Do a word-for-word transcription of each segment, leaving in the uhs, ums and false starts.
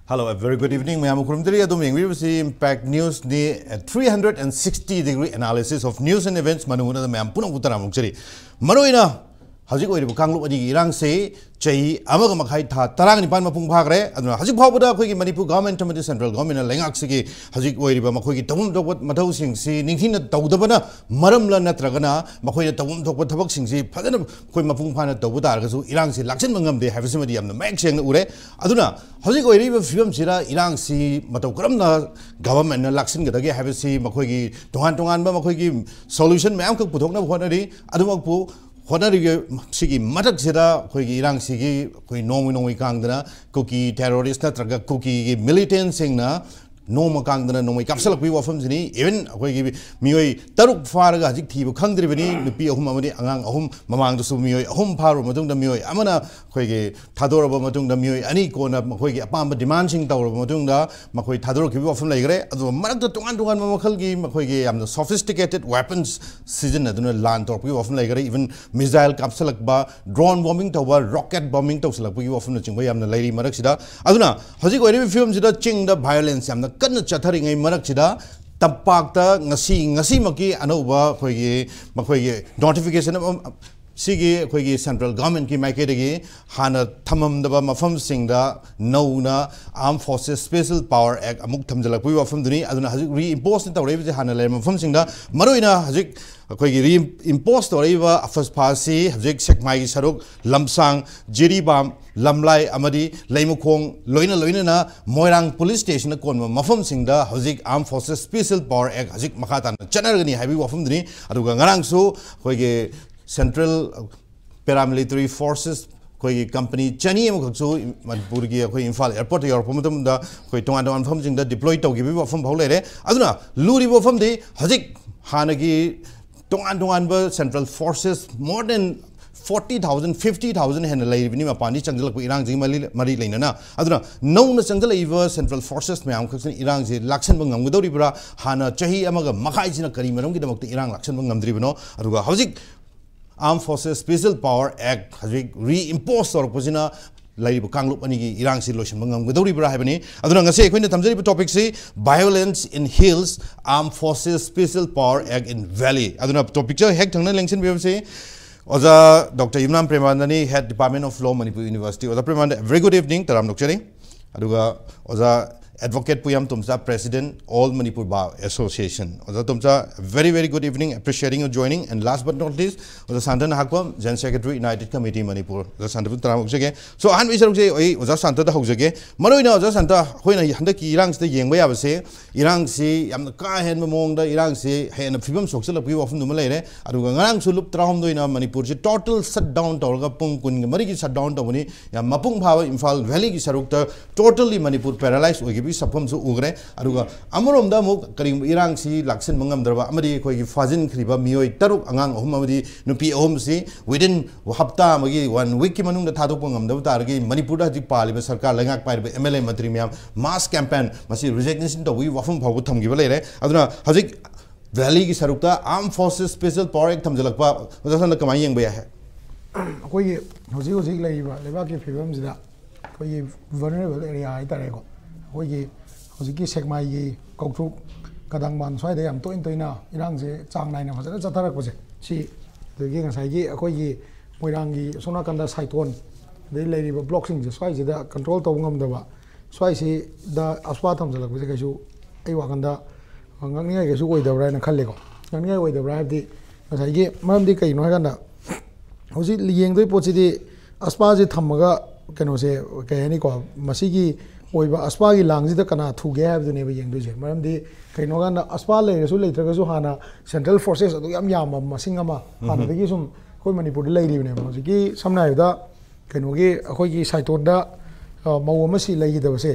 Hello, a very good evening. ꯃꯌꯥꯝ ꯈꯨꯔꯨꯝꯖꯔꯤ꯫ ꯑꯗꯨꯝ ꯌꯦꯡꯕꯤꯔꯤꯕꯁꯤ Impact Newsꯅꯤ꯫ Three hundred and sixty degree analysis of news and events ꯃꯅꯨꯡꯗ ꯃꯌꯥꯝ ꯄꯨꯝꯅꯃꯛꯄꯨ ꯇꯔꯥꯝꯅ ꯑꯣꯛꯆꯔꯤ꯫ ꯃꯔꯨꯑꯣꯏꯅ ꯍꯧꯖꯤꯛ ꯑꯣꯏꯔꯤꯕ ꯀꯥꯡꯂꯨꯞ ꯑꯅꯤꯒꯤ ꯏꯔꯥꯡꯁꯤ ꯆꯍꯤ ꯑꯃꯒ ꯃꯈꯥꯏ, ꯊꯥ ꯇꯔꯥꯅꯤꯄꯥꯟ ꯃꯄꯨꯡ ꯐꯥꯈ꯭ꯔꯦ꯫ ꯑꯗꯨꯅ ꯍꯧꯖꯤꯛ ꯐꯥꯎꯕꯗ ꯑꯩꯈꯣꯏꯒꯤ ꯃꯅꯤꯄꯨꯔ ꯒꯚꯔꯟꯃꯦꯟꯠ ꯑꯃꯗꯤ ꯁꯦꯟꯇ꯭ꯔꯦꯜ ꯒꯚꯔꯟꯃꯦꯟꯠꯅ ꯂꯩꯉꯥꯛꯁꯤꯒꯤ ꯍꯧꯖꯤꯛ ꯑꯣꯏꯔꯤꯕ ꯃꯈꯣꯏꯒꯤ ꯇꯧꯐꯝ ꯊꯣꯛꯄ ꯃꯊꯧꯁꯤꯡꯁꯤ ꯅꯤꯡꯊꯤꯅ ꯇꯧꯗꯕꯅ ꯃꯔꯝꯂ, ꯅꯠꯇ꯭ꯔꯒꯅ ꯃꯈꯣꯏꯅ ꯇꯧꯐꯝ ꯊꯣꯛꯄ ꯊꯕꯛꯁꯤꯡꯁꯤ ꯐꯖꯅ ꯑꯩꯈꯣꯏ ꯃꯄꯨꯡ ꯐꯥꯅ ꯇꯧꯕ ꯇꯥꯔꯒꯁꯨ ꯏꯔꯥꯡꯁꯤ ꯂꯥꯛꯁꯤꯟꯕ ꯉꯝꯗꯦ ꯍꯥꯏꯕꯁꯤꯃꯗꯤ ꯌꯥꯝꯅ ꯃꯌꯦꯛ ꯁꯦꯡꯅ ꯎꯔꯦ꯫ ꯑꯗꯨꯅ ꯍꯧꯖꯤꯛ ꯑꯣꯏꯔꯤꯕ ꯐꯤꯕꯝꯁꯤꯗ ꯏꯔꯥꯡꯁꯤ ꯃꯇꯧ ꯀꯔꯝꯅ ꯒꯚꯔꯟꯃꯦꯟꯠꯅ ꯂꯥꯛꯁꯤꯟꯒꯗꯒꯦ ꯍꯥꯏꯕꯁꯤ ꯃꯈꯣꯏꯒꯤ ꯇꯣꯉꯥꯟ ꯇꯣꯉꯥꯟꯕ ꯃꯈꯣꯏꯒꯤ ꯁꯣꯂꯨꯁꯟ ꯃꯌꯥꯝꯈꯛ ꯄꯨꯊꯣꯛꯅꯕ ꯍꯣꯠꯅꯔꯤ꯫ ꯑꯗꯨꯃꯛꯄꯨ ꯍꯣꯠꯅꯔꯤꯕ ꯁꯤꯒꯤ ꯃꯊꯛꯁꯤꯗ ꯑꯩꯈꯣꯏꯒꯤ ꯏꯔꯥꯡꯁꯤꯒꯤ ꯑꯩꯈꯣꯏ ꯅꯣꯡꯃ ꯅꯣꯡꯃꯒꯤ ꯀꯥꯡꯗꯅ ꯀꯨꯀꯤ ꯇꯦꯔꯣꯔꯤꯁ ꯅꯠꯇ꯭ꯔꯒ ꯀꯨꯀꯤꯒꯤ ꯃꯤꯂꯤꯇꯦꯟꯁꯤꯡꯅ ꯅꯣꯡꯃ ꯀꯥꯡꯗꯅ ꯅꯣꯡꯃꯩ ꯀꯥꯞꯁꯤꯜꯂꯛꯄꯒꯤ ꯋꯥꯐꯝꯁꯤꯅꯤ꯫ Even ꯑꯩꯈꯣꯏꯒꯤ ꯃꯤꯑꯣꯏ ꯇꯔꯨꯛ ꯐꯥꯔꯒ ꯍꯧꯖꯤꯛ ꯊꯤꯕ ꯈꯪꯗ꯭ꯔꯤꯕꯅꯤ꯫ ꯅꯨꯄꯤ ꯑꯍꯨꯝ ꯑꯃꯗꯤ ꯑꯉꯥꯡ ꯑꯍꯨꯝ꯫ ꯃꯃꯥꯡꯗꯁꯨ ꯃꯤꯑꯣꯏ ꯑꯍꯨꯝ ꯐꯥꯔꯨꯕ ꯃꯇꯨꯡꯗ ꯃꯤꯑꯣꯏ ꯑꯃꯅ ꯑꯩꯈꯣꯏꯒꯤ ꯊꯥꯗꯣꯔꯕ ꯃꯇꯨꯡꯗ ꯃꯤꯑꯣꯏ ꯑꯅꯤ ꯀꯣꯟꯅ ꯃꯈꯣꯏꯒꯤ ꯑꯄꯥꯝꯕ ꯗꯤꯃꯥꯟꯁꯤꯡ ꯇꯧꯔꯕ ꯃꯇꯨꯡꯗ ꯃꯈꯣꯏ ꯊꯥꯗꯣꯔꯛꯈꯤꯕꯒꯤ ꯋꯥꯐꯝ ꯂꯩꯈ꯭ꯔꯦ꯫ ꯑꯗꯨꯒ ꯃꯔꯛꯇ ꯇꯣꯉꯥꯟ ꯇꯣꯉꯥꯟꯕ ꯃꯈꯜꯒꯤ ꯃꯈꯣꯏꯒꯤ ꯌꯥꯝꯅ sophisticated weapons ꯁꯤꯖꯤꯟꯅꯗꯨꯅ ꯂꯥꯟ ꯇꯧꯔꯛꯄꯒꯤ ꯋꯥꯐꯝ ꯂꯩꯈ꯭ꯔꯦ꯫ Even missile ꯀꯥꯞꯁꯤꯜꯂꯛꯄ, drone bombing ꯇꯧꯕ, rocket bombing ꯇꯧꯁꯤꯜꯂꯛꯄꯒꯤ ꯋꯥꯐꯝꯅꯆꯤꯡꯕ ꯌꯥꯝꯅ ꯂꯩꯔꯤ ꯃꯔꯛꯁꯤꯗ꯫ ꯑꯗꯨꯅ ꯍꯧꯖꯤꯛ ꯑꯣꯏꯔꯤꯕ ꯐꯤꯕꯝꯁꯤꯗ ꯆꯤꯡꯗ violence ꯌꯥꯝꯅ ꯀꯟꯅ ꯆꯠꯊꯔꯤꯉꯩ ꯃꯔꯛꯁꯤꯗ ꯇꯝꯄꯥꯛꯇ ꯉꯁꯤ, ꯉꯁꯤꯃꯛꯀꯤ ꯑꯅꯧꯕ ꯑꯩꯈꯣꯏꯒꯤ ꯃꯈꯣꯏꯒꯤ notification ꯑꯃ ꯁꯤꯒꯤ ꯑꯩꯈꯣꯏꯒꯤ ꯁꯦꯟꯇ꯭ꯔꯦꯜ ꯒꯚꯔꯟꯃꯦꯟꯠꯀꯤ ꯃꯥꯏꯀꯩꯗꯒꯤ ꯍꯥꯟꯅ ꯊꯝꯃꯝꯗꯕ ꯃꯐꯝꯁꯤꯡꯗ ꯅꯧꯅ Armed Forces Special Power Act ꯑꯃꯨꯛ ꯊꯝꯖꯤꯜꯂꯛꯄꯒꯤ ꯋꯥꯐꯝꯗꯨꯅꯤ꯫ ꯑꯗꯨꯅ ꯍꯧꯖꯤꯛ reinforce ꯇꯧꯔꯛꯏꯕꯁꯤ ꯍꯥꯟꯅ ꯂꯩꯔꯝꯕ ꯃꯐꯝꯁꯤꯡꯗ, ꯃꯔꯨꯑꯣꯏꯅ ꯍꯧꯖꯤꯛ ꯑꯩꯈꯣꯏꯒꯤ reinforce ꯇꯧꯔꯛꯏꯕ ꯑꯐꯁꯐꯥ ꯑꯁꯤ ꯍꯧꯖꯤꯛ ꯁꯦꯛꯃꯥꯏꯒꯤ ꯁꯔꯨꯛ, ꯂꯝꯁꯥꯡ, ꯖꯤꯔꯤꯕꯥꯝ, ꯂꯝꯂꯥꯏ ꯑꯃꯗꯤ ꯂꯩꯃꯈꯣꯡ ꯂꯣꯏꯅ ꯂꯣꯏꯅꯅ ꯃꯣꯏꯔꯥꯡ ꯄꯨꯂꯤꯁ ꯁ꯭ꯇꯦꯁꯟꯅ ꯀꯣꯟꯕ ꯃꯐꯝꯁꯤꯡꯗ ꯍꯧꯖꯤꯛ Armed Forces Special Power Act ꯍꯧꯖꯤꯛ ꯃꯈꯥ ꯇꯥꯅ ꯆꯠꯅꯔꯒꯅꯤ ꯍꯥꯏꯕꯒꯤ ꯋꯥꯐꯝꯗꯨꯅꯤ꯫ ꯑꯗꯨꯒ ꯉꯔꯥꯡꯁꯨ ꯑꯩꯈꯣꯏꯒꯤ central paramilitary forces ꯑꯩꯈꯣꯏꯒꯤ ꯀꯝꯄꯅꯤ ꯆꯅꯤ ꯑꯃꯈꯛꯁꯨ ꯃꯅꯤꯄꯨꯔꯒꯤ ꯑꯩꯈꯣꯏ ꯏꯝꯐꯥꯜ airport ꯌꯧꯔꯛꯄ ꯃꯇꯝꯗ ꯑꯩꯈꯣꯏ ꯇꯣꯉꯥꯟ ꯇꯣꯉꯥꯟꯕ ꯃꯐꯝꯁꯤꯡꯗ deploy ꯇꯧꯈꯤꯕꯒꯤ ꯋꯥꯐꯝ ꯐꯥꯎ ꯂꯩꯔꯦ꯫ ꯑꯗꯨꯅ ꯂꯨꯔꯤꯕ ꯋꯥꯐꯝꯗꯤ ꯍꯧꯖꯤꯛ ꯍꯥꯟꯅꯒꯤ ꯇꯣꯉꯥꯟ ꯇꯣꯉꯥꯟꯕ central forces more than forty thousand, fifty thousand ꯍꯦꯟꯅ ꯂꯩꯔꯤꯕꯅꯤ ꯃꯄꯥꯟꯗꯒꯤ ꯆꯪꯁꯤꯜꯂꯛꯄ ꯏꯔꯥꯡꯁꯤꯒꯤ ꯃꯔꯤ, ꯃꯔꯤ ꯂꯩꯅꯅ꯫ ꯑꯗꯨꯅ ꯅꯧꯅ ꯆꯪꯁꯤꯜꯂꯛꯏꯕ central forces ꯃꯌꯥꯝ ꯈꯛꯁꯤꯅ ꯏꯔꯥꯡꯁꯤ ꯂꯥꯛꯁꯟꯕ ꯉꯝꯒꯗꯧꯔꯤꯕ꯭ꯔꯥ? ꯍꯥꯟꯅ ꯆꯍꯤ ꯑꯃꯒ ꯃꯈꯥꯏꯁꯤꯅ ꯀꯔꯤ ꯃꯔꯝꯒꯤꯗꯃꯛꯇ ꯏꯔꯥꯡ ꯂꯥꯛꯁꯟꯕ ꯉꯝꯗ꯭ꯔꯤꯕꯅꯣ? ꯑꯗꯨꯒ ꯍꯧꯖꯤꯛ Armed Forces Special Power Act ꯍꯧꯖꯤꯛ reinforce ꯇꯧꯔꯛꯄꯁꯤꯅ ꯂꯩꯔꯤꯕ ꯀꯥꯡꯂꯨꯞ ꯑꯅꯤꯒꯤ ꯏꯔꯥꯡꯁꯤ ꯂꯣꯏꯁꯤꯟꯕ ꯉꯝꯒꯗꯧꯔꯤꯕ꯭ꯔꯥ ꯍꯥꯏꯕꯅꯤ꯫ ꯑꯗꯨꯅ ꯉꯁꯤ ꯑꯩꯈꯣꯏꯅ ꯊꯝꯖꯔꯤꯕ ꯇꯣꯄꯤꯛꯁꯤ Violence in Hills, Armed Forces Special Power Act in Valley꯫ ꯑꯗꯨꯅ ꯇꯣꯄꯤꯛꯁꯦ ꯍꯦꯛ ꯊꯪꯅ ꯂꯦꯡꯁꯤꯟꯕꯤꯔꯕꯁꯤ ꯑꯣꯖꯥ ꯗꯣꯛꯇꯔ ꯌꯨꯝꯅꯥꯝ ꯄ꯭ꯔꯦꯃꯥꯅꯟꯗꯅꯤ, Head Department of Law, Manipur University꯫ ꯑꯣꯖꯥ ꯄ꯭ꯔꯦꯃꯥꯅꯟꯗ, very good evening, ꯇꯔꯥꯝ ꯂꯧꯖꯔꯤ꯫ ꯑꯗꯨꯒ ꯑꯣꯖꯥ advocate Puyam Tomcha, President, All Manipur Bar Association꯫ ꯑꯣꯖꯥ Tomcha, very very good evening, appreciating your joining, and last but not least ꯑꯣꯖꯥ Santa Nahakpam, General Secretary, United Committee Manipur꯫ ꯑꯣꯖꯥ ꯁꯥꯟꯇꯕꯨ ꯇꯔꯥꯝ ꯑꯣꯛꯆꯒꯦ꯫ So ꯑꯍꯥꯟꯕꯒꯤ ꯁꯔꯨꯛꯁꯦ ꯑꯩ ꯑꯣꯖꯥ ꯁꯥꯟꯇꯗ ꯍꯧꯖꯒꯦ꯫ ꯃꯔꯨꯑꯣꯏꯅ ꯑꯣꯖꯥ ꯁꯥꯟꯇ, ꯑꯩꯈꯣꯏꯅ ꯍꯟꯗꯛꯀꯤ ꯏꯔꯥꯡꯁꯤꯗ ꯌꯦꯡꯕ ꯌꯥꯕꯁꯦ, ꯏꯔꯥꯡꯁꯤ ꯌꯥꯝꯅ ꯀꯥ ꯍꯦꯟꯕ ꯃꯑꯣꯡꯗ ꯏꯔꯥꯡꯁꯤ ꯍꯦꯟꯅ ꯐꯤꯕꯝ ꯁꯣꯛꯆꯜꯂꯛꯄꯒꯤ ꯋꯥꯐꯝꯗꯨꯃ ꯂꯩꯔꯦ꯫ ꯑꯗꯨꯒ ꯉꯔꯥꯡꯁꯨ ꯂꯨꯞ ꯇꯔꯥꯍꯨꯝꯗꯣꯏꯅ ꯃꯅꯤꯄꯨꯔꯁꯤ total shutdown ꯇꯧꯔꯒ ꯄꯨꯡ ꯀꯨꯟꯒ ꯃꯔꯤꯒꯤ shutdown ꯇꯧꯕꯅꯤ꯫ ꯌꯥꯝ ꯃꯄꯨꯡ ꯐꯥꯕ ꯏꯝꯐꯥꯜ ꯚꯦꯂꯤꯒꯤ ꯁꯔꯨꯛꯇ totally ꯃꯅꯤꯄꯨꯔ paralyze ꯑꯣꯏꯈꯤꯕꯒꯤ ꯁꯛꯐꯝꯁꯨ ꯎꯈ꯭ꯔꯦ꯫ ꯑꯗꯨꯒ ꯑꯃꯔꯣꯝꯗ ꯑꯃꯨꯛ ꯀꯔꯤꯒꯨꯝꯕ ꯏꯔꯥꯡꯁꯤ ꯂꯥꯛꯁꯤꯟꯕ ꯉꯝꯗ꯭ꯔꯕ ꯑꯃꯗꯤ ꯑꯩꯈꯣꯏꯒꯤ ꯐꯥꯖꯤꯟꯈ꯭ꯔꯤꯕ ꯃꯤꯑꯣꯏ ꯇꯔꯨꯛ, ꯑꯉꯥꯡ ꯑꯍꯨꯝ ꯑꯃꯗꯤ ꯅꯨꯄꯤ ꯑꯍꯨꯝꯁꯤ within ꯍꯞꯇꯥ ꯑꯃꯒꯤ, one weekꯀꯤ ꯃꯅꯨꯡꯗ ꯊꯥꯗꯣꯛꯄ ꯉꯝꯗꯕ ꯇꯥꯔꯒꯗꯤ ꯃꯅꯤꯄꯨꯔꯗ ꯍꯧꯖꯤꯛ ꯄꯥꯜꯂꯤꯕ ꯁꯔꯀꯥꯔ, ꯂꯩꯉꯥꯛ ꯄꯥꯏꯔꯤꯕ MLA ꯃꯟꯇ꯭ꯔꯤ ꯃꯌꯥꯝ mass campaign, ꯃꯁꯤ resignation ꯇꯧꯕꯒꯤ ꯋꯥꯐꯝ ꯐꯥꯎꯕ ꯊꯝꯈꯤꯕ ꯂꯩꯔꯦ꯫ ꯑꯗꯨꯅ ꯍꯧꯖꯤꯛ ꯚꯦꯂꯤꯒꯤ ꯁꯔꯨꯛꯇ Armed Forces Special Power Act ꯊꯝꯖꯤꯜꯂꯛꯄ, ꯑꯣꯖꯥ ꯁꯥꯟꯇꯅ ꯀꯃꯥꯏꯅ ꯌꯦꯡꯕ ꯌꯥꯏ? ꯑꯩꯈꯣꯏꯒꯤ ꯍꯧꯖꯤꯛ ꯍꯧꯖꯤꯛ ꯂꯩꯔꯤꯕ ꯂꯩꯕꯥꯛꯀꯤ ꯐꯤꯕꯝꯁꯤꯗ ꯑꯩꯈꯣꯏꯒꯤ vulnerable area ꯍꯥꯏꯇꯥꯔꯦꯀꯣ, ꯑꯩꯈꯣꯏꯒꯤ ꯍꯧꯖꯤꯛꯀꯤ ꯁꯦꯛꯃꯥꯏꯒꯤ ꯀꯧꯇ꯭ꯔꯨꯛ, ꯀꯗꯥꯡꯕꯥꯟ ꯁ꯭ꯋꯥꯏꯗ ꯌꯥꯝ ꯇꯣꯏꯅ ꯇꯣꯏꯅ ꯏꯔꯥꯡꯁꯦ ꯆꯥꯡ ꯅꯥꯏꯅ ꯐꯖꯅ ꯆꯠꯊꯔꯛꯄꯁꯦ, ꯁꯤ, ꯑꯗꯒꯤ ꯉꯁꯥꯏꯒꯤ ꯑꯩꯈꯣꯏꯒꯤ ꯃꯣꯏꯔꯥꯡꯒꯤ ꯑꯁꯣꯝ ꯅꯥꯀꯟꯗ ꯁꯥꯏꯇꯣꯟ, ꯑꯗꯩ ꯂꯩꯔꯤꯕ blockꯁꯤꯡꯁꯦ, ꯁ꯭ꯋꯥꯏꯁꯤꯗ control ꯇꯧꯕ ꯉꯝꯗꯕ, ꯁ꯭ꯋꯥꯏꯁꯤꯗ AFSPA ꯊꯝꯖꯤꯜꯂꯛꯄꯁꯦ ꯀꯩꯁꯨ ꯑꯩ ꯋꯥꯈꯜꯗ ꯉꯛꯅꯤꯡꯉꯥꯏ ꯀꯩꯁꯨ ꯑꯣꯏꯗꯕ꯭ꯔꯥ ꯍꯥꯏꯅ ꯈꯜꯂꯦꯀꯣ꯫ ꯉꯛꯅꯤꯡꯉꯥꯏ ꯑꯣꯏꯗꯕ꯭ꯔꯥ ꯍꯥꯏꯕꯗꯤ, ꯉꯁꯥꯏꯒꯤ ꯃꯔꯝꯗꯤ ꯀꯩꯅꯣ ꯍꯥꯏꯀꯥꯟꯗ, ꯍꯧꯖꯤꯛ ꯌꯦꯡꯗꯣꯏ ꯄꯣꯠꯁꯤꯗꯤ AFSPAꯁꯦ ꯊꯝꯃꯒ, ꯀꯩꯅꯣꯁꯦ, ꯀꯩ ꯍꯥꯏꯅꯤꯀꯣ, ꯃꯁꯤꯒꯤ ꯑꯣꯏꯕ AFSPAꯒꯤ ꯂꯥꯡꯁꯤꯗ ꯀꯅꯥ ꯊꯨꯒꯦ ꯍꯥꯏꯕꯗꯨꯅꯦꯕ ꯌꯦꯡꯗꯣꯏꯁꯦ꯫ ꯃꯔꯝꯗꯤ ꯀꯩꯅꯣ ꯀꯥꯟꯗ, AFSPA ꯂꯩꯔꯁꯨ ꯂꯩꯇ꯭ꯔꯒꯁꯨ, ꯍꯥꯟꯅ central forces ꯑꯗꯨꯛ ꯌꯥꯝ ꯌꯥꯝꯕ ꯃꯁꯤꯡ ꯑꯃ ꯍꯥꯟꯅꯗꯒꯤ ꯁꯨꯝ ꯑꯩꯈꯣꯏ ꯃꯅꯤꯄꯨꯔꯗ ꯂꯩꯔꯤꯕꯅꯦꯕ꯫ ꯍꯧꯖꯤꯛꯀꯤ ꯁꯝꯅ ꯍꯥꯏꯔꯕꯗ ꯀꯩꯅꯣꯒꯤ, ꯑꯩꯈꯣꯏꯒꯤ ꯁꯥꯏꯇꯣꯟꯗ, ꯑ, ꯃꯧ ꯑꯃ ꯁꯤ ꯂꯩꯈꯤꯗꯕꯁꯦ,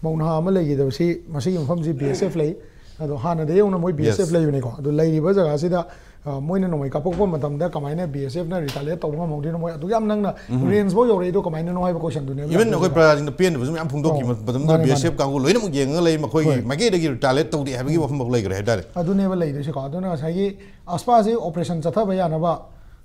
ꯃꯧ ꯅꯍꯥ ꯑꯃ ꯂꯩꯈꯤꯗꯕꯁꯤ, ꯃꯁꯤꯒꯤ ꯃꯐꯝꯁꯤ BSF ꯂꯩ꯫ ꯑꯗꯣ ꯍꯥꯟꯅꯗꯒꯤ ꯍꯧꯅ ꯃꯣꯏ BSF Yes. ꯂꯩꯕꯅꯤꯀꯣ꯫ ꯑꯗꯣ ꯂꯩꯔꯤꯕ ꯖꯒꯥꯁꯤꯗ, ꯑ, ꯃꯣꯏꯅ ꯅꯣꯡꯃꯩ ꯀꯥꯞꯄꯛꯄ ꯃꯇꯝꯗ ꯀꯃꯥꯏꯅ BSFꯅ retaliate ꯇꯧꯕ ꯉꯝꯍꯧꯗꯣꯏꯅꯣ? ꯃꯣꯏ ꯑꯗꯨꯛ ꯌꯥꯝ ꯅꯪꯅ ꯎꯝ꯫ Rangeꯐꯥꯎ ꯌꯧꯔꯛꯏꯗꯣ ꯀꯃꯥꯏꯅꯅꯣ ꯍꯥꯏꯕ questionꯗꯨꯅꯦꯕ Even ꯑꯩꯈꯣꯏ ꯂꯥꯛꯇꯣꯏꯁꯦ꯫ ꯄ꯭ꯔꯖꯥꯁꯤꯡꯗ ꯄꯦꯟꯗꯕꯁꯨ ꯃꯌꯥꯝ ꯐꯣꯡꯗꯣꯛꯈꯤ꯫ ꯑꯣ, ꯃꯇꯝꯗꯨꯗ ꯃꯥꯅꯦ, ꯃꯥꯅꯦ꯫ BSF ꯀꯥꯡꯕꯨ ꯂꯣꯏꯅꯃꯛ ꯌꯦꯡꯉꯒ ꯂꯩ, ꯃꯈꯣꯏꯒꯤ ꯍꯣꯏ꯫ ꯃꯥꯏꯀꯩꯗꯒꯤ retaliate ꯇꯧꯗꯦ ꯍꯥꯏꯕꯒꯤ ꯎꯝ꯫ ꯋꯥꯐꯝꯐꯥꯎ ꯂꯩꯈ꯭ꯔꯦ ꯍꯥꯏꯇꯥꯔꯦ꯫ ꯑꯗꯨꯅꯦꯕ ꯂꯩꯗꯣꯏꯁꯦꯀꯣ꯫ ꯑꯗꯨꯅ ꯉꯁꯥꯏꯒꯤ AFSPAꯁꯦ operation ꯆꯠꯊꯕ ꯌꯥꯅꯕ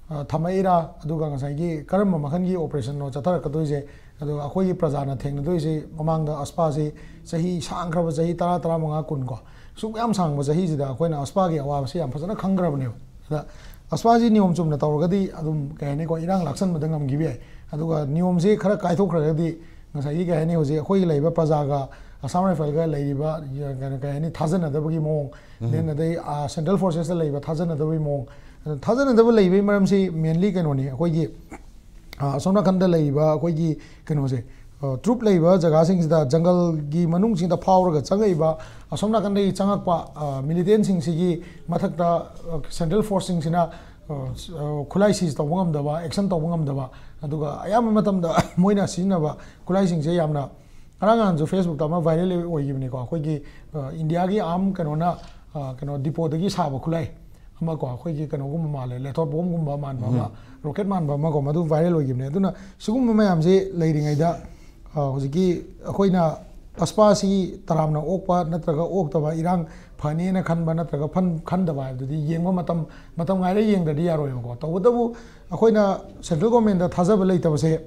ꯊꯝꯃꯛꯏꯔꯥ, ꯑꯗꯨꯒ ꯉꯁꯥꯏꯒꯤ ꯀꯔꯝꯕ ꯃꯈꯜꯒꯤ ꯑꯣꯄꯔꯦꯁꯟꯅꯣ ꯆꯠꯊꯔꯛꯀꯗꯣꯏꯁꯦ, ꯑꯗꯨꯒ ꯑꯩꯈꯣꯏꯒꯤ ꯄ꯭ꯔꯖꯥꯅ ꯊꯦꯡꯅꯗꯣꯏꯁꯦ, ꯃꯃꯥꯡꯗ ꯑꯁꯄꯥꯁꯤ ꯆꯍꯤ ꯁꯥꯡꯈ꯭ꯔꯕ, ꯆꯍꯤ ꯇꯔꯥ, ꯇꯔꯥꯃꯉꯥ, ꯀꯨꯟ ꯀꯣ, ꯁꯨꯛ ꯌꯥꯝ ꯁꯥꯡꯕ ꯆꯍꯤꯁꯤꯗ ꯑꯩꯈꯣꯏꯅ ꯑꯁꯄꯥꯒꯤ ꯑꯋꯥꯕꯁꯤ ꯌꯥꯝ ꯐꯖꯅ ꯈꯪꯈ꯭ꯔꯕꯅꯦꯕ꯫ ꯑꯗ ꯑꯁꯄꯥꯁꯤ ꯅꯤꯌꯣꯝ ꯆꯨꯝꯅ ꯇꯧꯔꯒꯗꯤ ꯑꯗꯨꯝ, ꯀꯩ ꯍꯥꯏꯅꯤꯀꯣ, ꯏꯔꯥꯡ ꯂꯥꯛꯁꯟꯕꯗ ꯉꯝꯈꯤꯕ ꯌꯥꯏ꯫ ꯑꯗꯨꯒ ꯅꯤꯌꯣꯝꯁꯤ ꯈꯔ ꯀꯥꯏꯊꯣꯛꯈ꯭ꯔꯒꯗꯤ ꯉꯁꯥꯏꯒꯤ, ꯀꯩ ꯍꯥꯏꯅꯤ, ꯍꯧꯖꯤꯛ ꯑꯩꯈꯣꯏꯒꯤ ꯂꯩꯔꯤꯕ ꯄ꯭ꯔꯖꯥꯒ ꯑꯁꯥꯝ ꯔꯥꯏꯐꯜꯒ ꯂꯩꯔꯤꯕ, ꯀꯩꯅꯣ, ꯀꯩ ꯍꯥꯏꯅꯤ, ꯊꯥꯖꯅꯗꯕꯒꯤ ꯃꯑꯣꯡ, then ꯑꯗꯩ ꯁꯦꯟꯇ꯭ꯔꯦꯜ ꯐꯣꯔꯁꯦꯁꯇ ꯂꯩꯕ ꯊꯥꯖꯅꯗꯕꯒꯤ ꯃꯑꯣꯡ, ꯑꯗꯨ ꯊꯥꯖꯅꯗꯕ ꯂꯩꯕꯒꯤ ꯃꯔꯝꯁꯤ mainly ꯀꯩꯅꯣꯅꯤ, ꯑꯩꯈꯣꯏꯒꯤ ꯑꯁꯣꯝ ꯅꯥꯀꯟꯗ ꯂꯩꯔꯤꯕ ꯑꯩꯈꯣꯏꯒꯤ ꯀꯩꯅꯣꯁꯦ, ꯇ꯭ꯔꯨꯞ ꯂꯩꯕ ꯖꯒꯥꯁꯤꯡꯁꯤꯗ, ꯖꯪꯒꯜꯒꯤ ꯃꯅꯨꯡꯁꯤꯡꯗ ꯐꯥꯎꯔꯒ ꯆꯪꯉꯛꯏꯕ, ꯑꯁꯣꯝ ꯅꯥꯀꯟꯗꯒꯤ ꯆꯪꯉꯛꯄ ꯃꯤꯂꯤꯇꯦꯟꯁꯤꯡꯁꯤꯒꯤ ꯃꯊꯛꯇ ꯁꯦꯟꯇ꯭ꯔꯦꯜ ꯐꯣꯔꯁꯁꯤꯡꯁꯤꯅ ꯈꯨꯠꯂꯥꯏ ꯁꯤꯖ ꯇꯧꯕ ꯉꯝꯗꯕ, ꯑꯦꯛꯁꯟ ꯇꯧꯕ ꯉꯝꯗꯕ, ꯑꯗꯨꯒ ꯑꯌꯥꯝꯕ ꯃꯇꯝꯗ ꯃꯣꯏꯅ ꯁꯤꯖꯤꯟꯅꯕ ꯈꯨꯠꯂꯥꯏꯁꯤꯡꯁꯦ ꯌꯥꯝꯅ, ꯉꯔꯥꯡ ꯅꯍꯥꯟꯁꯨ ꯐꯦꯁꯕꯨꯛꯇ ꯑꯃ ꯚꯥꯏꯔꯦꯜ ꯑꯣꯏꯈꯤꯕꯅꯤꯀꯣ, ꯑꯩꯈꯣꯏꯒꯤ ꯏꯟꯗꯤꯌꯥꯒꯤ ꯑꯥꯔꯝ ꯀꯩꯅꯣꯅ, ꯀꯩꯅꯣ, ꯗꯤꯄꯣꯗꯒꯤ ꯁꯥꯕ ꯈꯨꯠꯂꯥꯏ ꯑꯃ ꯀꯣ, ꯑꯩꯈꯣꯏꯒꯤ ꯀꯩꯅꯣꯒꯨꯝꯕ ꯃꯥꯜꯂꯦ, ꯂꯦꯊꯣꯔ ꯕꯣꯝꯒꯨꯝꯕ ꯃꯥꯟꯕ ꯑꯃ, ꯔꯣꯀꯦꯠ ꯃꯥꯟꯕ ꯑꯃ ꯀꯣ, ꯃꯗꯨ ꯚꯥꯏꯔꯦꯜ ꯑꯣꯏꯈꯤꯕꯅꯦ꯫ ꯑꯗꯨꯅ ꯁꯤꯒꯨꯝꯕ ꯃꯌꯥꯝꯁꯦ ꯂꯩꯔꯤꯉꯩꯗ, ꯍꯧꯖꯤꯛꯀꯤ ꯑꯩꯈꯣꯏꯅ ꯑꯁꯄꯥꯁꯤ ꯇꯔꯥꯝꯅ ꯑꯣꯛꯄ ꯅꯠꯇ꯭ꯔꯒ ꯑꯣꯛꯇꯕ, ꯏꯔꯥꯡ ꯐꯅꯤꯅ ꯈꯟꯕ ꯅꯠꯇ꯭ꯔꯒ ꯐꯟ-, ꯈꯟꯗꯕ ꯍꯥꯏꯕꯗꯨꯗꯤ ꯌꯦꯡꯕ ꯃꯇꯝ, ꯃꯇꯝ ꯉꯥꯏꯔ ꯌꯦꯡꯗ꯭ꯔꯗꯤ ꯌꯥꯔꯣꯏꯕꯀꯣ꯫ ꯇꯧꯕꯇꯕꯨ ꯑꯩꯈꯣꯏꯅ ꯁꯦꯟꯇ꯭ꯔꯦꯜ ꯒꯣꯔꯃꯦꯟꯗ ꯊꯥꯖꯕ ꯂꯩꯇꯕꯁꯦ,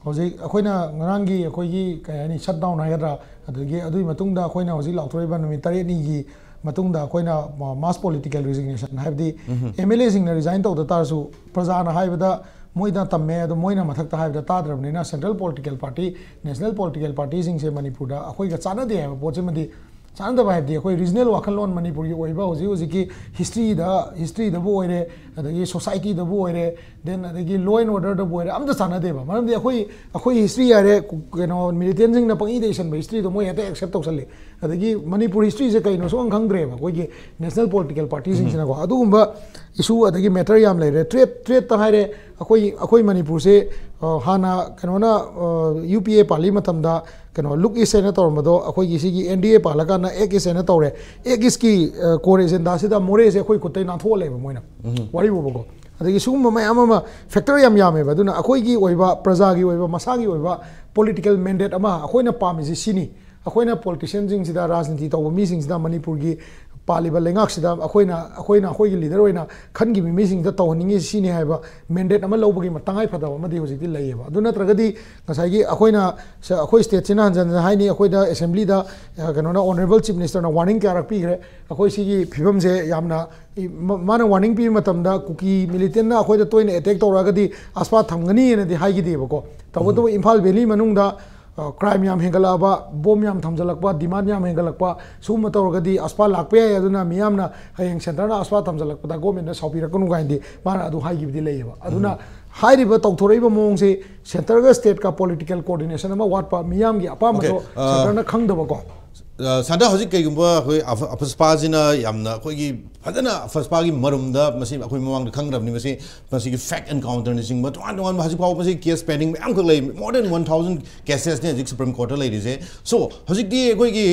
ꯍꯧꯖꯤꯛ ꯑꯩꯈꯣꯏꯅ ꯉꯔꯥꯡꯒꯤ ꯑꯩꯈꯣꯏꯒꯤ, ꯀꯩ ꯍꯥꯏꯅꯤ, ꯁꯠ ꯗꯥꯎꯟ ꯍꯥꯏꯒꯗ꯭ꯔꯥ, ꯑꯗꯒꯤ ꯑꯗꯨꯒꯤ ꯃꯇꯨꯡꯗ ꯑꯩꯈꯣꯏꯅ ꯍꯧꯖꯤꯛ ꯂꯥꯎꯊꯣꯔꯛꯏꯕ ꯅꯨꯃꯤꯠ ꯇꯔꯦꯠꯅꯤꯒꯤ ꯃꯇꯨꯡꯗ ꯑꯩꯈꯣꯏꯅ mass political resignation, ꯍꯥꯏꯕꯗꯤ ꯑꯦꯝ ꯑꯦꯜ ꯑꯦꯁꯤꯡꯅ ꯔꯤꯖꯥꯏꯟ ꯇꯧꯗ ꯇꯥꯔꯁꯨ, ꯄ꯭ꯔꯖꯥꯅ ꯍꯥꯏꯕꯗ ꯃꯣꯏꯅ ꯇꯝꯃꯦ, ꯑꯗꯣ ꯃꯣꯏꯅ ꯃꯊꯛꯇ ꯍꯥꯏꯕꯗ ꯇꯥꯗ꯭ꯔꯕꯅꯤꯅ, central political party, national political ꯄꯥꯔꯇꯤꯁꯤꯡꯁꯦ ꯃꯅꯤꯄꯨꯔꯗ ꯑꯩꯈꯣꯏꯒ ꯆꯥꯟꯅꯗꯦ ꯍꯥꯏꯕ ꯄꯣꯠꯁꯤꯃꯗꯤ, ꯆꯥꯟꯅꯗꯕ ꯍꯥꯏꯕꯗꯤ ꯑꯩꯈꯣꯏ ꯔꯤꯖꯅꯦꯜ ꯋꯥꯈꯜꯂꯣꯟ, ꯃꯅꯤꯄꯨꯔꯒꯤ ꯑꯣꯏꯕ ꯍꯧꯖꯤꯛ ꯍꯧꯖꯤꯛꯀꯤ ꯍꯤꯁꯇ꯭ꯔꯤꯗ, ꯍꯤꯁꯇ꯭ꯔꯤꯗꯕꯨ ꯑꯣꯏꯔꯦ, ꯑꯗꯒꯤ ꯁꯣꯁꯥꯏꯇꯤꯗꯕꯨ ꯑꯣꯏꯔꯦ, then ꯑꯗꯒꯤ law and orderꯗꯕꯨ ꯑꯣꯏꯔꯦ, ꯑꯝꯇ ꯆꯥꯟꯅꯗꯦꯕ꯫ ꯃꯔꯝꯗꯤ ꯑꯩꯈꯣꯏ, ꯑꯩꯈꯣꯏ ꯍꯤꯁꯇ꯭ꯔꯤ ꯍꯥꯏꯔꯦ, ꯀꯩꯅꯣ, ꯃꯤꯂꯤꯇꯦꯟꯁꯤꯡꯅ ꯄꯪꯏꯗ ꯏꯁꯟꯕ ꯍꯤꯁꯇ꯭ꯔꯤꯗꯣ ꯃꯣꯏ ꯍꯦꯛꯇ ꯑꯦꯛꯁꯦꯞ ꯇꯧꯁꯜꯂꯤ꯫ ꯑꯗꯒꯤ ꯃꯅꯤꯄꯨꯔ ꯍꯤꯁꯇ꯭ꯔꯤꯁꯦ ꯀꯩꯅꯣ ꯁꯨꯈꯪ ꯈꯪꯗ꯭ꯔꯦꯕ ꯑꯩꯈꯣꯏꯒꯤ ꯅꯦꯁꯅꯦꯜ ꯄꯣꯂꯤꯇꯤꯀꯦꯜ ꯄꯥꯔꯇꯤꯁꯤꯡꯁꯤꯅꯀꯣ꯫ ꯑꯗꯨꯒꯨꯝꯕ ꯏꯁꯨ ꯑꯗꯒꯤ ꯃꯦꯇꯔ ꯌꯥꯝ ꯂꯩꯔꯦ꯫ ꯇ꯭ꯔꯦꯠ, ꯇ꯭ꯔꯦꯠꯇ ꯍꯥꯏꯔꯦ, ꯑꯩꯈꯣꯏ, ꯑꯩꯈꯣꯏ ꯃꯅꯤꯄꯨꯔꯁꯦ, ꯑ, ꯍꯥꯟꯅ ꯀꯩꯅꯣꯅ, ꯌꯨ ꯄꯤ ꯑꯦ ꯄꯥꯜꯂꯤ ꯃꯇꯝꯗ, ꯀꯩꯅꯣ, ꯂꯨꯛ ꯏꯁ ꯍꯥꯏꯅ ꯇꯧꯔꯝꯕꯗꯣ, ꯑꯩꯈꯣꯏꯒꯤ ꯁꯤꯒꯤ ꯑꯦꯟ ꯗꯤ ꯑꯦ ꯄꯥꯜꯂꯀꯥꯟꯗ ꯑꯦꯛ ꯏꯁ ꯍꯥꯏꯅ ꯇꯧꯔꯦ꯫ ꯑꯦꯛ ꯏꯁꯀꯤ, ꯑ, ꯀꯣꯔ ꯑꯦꯖꯦꯟꯗꯥꯁꯤꯗ ꯃꯣꯔꯦꯁꯦ ꯑꯩꯈꯣꯏ ꯈꯨꯠꯇꯩ ꯅꯥꯟꯊꯣꯛꯍꯜꯂꯦꯕ ꯃꯣꯏꯅ꯫ ꯋꯥꯔꯤ ꯕꯨꯕꯀꯣ꯫ ꯑꯗꯒꯤ ꯁꯤꯒꯨꯝꯕ ꯃꯌꯥꯝ ꯑꯃ, ꯐꯦꯛꯇꯔ ꯌꯥꯝ ꯌꯥꯝꯃꯦꯕ꯫ ꯑꯗꯨꯅ ꯑꯩꯈꯣꯏꯒꯤ ꯑꯣꯏꯕ, ꯄ꯭ꯔꯖꯥꯒꯤ ꯑꯣꯏꯕ, ꯃꯁꯥꯒꯤ ꯑꯣꯏꯕ ꯄꯣꯂꯤꯇꯤꯀꯦꯜ ꯃꯦꯟꯗꯦꯠ ꯑꯃ ꯑꯩꯈꯣꯏꯅ ꯄꯥꯝꯃꯤꯁꯤ ꯁꯤꯅꯤ꯫ ꯑꯩꯈꯣꯏꯅ ꯄꯣꯂꯤꯇꯤꯁꯤꯌꯟꯁꯤꯡꯁꯤꯗ, ꯔꯥꯖꯅꯤꯇꯤ ꯇꯧꯕ ꯃꯤꯁꯤꯡꯁꯤꯗ ꯃꯅꯤꯄꯨꯔꯒꯤ ꯄꯥꯜꯂꯤꯕ ꯂꯩꯉꯥꯛꯁꯤꯗ ꯑꯩꯈꯣꯏꯅ ꯑꯩꯈꯣꯏꯅ ꯑꯩꯈꯣꯏꯒꯤ ꯂꯤꯗꯔ ꯑꯣꯏꯅ ꯈꯟꯈꯤꯕ ꯃꯤꯁꯤꯡꯗ ꯇꯧꯍꯟꯅꯤꯡꯉꯤ ꯁꯤꯅꯤ ꯍꯥꯏꯕ ꯃꯦꯟꯗꯦꯠ ꯑꯃ ꯂꯧꯕꯒꯤ ꯇꯉꯥꯏ ꯐꯗꯕ ꯑꯃꯗꯤ ꯍꯧꯖꯤꯛꯇꯤ ꯂꯩꯌꯦꯕ꯫ ꯑꯗꯨ ꯅꯠꯇ꯭ꯔꯒꯗꯤ ꯉꯁꯥꯏꯒꯤ ꯑꯩꯈꯣꯏꯅ ꯑꯩꯈꯣꯏ ꯁ꯭ꯇꯦꯠꯁꯤꯅ ꯍꯟꯖꯟ ꯍꯟꯖꯟ ꯍꯥꯏꯅꯤ, ꯑꯩꯈꯣꯏꯗ ꯑꯦꯁꯦꯝꯕ꯭ꯂꯤꯗ ꯀꯩꯅꯣꯅ, ꯑꯣꯅꯔꯦꯕꯜ ꯆꯤꯐ ꯃꯤꯅꯤꯁꯇꯔꯅ ꯋꯥꯔꯅꯤꯡ ꯀꯌꯥꯔꯛ ꯄꯤꯈ꯭ꯔꯦ꯫ ꯑꯩꯈꯣꯏ ꯁꯤꯒꯤ ꯐꯤꯕꯝꯁꯦ ꯌꯥꯝꯅ ꯃꯥꯅ ꯋꯥꯔꯅꯤꯡ ꯄꯤꯕ ꯃꯇꯝꯗ ꯀꯨꯀꯤ ꯃꯤꯂꯤꯇꯦꯟꯅ ꯑꯩꯈꯣꯏꯗ ꯇꯣꯏꯅ ꯑꯦꯇꯦꯛ ꯇꯧꯔꯛꯑꯒꯗꯤ ꯑꯁꯄꯥ ꯊꯝꯒꯅꯤꯅꯗꯤ ꯍꯥꯏꯈꯤꯗꯦꯕꯀꯣ꯫ ꯇꯧꯕꯇꯕꯨ ꯏꯝꯐꯥꯜ ꯚꯦꯂꯤ ꯃꯅꯨꯡꯗ ꯀ꯭ꯔꯥꯏꯝ ꯌꯥꯝ ꯍꯦꯟꯒꯠꯂꯛꯑꯕ, ꯕꯣꯝ ꯌꯥꯝ ꯊꯝꯖꯤꯜꯂꯛꯄ, ꯗꯤꯃꯥꯟ ꯌꯥꯝ ꯍꯦꯟꯒꯠꯂꯛꯄ, ꯁꯤꯒꯨꯝꯕ ꯇꯧꯔꯒꯗꯤ ꯑꯁꯄꯥ ꯂꯥꯛꯄ ꯌꯥꯏ꯫ ꯑꯗꯨꯅ ꯃꯤꯌꯥꯝꯅ ꯍꯌꯦꯡ ꯁꯦꯟꯇꯔꯅ ꯑꯁꯄꯥ ꯊꯝꯖꯤꯜꯂꯛꯄꯗ ꯒꯣꯔꯃꯦꯟꯗ ꯁꯥꯎꯕꯤꯔꯛꯀꯅꯨ ꯀꯥꯏꯅꯗꯤ ꯃꯥꯅ ꯑꯗꯨ ꯍꯥꯏꯈꯤꯕꯗꯤ ꯂꯩꯌꯦꯕ꯫ ꯑꯗꯨꯅ ꯍꯥꯏꯔꯤꯕ ꯇꯧꯊꯣꯔꯛꯏꯕ ꯃꯑꯣꯡꯁꯤ ꯁꯦꯟꯇꯔꯒ ꯁ꯭ꯇꯦꯠꯀ ꯄꯣꯂꯤꯇꯤꯀꯦꯜ ꯀꯣꯑꯣꯔꯗꯤꯅꯦꯁꯟ ꯑꯃ ꯋꯥꯠꯄ, ꯃꯤꯌꯥꯝꯒꯤ ꯑꯄꯥꯝꯕꯗꯣ ꯁꯦꯟꯇꯔꯅ ꯈꯪꯗꯕꯀꯣ꯫ ꯁꯥꯟꯇ, ꯍꯧꯖꯤꯛ ꯀꯩꯒꯨꯝꯕ ꯑꯩꯈꯣꯏ ꯑꯐ- ꯑꯐꯁꯄꯥꯁꯤꯅ ꯌꯥꯝꯅ ꯑꯩꯈꯣꯏꯒꯤ ꯐꯖꯅ ꯑꯐꯁꯄꯥꯒꯤ ꯃꯔꯨꯝꯗ ꯃꯁꯤ ꯑꯩꯈꯣꯏ ꯃꯃꯥꯡꯗ ꯈꯪꯈ꯭ꯔꯕꯅꯤ꯫ ꯃꯁꯤ ꯃꯁꯤꯒꯤ ꯐꯦꯛ ꯑꯦꯟꯀꯥꯎꯟꯇꯔꯅꯆꯤꯡꯕ ꯇꯣꯉꯥꯟ ꯇꯣꯉꯥꯟꯕ ꯍꯧꯖꯤꯛ ꯐꯥꯎꯕ ꯃꯁꯤ ꯀꯦꯁ ꯄꯦꯟꯗꯤꯡ ꯃꯌꯥꯝꯈꯛ ꯂꯩ꯫ ꯃꯣꯔ ꯗꯦꯟ ꯋꯥꯟ ꯊꯥꯎꯖꯟ ꯀꯦꯁꯦꯁꯅꯤ ꯍꯧꯖꯤꯛ ꯁꯨꯄ꯭ꯔꯤꯝ ꯀꯣꯔꯠꯇ ꯂꯩꯔꯤꯁꯦ꯫ ꯁꯣ ꯍꯧꯖꯤꯛꯇꯤ ꯑꯩꯈꯣꯏꯒꯤ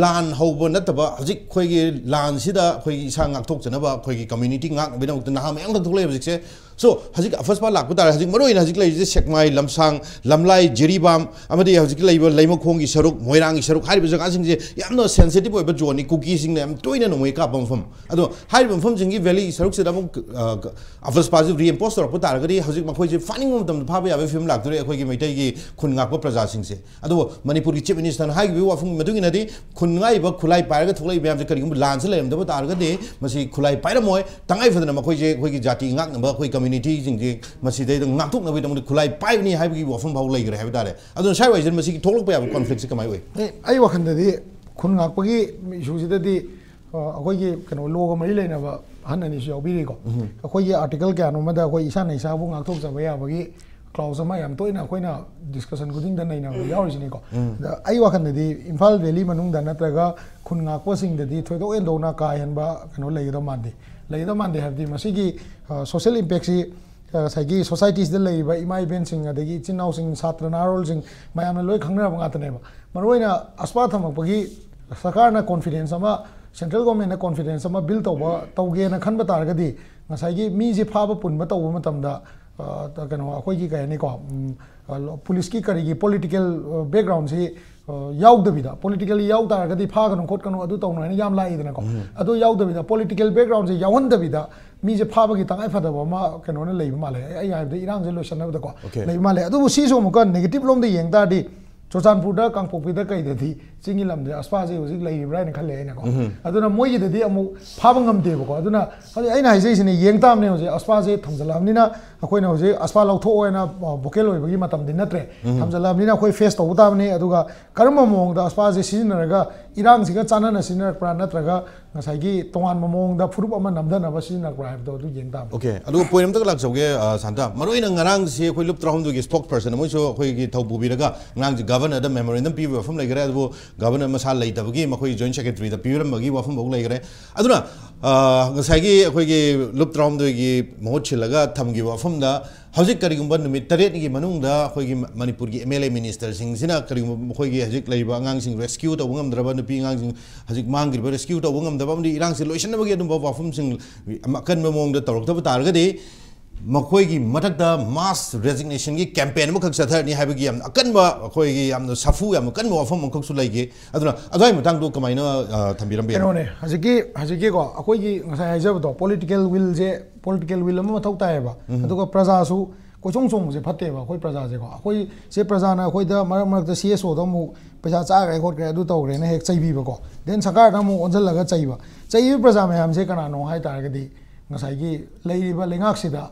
ꯂꯥꯟ ꯍꯧꯕ ꯅꯠꯇꯕ ꯍꯧꯖꯤꯛ ꯑꯩꯈꯣꯏꯒꯤ ꯂꯥꯟꯁꯤꯗ ꯑꯩꯈꯣꯏꯒꯤ ꯏꯁꯥ ꯉꯥꯛꯊꯣꯛꯆꯅꯕ ꯑꯩꯈꯣꯏꯒꯤ ꯀꯝꯃ꯭ꯌꯨꯅꯤꯇꯤ ꯉꯥꯛꯅꯕꯒꯤꯗꯃꯛꯇ ꯅꯍꯥ ꯃꯌꯥꯝꯈꯛ ꯊꯣꯛꯂꯛꯑꯦ ꯍꯧꯖꯤꯛꯁꯦ꯫ ꯁꯣ ꯍꯧꯖꯤꯛ ꯑꯐꯁꯄꯥ ꯂꯥꯛꯄ ꯇꯥꯔꯦ꯫ ꯍꯧꯖꯤꯛ ꯃꯔꯨꯑꯣꯏꯅ ꯍꯧꯖꯤꯛ ꯂꯩꯔꯤꯁꯦ ꯁꯦꯛꯃꯥꯏ, ꯂꯝꯁꯥꯡ, ꯂꯝꯂꯥꯏ, ꯖꯤꯔꯤꯕꯥꯝ ꯑꯃꯗꯤ ꯍꯧꯖꯤꯛ ꯂꯩꯔꯤꯕ ꯂꯩꯃꯈꯣꯡꯒꯤ ꯁꯔꯨꯛ, ꯃꯣꯏꯔꯥꯡꯒꯤ ꯁꯔꯨꯛ ꯍꯥꯏꯔꯤꯕ ꯖꯒꯥꯁꯤꯡꯁꯦ ꯌꯥꯝꯅ ꯁꯦꯟꯁꯤꯇꯤꯚ ꯑꯣꯏꯕ ꯖꯣꯟꯅꯤ꯫ ꯀꯨꯀꯤꯁꯤꯡꯅ ꯌꯥꯝ ꯇꯣꯏꯅ ꯅꯣꯡꯃꯩ ꯀꯥꯞꯄ ꯃꯐꯝ꯫ ꯑꯗꯣ ꯍꯥꯏꯔꯤꯕ ꯃꯐꯝꯁꯤꯡꯒꯤ ꯚꯦꯂꯤ ꯁꯔꯨꯛꯁꯤꯗ ꯑꯃꯨꯛ ꯑꯐꯁꯄꯥꯁꯤ ꯔꯤꯑꯦꯝꯄꯣꯁ ꯇꯧꯔꯛꯄ ꯇꯥꯔꯒꯗꯤ ꯍꯧꯖꯤꯛ ꯃꯈꯣꯏꯁꯦ ꯐꯥꯅꯤꯡꯕ ꯃꯇꯝꯗ ꯐꯥꯕ ꯌꯥꯕꯒꯤ ꯐꯤꯕꯝ ꯂꯥꯛꯇꯣꯔꯦ ꯑꯩꯈꯣꯏꯒꯤ ꯃꯩꯇꯩꯒꯤ ꯈꯨꯟ ꯉꯥꯛꯄ ꯄ꯭ꯔꯖꯥꯁꯤꯡꯁꯦ꯫ ꯑꯗꯨꯕꯨ ꯃꯅꯤꯄꯨꯔꯒꯤ ꯆꯤꯐ ꯃꯤꯅꯤꯁꯇꯔꯅ ꯍꯥꯏꯈꯤꯕꯒꯤ ꯋꯥꯐꯝꯒꯤ ꯃꯇꯨꯡ ꯏꯟꯅꯗꯤ ꯈꯨꯟ ꯉꯥꯛꯏꯕ ꯈꯨꯠꯂꯥꯏ ꯄꯥꯏꯔꯒ ꯊꯣꯛꯂꯛꯏꯕ ꯃꯌꯥꯝꯁꯦ ꯀꯔꯤꯒꯨꯝꯕ ꯂꯥꯟꯁꯦ ꯂꯩꯔꯝꯗꯕ ꯇꯥꯔꯒꯗꯤ ꯃꯁꯤ ꯈꯨꯠꯂꯥꯏ ꯄꯥꯏꯔꯝꯃꯣꯏ꯫ ꯇꯉꯥꯏ ꯐꯗꯅ ꯃꯈꯣꯏꯁꯦ ꯑꯩꯈꯣꯏꯒꯤ ꯖꯥꯇꯤ ꯉꯥꯛꯅꯕ ꯑꯩꯈꯣꯏ ꯀꯝꯃ꯭ꯌꯨꯅꯤꯇꯤꯁꯤꯡꯁꯦ ꯃꯁꯤꯗꯩꯗ ꯉꯥꯛꯊꯣꯛꯅꯕꯒꯤꯗꯃꯛꯇ ꯈꯨꯠꯂꯥꯏ ꯄꯥꯏꯕꯅꯤ ꯍꯥꯏꯕꯒꯤ ꯋꯥꯐꯝ ꯐꯥꯎ ꯂꯩꯈ꯭ꯔꯦ ꯍꯥꯏꯕ ꯇꯥꯔꯦ꯫ ꯑꯗꯨꯅ ꯁ꯭ꯋꯥꯏ ꯋꯥꯏꯁꯤꯗ ꯃꯁꯤꯒꯤ ꯊꯣꯛꯂꯛꯄ ꯌꯥꯕ ꯀꯣꯟꯐ꯭ꯂꯤꯛꯁꯦ ꯀꯃꯥꯏꯅ ꯑꯣꯏ? ꯑꯦ, ꯑꯩ ꯋꯥꯈꯜꯗꯗꯤ ꯈꯨꯟ ꯉꯥꯛꯄꯒꯤ ꯏꯁꯨꯁꯤꯗꯗꯤ ꯑ, ꯑꯩꯈꯣꯏꯒꯤ ꯀꯩꯅꯣ ꯂꯣꯒ ꯃꯔꯤ ꯂꯩꯅꯕ ꯑꯍꯟ ꯑꯅꯤꯁꯨ ꯌꯥꯎꯕꯤꯔꯤꯀꯣ꯫ ꯑꯩꯈꯣꯏꯒꯤ ꯑꯥꯔꯇꯤꯀꯜ ꯀꯌꯥꯅꯣ ꯑꯃꯗ ꯑꯩꯈꯣꯏ ꯏꯁꯥꯅ ꯏꯁꯥꯕꯨ ꯉꯥꯛꯊꯣꯛꯆꯕ ꯌꯥꯕꯒꯤ ꯀ꯭ꯂꯥꯎꯁ ꯑꯃ ꯌꯥꯝ ꯇꯣꯏꯅ ꯑꯩꯈꯣꯏꯅ ꯗꯤꯁꯀꯁꯟ ꯈꯨꯗꯤꯡꯗ ꯅꯩꯅꯕꯗ ꯌꯥꯎꯔꯤꯁꯤꯅꯤꯀꯣ꯫ ꯑꯗ ꯑꯩ ꯋꯥꯈꯜꯗꯗꯤ ꯏꯝꯐꯥꯜ ꯚꯦꯂꯤ ꯃꯅꯨꯡꯗ ꯅꯠꯇ꯭ꯔꯒ ꯈꯨꯟ ꯉꯥꯛꯄꯁꯤꯡꯗꯗꯤ ꯊꯣꯏꯗꯣꯛ ꯍꯦꯟꯗꯣꯛꯅ ꯀꯥ ꯍꯦꯟꯕ ꯀꯩꯅꯣ ꯂꯩꯒꯗꯕ ꯃꯥꯟꯗꯦ꯫ ꯂꯩꯒꯗꯕ ꯃꯥꯟꯗꯦ ꯍꯥꯏꯕꯗꯤ ꯃꯁꯤꯒꯤ ꯁꯣꯁꯦꯜ ꯏꯝꯄꯦꯛꯁꯤ ꯉꯁꯥꯏꯒꯤ ꯁꯣꯁꯥꯏꯇꯤꯁꯤꯗ ꯂꯩꯔꯤꯕ ꯏꯃꯥ ꯏꯕꯦꯟꯁꯤꯡ, ꯑꯗꯒꯤ ꯏꯆꯤꯟ ꯏꯅꯥꯎꯁꯤꯡ, ꯁꯥꯇ꯭ꯔ ꯅꯍꯥꯔꯣꯜꯁꯤꯡ ꯃꯌꯥꯝꯅ ꯂꯣꯏ ꯈꯪꯅꯔꯕ ꯉꯥꯛꯇꯅꯦꯕ꯫ ꯃꯔꯨꯑꯣꯏꯅ ꯑꯁꯄꯥ ꯊꯝꯃꯛꯄꯒꯤ ꯁꯔꯀꯥꯔꯅ ꯀꯣꯟꯐꯤꯗꯦꯟꯁ ꯑꯃ, ꯁꯦꯟꯇ꯭ꯔꯦꯜ ꯒꯣꯔꯃꯦꯟꯅ ꯀꯣꯟꯐꯤꯗꯦꯟꯁ ꯑꯃ ꯕꯤꯜ ꯇꯧꯕ, ꯇꯧꯒꯦꯅ ꯈꯟꯕ ꯇꯥꯔꯒꯗꯤ ꯉꯁꯥꯏꯒꯤ ꯃꯤꯁꯦ ꯐꯥꯕ ꯄꯨꯟꯕ ꯇꯧꯕ ꯃꯇꯝꯗ, ꯑ, ꯀꯩꯅꯣ, ꯑꯩꯈꯣꯏꯒꯤ ꯀꯩ ꯍꯥꯏꯅꯤꯀꯣ, ꯎꯝ, ꯑ, ꯄꯨꯂꯤꯁꯀꯤ ꯀꯔꯤꯒꯤ ꯄꯣꯂꯤꯇꯤꯀꯦꯜ ꯕꯦꯛꯒ꯭ꯔꯥꯎꯟꯁꯤ ꯌꯥꯎꯗꯕꯤꯗ, ꯄꯣꯂꯤꯇꯤꯀꯦꯜꯂꯤ ꯌꯥꯎ ꯇꯥꯔꯒꯗꯤ ꯐꯥꯒꯅꯨ ꯈꯣꯠꯀꯅꯨ ꯑꯗꯨ ꯇꯧꯅꯨ ꯍꯥꯏꯅ ꯌꯥꯝ ꯂꯥꯛꯏꯗꯅꯀꯣ꯫ ꯑꯗꯨ ꯌꯥꯎꯗꯕꯤꯗ, ꯄꯣꯂꯤꯇꯤꯀꯦꯜ ꯕꯦꯛꯒ꯭ꯔꯥꯎꯟꯁꯦ ꯌꯥꯎꯍꯟꯗꯕꯤꯗ ꯃꯤꯁꯦ ꯐꯥꯕꯒꯤ ꯇꯉꯥꯏ ꯐꯗꯕ ꯑꯃ ꯀꯩꯅꯣꯅ ꯂꯩꯕ ꯃꯥꯜꯂꯦ꯫ ꯑꯩ ꯍꯥꯏꯕꯗ ꯏꯔꯥꯡꯁꯦ ꯂꯣꯏꯁꯟꯅꯕꯗꯀꯣ, okay, ꯂꯩꯕ ꯃꯥꯜꯂꯦ꯫ ꯑꯗꯨꯕꯨ ꯁꯤꯁꯨ ꯑꯃꯨꯛꯀ ꯅꯦꯒꯦꯇꯤꯚ ꯂꯣꯝꯗ ꯌꯦꯡ ꯇꯥꯔꯗꯤ, ꯆꯨꯔꯆꯥꯟꯄꯨꯔꯗ, ꯀꯥꯡꯄꯣꯛꯄꯤꯗ ꯀꯩꯗꯗꯤ ꯆꯤꯡꯒꯤ ꯂꯝꯗ ꯑꯁꯄꯥꯁꯦ ꯍꯧꯖꯤꯛ ꯂꯩꯔꯤꯕ꯭ꯔꯥ ꯍꯥꯏꯅ ꯈꯜꯂꯦ ꯑꯩꯅꯀꯣ꯫ ꯑꯗꯨꯅ ꯃꯣꯏꯒꯤꯗꯗꯤ ꯑꯃꯨꯛ ꯐꯥꯕ ꯉꯝꯗꯦꯕꯀꯣ꯫ ꯑꯗꯨꯅ ꯍꯧꯖꯤꯛ ꯑꯩꯅ ꯍꯥꯏꯖꯔꯤꯁꯤꯅꯦ, ꯌꯦꯡ ꯇꯥꯕꯅꯦ꯫ ꯍꯧꯖꯤꯛ ꯑꯁꯄꯥꯁꯦ ꯊꯝꯖꯤꯜꯂꯛꯑꯕꯅꯤꯅ, ꯑꯩꯈꯣꯏꯅ ꯍꯧꯖꯤꯛ ꯑꯁꯄꯥ ꯂꯧꯊꯣꯛꯑꯣ ꯍꯥꯏꯅ ꯚꯣꯀꯦꯜ ꯑꯣꯏꯕꯒꯤ ꯃꯇꯝꯗꯤ ꯅꯠꯇ꯭ꯔꯦ꯫ ꯊꯝꯖꯤꯜꯂꯛꯑꯕꯅꯤꯅ ꯑꯩꯈꯣꯏ ꯐꯦꯁ ꯇꯧꯕ ꯇꯥꯕꯅꯤ꯫ ꯑꯗꯨꯒ ꯀꯔꯝꯕ ꯃꯑꯣꯡꯗ ꯑꯁꯄꯥꯁꯦ ꯁꯤꯖꯤꯟꯅꯔꯒ, ꯏꯔꯥꯡꯁꯤꯒ ꯆꯥꯟꯅꯅ ꯁꯤꯖꯤꯟꯅꯔꯛꯄ꯭ꯔꯥ, ꯅꯠꯇ꯭ꯔꯒ ꯉꯁꯥꯏꯒꯤ ꯇꯣꯉꯥꯟꯕ ꯃꯑꯣꯡꯗ ꯐꯨꯔꯨꯞ ꯑꯃ ꯅꯝꯊꯅꯕ ꯁꯤꯖꯤꯟꯅꯔꯛꯄ꯭ꯔꯥ ꯍꯥꯏꯕꯗꯣ ꯑꯗꯨ ꯌꯦꯡ ꯇꯥꯕꯅꯤ꯫ Okay, ꯑꯗꯨꯒ ꯄꯣꯏꯟ ꯑꯝꯇꯒ ꯂꯥꯛꯆꯧꯒꯦ, ꯑ, ꯁꯥꯟꯇ꯫ ꯃꯔꯨꯑꯣꯏꯅ ꯉꯔꯥꯡꯁꯦ ꯑꯩꯈꯣꯏ ꯂꯨꯞ ꯇꯔꯥꯍꯨꯝꯗꯣꯏꯒꯤ ꯁ꯭ꯄꯣꯛꯁ ꯄꯔꯁꯟ ꯑꯃꯁꯨ ꯑꯩꯈꯣꯏꯒꯤ ꯊꯧ ꯄꯨꯕꯤꯔꯒ ꯉꯔꯥꯡꯁꯦ ꯒꯚꯔꯅꯔꯗ ꯃꯦꯃꯣꯔꯦꯟꯗꯝ ꯄꯤꯕꯒꯤ ꯋꯥꯐꯝ ꯂꯩꯈ꯭ꯔꯦ꯫ ꯑꯗꯨꯕꯨ ꯒꯚꯔꯅꯔ ꯃꯁꯥ ꯂꯩꯇꯕꯒꯤ ꯃꯈꯣꯏ ꯖꯣꯏꯟꯠ ꯁꯦꯀ꯭ꯔꯦꯇꯔꯤꯗ ꯄꯤꯔꯝꯕꯒꯤ ꯋꯥꯐꯝ ꯐꯥꯎ ꯂꯩꯈ꯭ꯔꯦ꯫ ꯑꯗꯨꯅ, ꯑ, ꯉꯁꯥꯏꯒꯤ ꯑꯩꯈꯣꯏꯒꯤ ꯂꯨꯞ ꯇꯔꯥꯍꯨꯝꯗꯣꯏꯒꯤ ꯃꯍꯨꯠ ꯁꯤꯜꯂꯒ ꯊꯝꯈꯤꯕ ꯋꯥꯐꯝꯗ ꯍꯧꯖꯤꯛ ꯀꯔꯤꯒꯨꯝꯕ ꯅꯨꯃꯤꯠ ꯇꯔꯦꯠꯅꯤꯒꯤ ꯃꯅꯨꯡꯗ ꯑꯩꯈꯣꯏꯒꯤ ꯃ-, ꯃꯅꯤꯄꯨꯔꯒꯤ ꯑꯦꯝ ꯑꯦꯜ ꯑꯦ ꯃꯤꯅꯤꯁꯇꯔꯁꯤꯡꯁꯤꯅ ꯀꯔꯤꯒꯨꯝꯕ ꯃꯈꯣꯏꯒꯤ ꯍꯧꯖꯤꯛ ꯂꯩꯔꯤꯕ ꯑꯉꯥꯡꯁꯤꯡ ꯔꯦꯁꯀ꯭ꯌꯨ ꯇꯧꯕ ꯉꯝꯗ꯭ꯔꯕ, ꯅꯨꯄꯤ ꯑꯉꯥꯡꯁꯤꯡ ꯍꯧꯖꯤꯛ ꯃꯥꯡꯈ꯭ꯔꯤꯕ ꯔꯦꯁꯀ꯭ꯌꯨ ꯇꯧꯕ ꯉꯝꯗꯕ ꯑꯃꯗꯤ ꯏꯔꯥꯡꯁꯤ ꯂꯣꯏꯁꯤꯟꯅꯕꯒꯤ ꯑꯗꯨꯝꯕ ꯋꯥꯐꯝꯁꯤꯡ ꯑꯀꯟꯕ ꯃꯑꯣꯡꯗ ꯇꯧꯔꯛꯇꯕ ꯇꯥꯔꯒꯗꯤ, ꯃꯈꯣꯏꯒꯤ ꯃꯊꯛꯇ ꯃꯥꯁ ꯔꯦꯖꯤꯒꯅꯦꯁꯟꯒꯤ ꯀꯦꯝꯄꯦꯟ ꯑꯃꯈꯛ ꯆꯠꯊꯔꯅꯤ ꯍꯥꯏꯕꯒꯤ ꯌꯥꯝꯅ ꯑꯀꯟꯕ, ꯑꯩꯈꯣꯏꯒꯤ ꯌꯥꯝꯅ ꯁꯥꯐꯨ, ꯌꯥꯝꯅ ꯀꯟꯕ ꯋꯥꯐꯝ ꯑꯃꯈꯛꯁꯨ ꯂꯩꯈꯤ꯫ ꯑꯗꯨꯅ ꯑꯗꯨꯒꯤ ꯃꯇꯥꯡꯗꯣ ꯀꯃꯥꯏꯅ, ꯑ, ꯊꯝꯕꯤꯔꯝꯕ ꯌꯥꯏ? ꯀꯩꯅꯣꯅꯦ, ꯍꯧꯖꯤꯛꯀꯤ, ꯍꯧꯖꯤꯛꯀꯤꯀꯣ, ꯑꯩꯈꯣꯏꯒꯤ ꯉꯁꯥꯏ ꯍꯥꯏꯖꯕꯗꯣ, ꯄꯣꯂꯤꯇꯤꯀꯦꯜ ꯋꯤꯜꯁꯦ, ꯄꯣꯂꯤꯇꯤꯀꯦꯜ ꯋꯤꯜ ꯑꯃ ꯃꯊꯧ ꯇꯥꯏꯌꯦꯕ꯫ ꯑꯗꯨꯒ ꯄ꯭ꯔꯖꯥꯁꯨ ꯀꯣꯏꯆꯣꯡ ꯆꯣꯡꯕꯁꯦ ꯐꯠꯇꯦꯕ꯫ ꯑꯩꯈꯣꯏ ꯄ꯭ꯔꯖꯥꯁꯦꯀꯣ, ꯑꯩꯈꯣꯏ ꯁꯦ ꯄ꯭ꯔꯖꯥꯅ ꯑꯩꯈꯣꯏꯗ ꯃꯔꯛ ꯃꯔꯛꯇ ꯁꯤ ꯑꯦꯁ ꯑꯣꯗ ꯑꯃꯨꯛ ꯄꯩꯁꯥ ꯆꯥꯈ꯭ꯔꯦ ꯈꯣꯠꯈ꯭ꯔꯦ ꯑꯗꯨ ꯇꯧꯈ꯭ꯔꯦꯅ ꯍꯦꯛ ꯆꯩꯕꯤꯕꯀꯣ, ꯗꯦꯟ ꯁꯔꯀꯥꯔꯗ ꯑꯃꯨꯛ ꯑꯣꯟꯁꯤꯜꯂꯒ ꯆꯩꯕ꯫ ꯆꯩꯔꯤꯕ ꯄ꯭ꯔꯖꯥ ꯃꯌꯥꯝꯁꯦ ꯀꯅꯥꯅꯣ ꯍꯥꯏ ꯇꯥꯔꯒꯗꯤ, ꯉꯁꯥꯏꯒꯤ ꯂꯩꯔꯤꯕ ꯂꯩꯉꯥꯛꯁꯤꯗ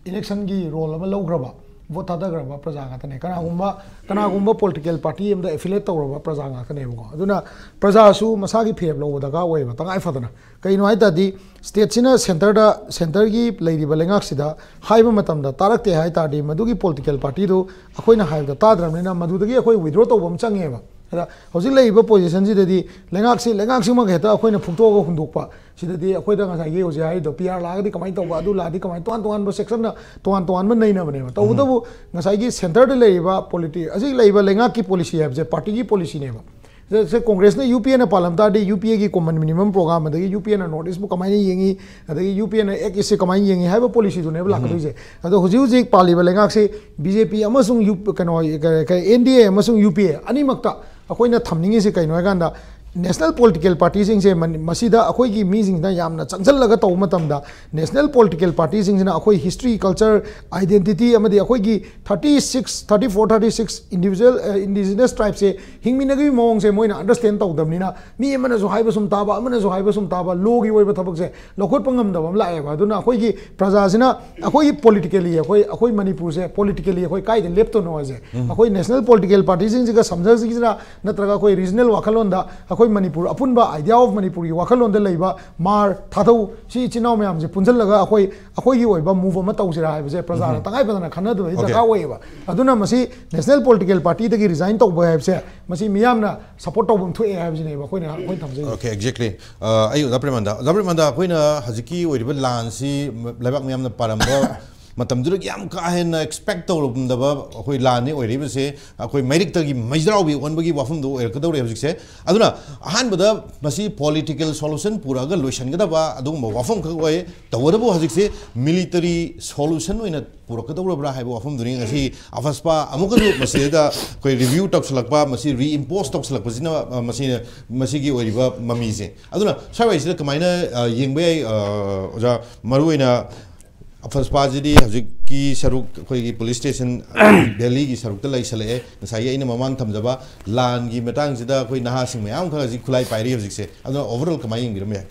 ꯏꯂꯦꯛꯁꯟꯒꯤ ꯔꯣꯜ ꯑꯃ ꯂꯧꯈ꯭ꯔꯕ, ꯚꯣꯠ ꯊꯥꯗꯈ꯭ꯔꯕ ꯄ꯭ꯔꯖꯥ ꯉꯥꯛꯇꯅꯦ꯫ ꯀꯅꯥꯒꯨꯝꯕ, ꯀꯅꯥꯒꯨꯝꯕ ꯄꯣꯂꯤꯇꯤꯀꯦꯜ ꯄꯥꯔꯇꯤ ꯑꯃꯗ ꯑꯦꯐꯤꯂꯦꯠ ꯇꯧꯔꯕ ꯄ꯭ꯔꯖꯥ ꯉꯥꯛꯇꯅꯦꯕꯀꯣ꯫ ꯑꯗꯨꯅ ꯄ꯭ꯔꯖꯥꯁꯨ ꯃꯁꯥꯒꯤ ꯐꯤꯔꯦꯞ ꯂꯧꯕ ꯗꯔꯀꯥꯔ ꯑꯣꯏꯌꯦꯕ, ꯇꯉꯥꯏ ꯐꯗꯅ꯫ ꯀꯩꯅꯣ ꯍꯥꯏ ꯇꯥꯔꯗꯤ, ꯁ꯭ꯇꯦꯠꯁꯤꯅ ꯁꯦꯟꯇꯔꯗ, ꯁꯦꯟꯇꯔꯒꯤ ꯂꯩꯔꯤꯕ ꯂꯩꯉꯥꯛꯁꯤꯗ ꯍꯥꯏꯕ ꯃꯇꯝꯗ ꯇꯥꯔꯛꯇꯦ ꯍꯥꯏ ꯇꯥꯔꯗꯤ, ꯃꯗꯨꯒꯤ ꯄꯣꯂꯤꯇꯤꯀꯦꯜ ꯄꯥꯔꯇꯤꯗꯨ ꯑꯩꯈꯣꯏꯅ ꯍꯥꯏꯕꯗ ꯇꯥꯗ꯭ꯔꯕꯅꯤꯅ, ꯃꯗꯨꯗꯒꯤ ꯑꯩꯈꯣꯏ ꯋꯤꯗ꯭ꯔꯣ ꯇꯧꯕ ꯑꯃ ꯆꯪꯉꯦꯕ꯫ ꯑꯗ ꯍꯧꯖꯤꯛ ꯂꯩꯔꯤꯕ ꯄꯣꯖꯤꯁꯟꯁꯤꯗꯗꯤ ꯂꯩꯉꯥꯛꯁꯤ, ꯂꯩꯉꯥꯛꯁꯤꯃꯛ ꯍꯦꯛꯇ ꯑꯩꯈꯣꯏꯅ ꯐꯨꯛꯇꯣꯛꯑꯒ ꯍꯨꯟꯗꯣꯛꯄ, ꯁꯤꯗꯗꯤ ꯑꯩꯈꯣꯏꯗ ꯉꯁꯥꯏꯒꯤ ꯍꯧꯖꯤꯛ ꯍꯥꯏꯔꯤꯗꯣ, ꯄꯤ ꯑꯥꯔ ꯂꯥꯛꯑꯒꯗꯤ ꯀꯃꯥꯏꯅ ꯇꯧꯕ, ꯑꯗꯨ ꯂꯥꯛꯑꯗꯤ ꯀꯃꯥꯏꯅ, ꯇꯣꯉꯥꯟ ꯇꯣꯉꯥꯟꯕ ꯁꯦꯛꯁꯟꯅ ꯇꯣꯉꯥꯟ ꯇꯣꯉꯥꯟꯕ ꯅꯩꯅꯕꯅꯦꯕ꯫ ꯇꯧꯕꯇꯕꯨ ꯉꯁꯥꯏꯒꯤ ꯁꯦꯟꯇꯔꯗ ꯂꯩꯔꯤꯕ ꯄꯣꯂꯤꯇꯤ-, ꯍꯧꯖꯤꯛ ꯂꯩꯔꯤꯕ ꯂꯩꯉꯥꯛꯀꯤ ꯄꯣꯂꯤꯁꯤ ꯍꯥꯏꯕꯁꯦ ꯄꯥꯔꯇꯤꯒꯤ ꯄꯣꯂꯤꯁꯤꯅꯦꯕ꯫ ꯁꯦ, ꯁꯦ ꯀꯣꯡꯒ꯭ꯔꯦꯁꯅ ꯌꯨ ꯄꯤ ꯑꯦꯅ ꯄꯥꯜꯂꯝ ꯇꯥꯔꯗꯤ, ꯌꯨ ꯄꯤ ꯑꯦꯒꯤ ꯀꯣꯃꯟ ꯃꯤꯅꯤꯃꯝ ꯄ꯭ꯔꯣꯒ꯭ꯔꯥꯝ, ꯑꯗꯒꯤ ꯌꯨ ꯄꯤ ꯑꯦꯅ ꯅꯣꯔꯠ ꯏꯁꯄꯨ ꯀꯃꯥꯏꯅ ꯌꯦꯡꯉꯤ, ꯑꯗꯒꯤ ꯌꯨ ꯄꯤ ꯑꯦꯅ ꯑꯦꯛ ꯏꯁꯁꯦ ꯀꯃꯥꯏꯅ ꯌꯦꯡꯉꯤ ꯍꯥꯏꯕ ꯄꯣꯂꯤꯁꯤꯗꯨꯅꯦꯕ ꯂꯥꯛꯀꯗꯣꯏꯁꯦ꯫ ꯑꯗꯣ ꯍꯧꯖꯤꯛ ꯍꯧꯖꯤꯛ ꯄꯥꯜꯂꯤꯕ ꯂꯩꯉꯥꯛꯁꯦ ꯕꯤ ꯖꯦ ꯄꯤ ꯑꯃꯁꯨꯡ ꯌꯨ-, ꯀꯩꯅꯣ, ꯀ-, ꯀ-, ꯑꯦꯟ ꯗꯤ ꯑꯦ ꯑꯃꯁꯨꯡ ꯌꯨ ꯄꯤ ꯑꯦ ꯑꯅꯤꯃꯛꯇ ꯑꯩꯈꯣꯏꯅ ꯊꯝꯅꯤꯡꯉꯤꯁꯤ ꯀꯩꯅꯣ ꯍꯥꯏꯀꯥꯟꯗ, ꯅꯦꯁꯅꯦꯜ ꯄꯣꯂꯤꯇꯤꯀꯦꯜ ꯄꯥꯔꯇꯤꯁꯤꯡꯁꯦ ꯃꯅꯤ- ꯃꯁꯤꯗ ꯑꯩꯈꯣꯏꯒꯤ ꯃꯤꯁꯤꯡꯁꯤꯅ ꯌꯥꯝꯅ ꯆꯪꯁꯤꯜꯂꯒ ꯇꯧꯕ ꯃꯇꯝꯗ, ꯅꯦꯁꯅꯦꯜ ꯄꯣꯂꯤꯇꯤꯀꯦꯜ ꯄꯥꯔꯇꯤꯁꯤꯡꯁꯤꯅ ꯑꯩꯈꯣꯏ ꯍꯤꯁꯇ꯭ꯔꯤ, ꯀꯜꯆꯔ, ꯑꯥꯏꯗꯦꯟꯇꯤꯇꯤ ꯑꯃꯗꯤ ꯑꯩꯈꯣꯏꯒꯤ thirty six, thirty four, thirty six individual, indigenous ꯇ꯭ꯔꯥꯏꯕꯁꯦ ꯍꯤꯡꯃꯤꯟꯅꯈꯤꯕꯒꯤ ꯃꯑꯣꯡꯁꯦ ꯃꯣꯏꯅ ꯑꯟꯗꯔꯁ꯭ꯇꯦꯟ ꯇꯧꯗꯕꯅꯤꯅ, ꯃꯤ ꯑꯃꯅꯁꯨ ꯍꯥꯏꯕ ꯁꯨꯝ ꯇꯥꯕ, ꯑꯃꯅꯁꯨ ꯍꯥꯏꯕ ꯁꯨꯝ ꯇꯥꯕ, ꯂꯣꯒꯤ ꯑꯣꯏꯕ ꯊꯕꯛꯁꯦ ꯂꯧꯈꯠꯄ ꯉꯝꯗꯕ ꯑꯃ ꯂꯥꯛꯑꯦꯕ꯫ ꯑꯗꯨꯅ ꯑꯩꯈꯣꯏꯒꯤ ꯄ꯭ꯔꯖꯥꯁꯤꯅ, ꯑꯩꯈꯣꯏꯒꯤ ꯄꯣꯂꯤꯇꯤꯀꯦꯜꯂꯤ, ꯑꯩꯈꯣꯏ, ꯑꯩꯈꯣꯏ ꯃꯅꯤꯄꯨꯔꯁꯦ ꯄꯣꯂꯤꯇꯤꯀꯦꯜꯂꯤ ꯑꯩꯈꯣꯏ ꯀꯥꯏꯗ ꯂꯦꯞꯇꯣꯏꯅꯣ ꯍꯥꯏꯁꯦ, ꯑꯩꯈꯣꯏ ꯅꯦꯁꯅꯦꯜ ꯄꯣꯂꯤꯇꯤꯀꯦꯜ ꯄꯥꯔꯇꯤꯁꯤꯡꯁꯤꯒ ꯁꯝꯖꯁꯤꯔꯥ, ꯅꯠꯇ꯭ꯔꯒ ꯑꯩꯈꯣꯏ ꯔꯤꯖꯅꯦꯜ ꯋꯥꯈꯜꯂꯣꯟꯗ, ꯑꯩꯈꯣꯏ ꯃꯅꯤꯄꯨꯔ, ꯑꯄꯨꯟꯕ ꯑꯥꯏꯗꯤꯌꯥ ꯑꯣꯐ ꯃꯅꯤꯄꯨꯔꯒꯤ ꯋꯥꯈꯜꯂꯣꯟꯗ ꯂꯩꯕ ꯃꯥꯔ, ꯊꯥꯊꯧ, ꯁꯤ ꯏꯆꯤꯟ ꯏꯅꯥꯎ ꯃꯌꯥꯝꯁꯦ ꯄꯨꯟꯁꯤꯜꯂꯒ ꯑꯩꯈꯣꯏ, ꯑꯩꯈꯣꯏꯒꯤ ꯑꯣꯏꯕ ꯃꯨꯚ ꯑꯃ ꯇꯧꯁꯤꯔꯥ ꯍꯥꯏꯕꯁꯦ ꯄ꯭ꯔꯖꯥꯅ ꯇꯉꯥꯏ ꯐꯗꯅ ꯈꯟꯅꯗꯕꯒꯤ ꯗꯔꯀꯥꯔ ꯑꯣꯏꯌꯦꯕ꯫ ꯑꯗꯨꯅ ꯃꯁꯤ ꯅꯦꯁꯅꯦꯜ ꯄꯣꯂꯤꯇꯤꯀꯦꯜ ꯄꯥꯔꯇꯤꯗꯒꯤ ꯔꯤꯖꯥꯏꯟ ꯇꯧꯕ ꯍꯥꯏꯕꯁꯦ, ꯃꯁꯤ ꯃꯤꯌꯥꯝꯅ ꯁꯄꯣꯔꯠ ꯇꯧꯐꯝ ꯊꯣꯛꯑꯦ ꯍꯥꯏꯕꯁꯤꯅꯦꯕ ꯑꯩꯈꯣꯏꯅ, ꯑꯩꯈꯣꯏꯅ ꯊꯝꯖꯩꯁꯦ꯫ Okay, exactly. ꯑ, ꯑꯩ ꯑꯣꯖꯥ ꯄ꯭ꯔꯦꯃꯥꯅꯟꯗ, ꯑꯣꯖꯥ ꯄ꯭ꯔꯦꯃꯥꯅꯟꯗ, ꯑꯩꯈꯣꯏꯅ ꯍꯧꯖꯤꯛꯀꯤ ꯑꯣꯏꯔꯤꯕ ꯂꯥꯟꯁꯤ ꯂꯩꯕꯥꯛ ꯃꯤꯌꯥꯝꯅ ꯄꯥꯔꯝꯕ ꯃꯇꯝꯗꯨꯗꯒꯤ ꯌꯥꯝ ꯀꯥ ꯍꯦꯟꯅ ꯑꯦꯛꯁꯄꯦꯛ ꯇꯧꯔꯝꯗꯕ ꯑꯩꯈꯣꯏ ꯂꯥꯟꯅꯤ ꯑꯣꯏꯔꯛꯏꯕꯁꯦ꯫ ꯑꯩꯈꯣꯏ ꯃꯩꯔꯤꯛꯇꯒꯤ ꯃꯩꯖꯥꯎꯕꯤ ꯑꯣꯟꯕꯒꯤ ꯋꯥꯐꯝꯗꯨ ꯑꯣꯏꯔꯛꯀꯗꯧꯔꯦ ꯍꯧꯖꯤꯛꯁꯦ꯫ ꯑꯗꯨꯅ ꯑꯍꯥꯟꯕꯗ ꯃꯁꯤ ꯄꯣꯂꯤꯇꯤꯀꯦꯜ ꯁꯣꯂꯨꯁꯟ ꯄꯨꯔꯛꯑꯒ ꯂꯣꯏꯁꯤꯟꯒꯗꯕ ꯑꯗꯨꯒꯨꯝꯕ ꯋꯥꯐꯝ ꯈꯛ ꯑꯣꯏ꯫ ꯇꯧꯕꯇꯕꯨ ꯍꯧꯖꯤꯛꯁꯦ ꯃꯤꯂꯤꯇꯔꯤ ꯁꯣꯂꯨꯁꯟ ꯑꯣꯏꯅ ꯄꯨꯔꯛꯀꯗꯧꯔꯕ꯭ꯔꯥ ꯍꯥꯏꯕ ꯋꯥꯐꯝꯗꯨꯅꯤ ꯉꯁꯤ ꯑꯐꯁꯄꯥ ꯑꯃꯨꯛꯀꯁꯨ ꯃꯁꯤꯗ ꯑꯩꯈꯣꯏ ꯔꯤꯚ꯭ꯌꯨ ꯇꯧꯁꯤꯜꯂꯛꯄ, ꯃꯁꯤ ꯔꯤꯏꯝꯄꯣꯁ ꯇꯧꯁꯤꯜꯂꯛꯄꯁꯤꯅ, ꯑ, ꯃꯁꯤ, ꯃꯁꯤꯒꯤ ꯑꯣꯏꯔꯤꯕ ꯃꯃꯤꯁꯦ꯫ ꯑꯗꯨꯅ ꯁ꯭ꯋꯥꯏꯋꯥꯏꯁꯤꯗ ꯀꯃꯥꯏꯅ, ꯑ, ꯌꯦꯡꯕ ꯌꯥꯏ, ꯑ, ꯑꯣꯖꯥ? ꯃꯔꯨꯑꯣꯏꯅ ꯑꯐꯁꯄꯥꯁꯤꯗꯤ ꯍꯧꯖꯤꯛꯀꯤ ꯁꯔꯨꯛ, ꯑꯩꯈꯣꯏꯒꯤ ꯄꯨꯂꯤꯁ ꯁ꯭ꯇꯦꯁꯟ ꯚꯦꯂꯤꯒꯤ ꯁꯔꯨꯛꯇ ꯂꯩꯁꯜꯂꯛꯑꯦ꯫ ꯉꯁꯥꯏꯒꯤ ꯑꯩꯅ ꯃꯃꯥꯡ ꯊꯝꯖꯕ ꯂꯥꯟꯒꯤ ꯃꯇꯥꯡꯁꯤꯗ ꯑꯩꯈꯣꯏ ꯅꯍꯥꯁꯤꯡ ꯃꯌꯥꯝ ꯈꯔ ꯍꯧꯖꯤꯛ ꯈꯨꯠꯂꯥꯏ ꯄꯥꯏꯔꯤ ꯍꯧꯖꯤꯛꯁꯦ꯫ ꯑꯗꯨꯅ ꯑꯣꯚꯔꯑꯣꯜ ꯀꯃꯥꯏꯅ ꯌꯦꯡꯕꯤꯔꯝꯕ ꯌꯥꯏ?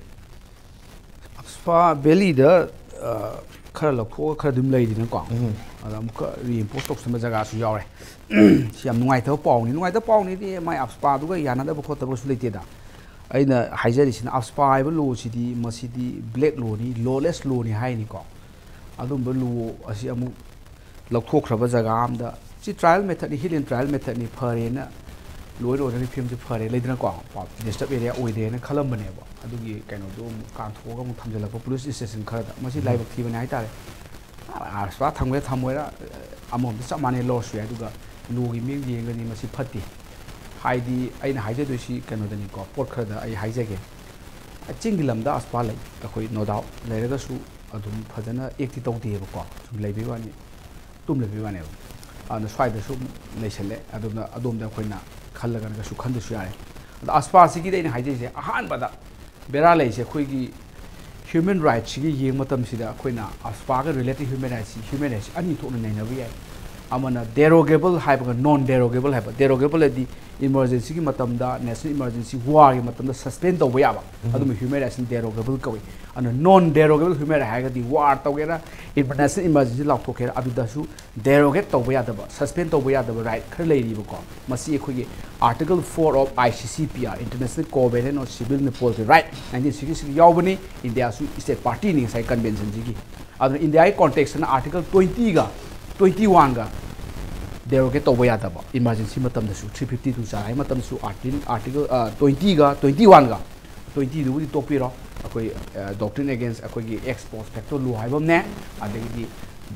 ꯑꯐꯁꯄꯥ ꯚꯦꯂꯤꯗ, ꯑ, ꯈꯔ ꯂꯧꯊꯣꯛꯑꯒ ꯈꯔ ꯑꯗꯨꯝ ꯂꯩꯔꯤꯗꯅꯀꯣ꯫ ꯑꯗ ꯑꯃꯨꯛꯀ ꯔꯤꯏꯝꯄꯣꯁ ꯇꯧꯁꯟꯕ ꯖꯒꯥꯁꯨ ꯌꯥꯎꯔꯦ꯫ ꯁꯤ ꯌꯥꯝ ꯅꯨꯡꯉꯥꯏꯇꯕ ꯄꯥꯎꯅꯤ꯫ ꯅꯨꯡꯉꯥꯏꯇꯕ ꯄꯥꯎꯅꯤꯗꯤ ꯃꯥꯏ ꯑꯐꯁꯄꯥꯗꯨꯒ ꯌꯥꯅꯗꯕ ꯈꯣꯠꯇꯕꯁꯨ ꯂꯩꯇꯦꯗ꯫ ꯑꯩꯅ ꯍꯥꯏꯖꯔꯤꯁꯤꯅ ꯑꯐꯁꯄꯥ ꯍꯥꯏꯕ ꯂꯣꯁꯤꯗꯤ, ꯃꯁꯤꯗꯤ ꯕ꯭ꯂꯦꯛ ꯂꯣꯅꯤ, ꯂꯣꯂꯦꯁ ꯂꯣꯅꯤ ꯍꯥꯏꯅꯤꯀꯣ꯫ ꯑꯗꯨꯝꯕ ꯂꯣ ꯑꯁꯤ ꯑꯃꯨꯛ ꯂꯧꯊꯣꯛꯈ꯭ꯔꯕ ꯖꯒꯥ ꯑꯃꯗ, ꯁꯤ ꯇ꯭ꯔꯥꯏꯌꯦꯜ ꯃꯦꯊꯠꯅꯤ, ꯍꯤꯠ ꯑꯦꯟ ꯇ꯭ꯔꯥꯏꯌꯦꯜ ꯃꯦꯊꯠꯅꯤ, ꯐꯔꯦꯅ ꯂꯣꯏ ꯂꯣꯏꯔꯒ ꯐꯤꯕꯝꯁꯦ ꯐꯔꯦ ꯂꯩꯗꯅꯀꯣ, ꯗꯤꯁꯇꯔꯕ ꯑꯦꯔꯤꯌꯥ ꯑꯣꯏꯗ꯭ꯔꯦꯅ ꯈꯜꯂꯝꯕꯅꯦꯕ꯫ ꯑꯗꯨꯒꯤ ꯀꯩꯅꯣꯗꯣ ꯑꯃꯨꯛ ꯀꯥꯟꯊꯣꯛꯑꯒ ꯑꯃꯨꯛ ꯊꯝꯖꯤꯜꯂꯛꯄ ꯄꯨꯂꯤꯁ ꯁ꯭ꯇꯦꯁꯟ ꯈꯔꯗ꯫ ꯃꯁꯤ ꯂꯥꯏꯕꯛ ꯊꯤꯕꯅꯦ ꯍꯥꯏꯇꯥꯔꯦ꯫ ꯑꯐꯁꯄꯥ ꯊꯝꯒꯦ ꯊꯝꯃꯣꯏꯔ ꯑꯃꯔꯣꯝꯗ ꯆꯞ ꯃꯥꯟꯅꯩ, ꯂꯣꯁꯁꯨ ꯌꯥꯏ꯫ ꯑꯗꯨꯒ ꯂꯣꯒꯤ ꯃꯤꯠꯌꯦꯡ ꯌꯦꯡꯒꯗꯤ ꯃꯁꯤ ꯐꯠꯇꯦ꯫ ꯍꯥꯏꯗꯤ ꯑꯩꯅ ꯍꯥꯏꯖꯗꯣꯏꯁꯤ ꯀꯩꯅꯣꯗꯅꯤꯀꯣ, ꯄꯣꯠ ꯈꯔꯗ ꯑꯩ ꯍꯥꯏꯖꯒꯦ꯫ ꯆꯤꯡꯒꯤ ꯂꯝꯗ ꯑꯐꯁꯄꯥ ꯂꯩ, ꯑꯩꯈꯣꯏ no doubt ꯂꯩꯔꯒꯁꯨ ꯑꯗꯨꯝ ꯐꯖꯅ ꯑꯦꯛꯇꯤ ꯇꯧꯗꯦꯕꯀꯣ, ꯁꯨꯝ ꯂꯩꯕꯩ ꯋꯥꯅꯤ, ꯇꯨꯝ ꯂꯩꯕꯩ ꯋꯥꯅꯦꯕ꯫ ꯑꯗꯨꯅ ꯁ꯭ꯋꯥꯏꯗꯁꯨ ꯑꯃꯨꯛ ꯂꯩꯁꯜꯂꯦ꯫ ꯑꯗꯨꯅ ꯑꯗꯣꯝꯗ ꯑꯩꯈꯣꯏꯅ ꯈꯜꯂꯒꯅ ꯀꯩꯁꯨ ꯈꯟꯗꯁꯨ ꯌꯥꯔꯦ꯫ ꯑꯗꯣ ꯑꯁꯄꯥꯁꯤꯒꯤꯗꯤ ꯑꯩꯅ ꯍꯥꯏꯖꯩꯁꯦ, ꯑꯍꯥꯟꯕꯗ ꯕꯦꯔꯥ ꯂꯩꯔꯤꯁꯦ ꯑꯩꯈꯣꯏꯒꯤ human rightꯁꯤꯒꯤ ꯌꯦꯡꯕ ꯃꯇꯝꯁꯤꯗ ꯑꯩꯈꯣꯏꯅ ꯑꯁꯄꯥꯒ related human rightꯁꯤ, human rightꯁꯤ ꯑꯅꯤ ꯊꯣꯛꯅ ꯅꯩꯅꯕ ꯌꯥꯏ꯫ ꯑꯃꯅ derogable ꯍꯥꯏꯕꯒ non derogable ꯍꯥꯏꯕ꯫ Derogable ꯍꯥꯏꯗꯤ emergencyꯒꯤ ꯃꯇꯝꯗ, national emergency, warꯒꯤ ꯃꯇꯝꯗ suspend ꯇꯧꯕ ꯌꯥꯕ, ꯑꯗꯨꯝꯕ human rightsꯅ derogable ꯀꯧꯏ꯫ ꯑꯗꯨꯅ non derogable human right ꯍꯥꯏꯔꯒꯗꯤ war ꯇꯧꯒꯦꯔꯥ, national emergency ꯂꯥꯎꯊꯣꯛꯀꯦꯔꯥ, ꯑꯗꯨꯗꯁꯨ derogate ꯇꯧꯕ ꯌꯥꯗꯕ, suspend ꯇꯧꯕ ꯌꯥꯗꯕ right ꯈꯔ ꯂꯩꯔꯤꯕꯀꯣ꯫ ꯃꯁꯤ ꯑꯩꯈꯣꯏꯒꯤ Article four of ICCPR, International Covenant on Civil and Political Right, nineteen sixty six ꯌꯥꯎꯕꯅꯤ꯫ ꯏꯟꯗꯤꯌꯥꯁꯨ state partyꯅꯤ ꯉꯁꯥꯏ conventionꯁꯤꯒꯤ꯫ ꯑꯗꯨꯅ ꯏꯟꯗꯤꯌꯥꯒꯤ contextꯇꯅ Article twentyꯒ twenty oneꯒ derogate ꯇꯧꯕ ꯌꯥꯗꯕ, emergency ꯃꯇꯝꯗꯁꯨ three fifty two ꯆꯥꯔꯥꯏ ꯃꯇꯝꯗꯁꯨ article, article, ꯑ, twentyꯒ twenty oneꯒ, twentyꯗꯨꯕꯨꯗꯤ ꯇꯣꯛꯄꯤꯔꯣ, ꯑꯩꯈꯣꯏ, ꯑ, doctrine against ꯑꯩꯈꯣꯏꯒꯤ ex post facto law ꯍꯥꯏꯕ ꯑꯃꯅꯦ, ꯑꯗꯒꯤꯗꯤ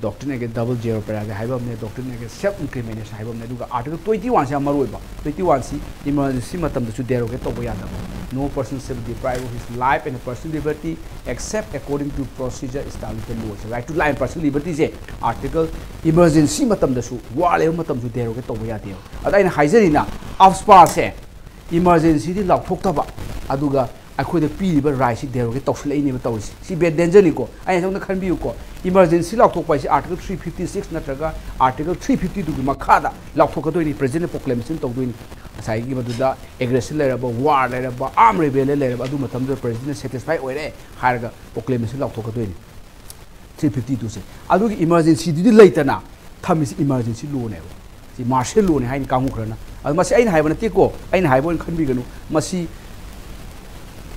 doctrine against double jeopardy ꯍꯥꯏꯕ ꯑꯃꯅꯦ, doctrine against self incrimination ꯍꯥꯏꯕ ꯑꯃꯅꯦ, ꯑꯗꯨꯒ Article twenty oneꯁꯦ ꯌꯥꯝ ꯃꯔꯨ ꯑꯣꯏꯕ꯫ Twenty oneꯁꯤ emergency ꯃꯇꯝꯗꯁꯨ derogate ꯇꯧꯕ ꯌꯥꯗꯕ, no person shall be deprived of his life and personal liberty except according to procedure established in law꯫ Right to life and personal libertyꯁꯦ article, emergency ꯃꯇꯝꯗꯁꯨ, war ꯂꯩꯕ ꯃꯇꯝꯗꯁꯨ derogate ꯇꯧꯕ ꯌꯥꯗꯦꯕ꯫ ꯑꯗ ꯑꯩꯅ ꯍꯥꯏꯖꯔꯤꯅ, ꯑꯐꯁꯄꯥꯁꯦ emergencyꯗꯤ ꯂꯥꯎꯊꯣꯛꯇꯕ, ꯑꯗꯨꯒ ꯑꯩꯈꯣꯏꯗ ꯄꯤꯔꯤꯕ rightꯁꯤ derogate ꯇꯧꯁꯤꯜꯂꯛꯏꯅꯦꯕ ꯇꯧꯔꯤꯁꯦ꯫ ꯁꯤ very dangerꯅꯤꯀꯣ꯫ ꯑꯩꯅ ꯁꯣꯝꯗ ꯈꯟꯕꯤꯌꯨꯀꯣ, emergency ꯂꯥꯎꯊꯣꯛꯄ ꯍꯥꯏꯁꯦ Article three fifty six ꯅꯠꯇ꯭ꯔꯒ Article three fifty twoꯒꯤ ꯃꯈꯥꯗ ꯂꯥꯎꯊꯣꯛꯀꯗꯣꯏꯅꯤ, Presidentꯅ proclamation ꯇꯧꯗꯣꯏꯅꯤ꯫ ꯉꯁꯥꯏꯒꯤ ꯃꯗꯨꯗ aggression ꯂꯩꯔꯕ, war ꯂꯩꯔꯕ, armed rebellion ꯂꯩꯔꯕ, ꯑꯗꯨ ꯃꯇꯝꯗꯨꯗ Presidentꯅ satisfy ꯑꯣꯏꯔꯦ ꯍꯥꯏꯔꯒ proclamation ꯂꯥꯎꯊꯣꯛꯀꯗꯣꯏꯅꯤ꯫ Three fifty twoꯁꯦ꯫ ꯑꯗꯨꯒꯤ emergencyꯗꯨꯗꯤ ꯂꯩꯇꯅ ꯊꯝꯃꯤꯁꯤ emergency lawꯅꯦꯕ꯫ ꯁꯤ martial lawꯅꯦ ꯍꯥꯏꯅꯤ ꯀꯥꯡꯕꯨ ꯈꯔꯅ꯫ ꯑꯗꯣ ꯃꯁꯤ ꯑꯩꯅ ꯍꯥꯏꯕ ꯅꯠꯇꯦꯀꯣ, ꯑꯩꯅ ꯍꯥꯏꯕ ꯑꯣꯏꯅ ꯈꯟꯕꯤꯒꯅꯨ꯫ ꯃꯁꯤ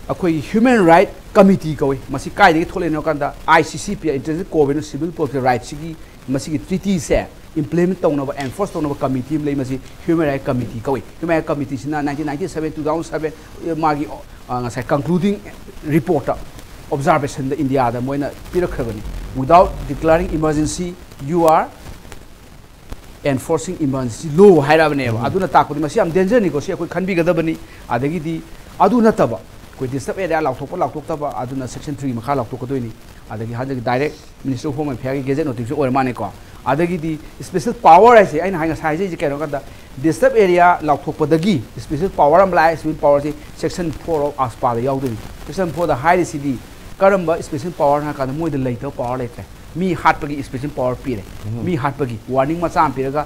ꯑꯩꯈꯣꯏꯒꯤ Human Right Committee ꯀꯧꯏ꯫ ꯃꯁꯤ ꯀꯥꯏꯗꯒꯤ ꯊꯣꯛꯂꯛꯏꯅꯣ ꯍꯥꯏ ꯀꯥꯟꯗ, ICCPR, International Covenant on Civil Political Rightsꯁꯤꯒꯤ ꯃꯁꯤꯒꯤ treatyꯁꯦ implement ꯇꯧꯅꯕ, enforce ꯇꯧꯅꯕ committee ꯑꯃ ꯂꯩ꯫ ꯃꯁꯤ Human Right Committee ꯀꯧꯏ꯫ Human Right Committeeꯁꯤꯅ nineteen ninety seven, two thousand seven, ꯃꯥꯒꯤ, ꯑ, ꯉꯁꯥꯏ concluding reportꯇ, observationꯗ ꯏꯟꯗꯤꯌꯥꯗ ꯃꯣꯏꯅ ꯄꯤꯔꯛꯈ꯭ꯔꯕꯅꯤ꯫ Without declaring emergency, you are enforcing emergency law ꯍꯥꯏꯔꯛꯑꯕꯅꯦꯕ꯫ ꯑꯗꯨꯅ ꯇꯥꯛꯄꯗꯤ ꯃꯁꯤ ꯌꯥꯝ dangerꯅꯤꯀꯣ, ꯁꯤ ꯑꯩꯈꯣꯏ ꯈꯟꯕꯤꯒꯗꯕꯅꯤ꯫ ꯑꯗꯒꯤꯗꯤ ꯑꯗꯨ ꯅꯠꯇꯕ ꯑꯩꯈꯣꯏ disturb area ꯂꯥꯎꯊꯣꯛꯄ ꯂꯥꯎꯊꯣꯛꯇꯕ, ꯑꯗꯨꯅ section three ꯃꯈꯥ ꯂꯥꯎꯊꯣꯛꯀꯗꯣꯏꯅꯤ꯫ ꯑꯗꯒꯤ ꯍꯟꯗꯛꯀꯤ direct Minister of Home Affairꯒꯤ gazette notification ꯑꯣꯏꯔ ꯃꯥꯅꯦꯀꯣ꯫ ꯑꯗꯒꯤꯗꯤ special power ꯍꯥꯏꯁꯦ ꯑꯩꯅ ꯍꯥꯏ-, ꯉꯁꯥꯏ ꯍꯥꯏꯖꯩꯁꯦ ꯀꯩꯅꯣ ꯀꯥꯟꯗ, Disturbed area ꯂꯥꯎꯊꯣꯛꯄꯗꯒꯤ special power ꯑꯃ ꯂꯥꯛꯑꯦ꯫ Special power ꯁꯤ section four of AFSPA the ꯌꯥꯎꯗꯣꯏꯅꯤ꯫ Section four ꯗ ꯍꯥꯏꯔꯤꯁꯤꯗꯤ ꯀꯔꯝꯕ special power ꯍꯥꯏꯔ ꯀꯥꯟꯗ ꯃꯣꯏꯗ ꯂꯩꯇꯕ power ꯂꯩꯇ꯭ꯔꯦ꯫ ꯃꯤ ꯍꯥꯠꯄꯒꯤ special power ꯄꯤꯔꯦ꯫ ꯃꯤ ꯍꯥꯠꯄꯒꯤ warning ꯃꯆꯥ ꯑꯃ ꯄꯤꯔꯒ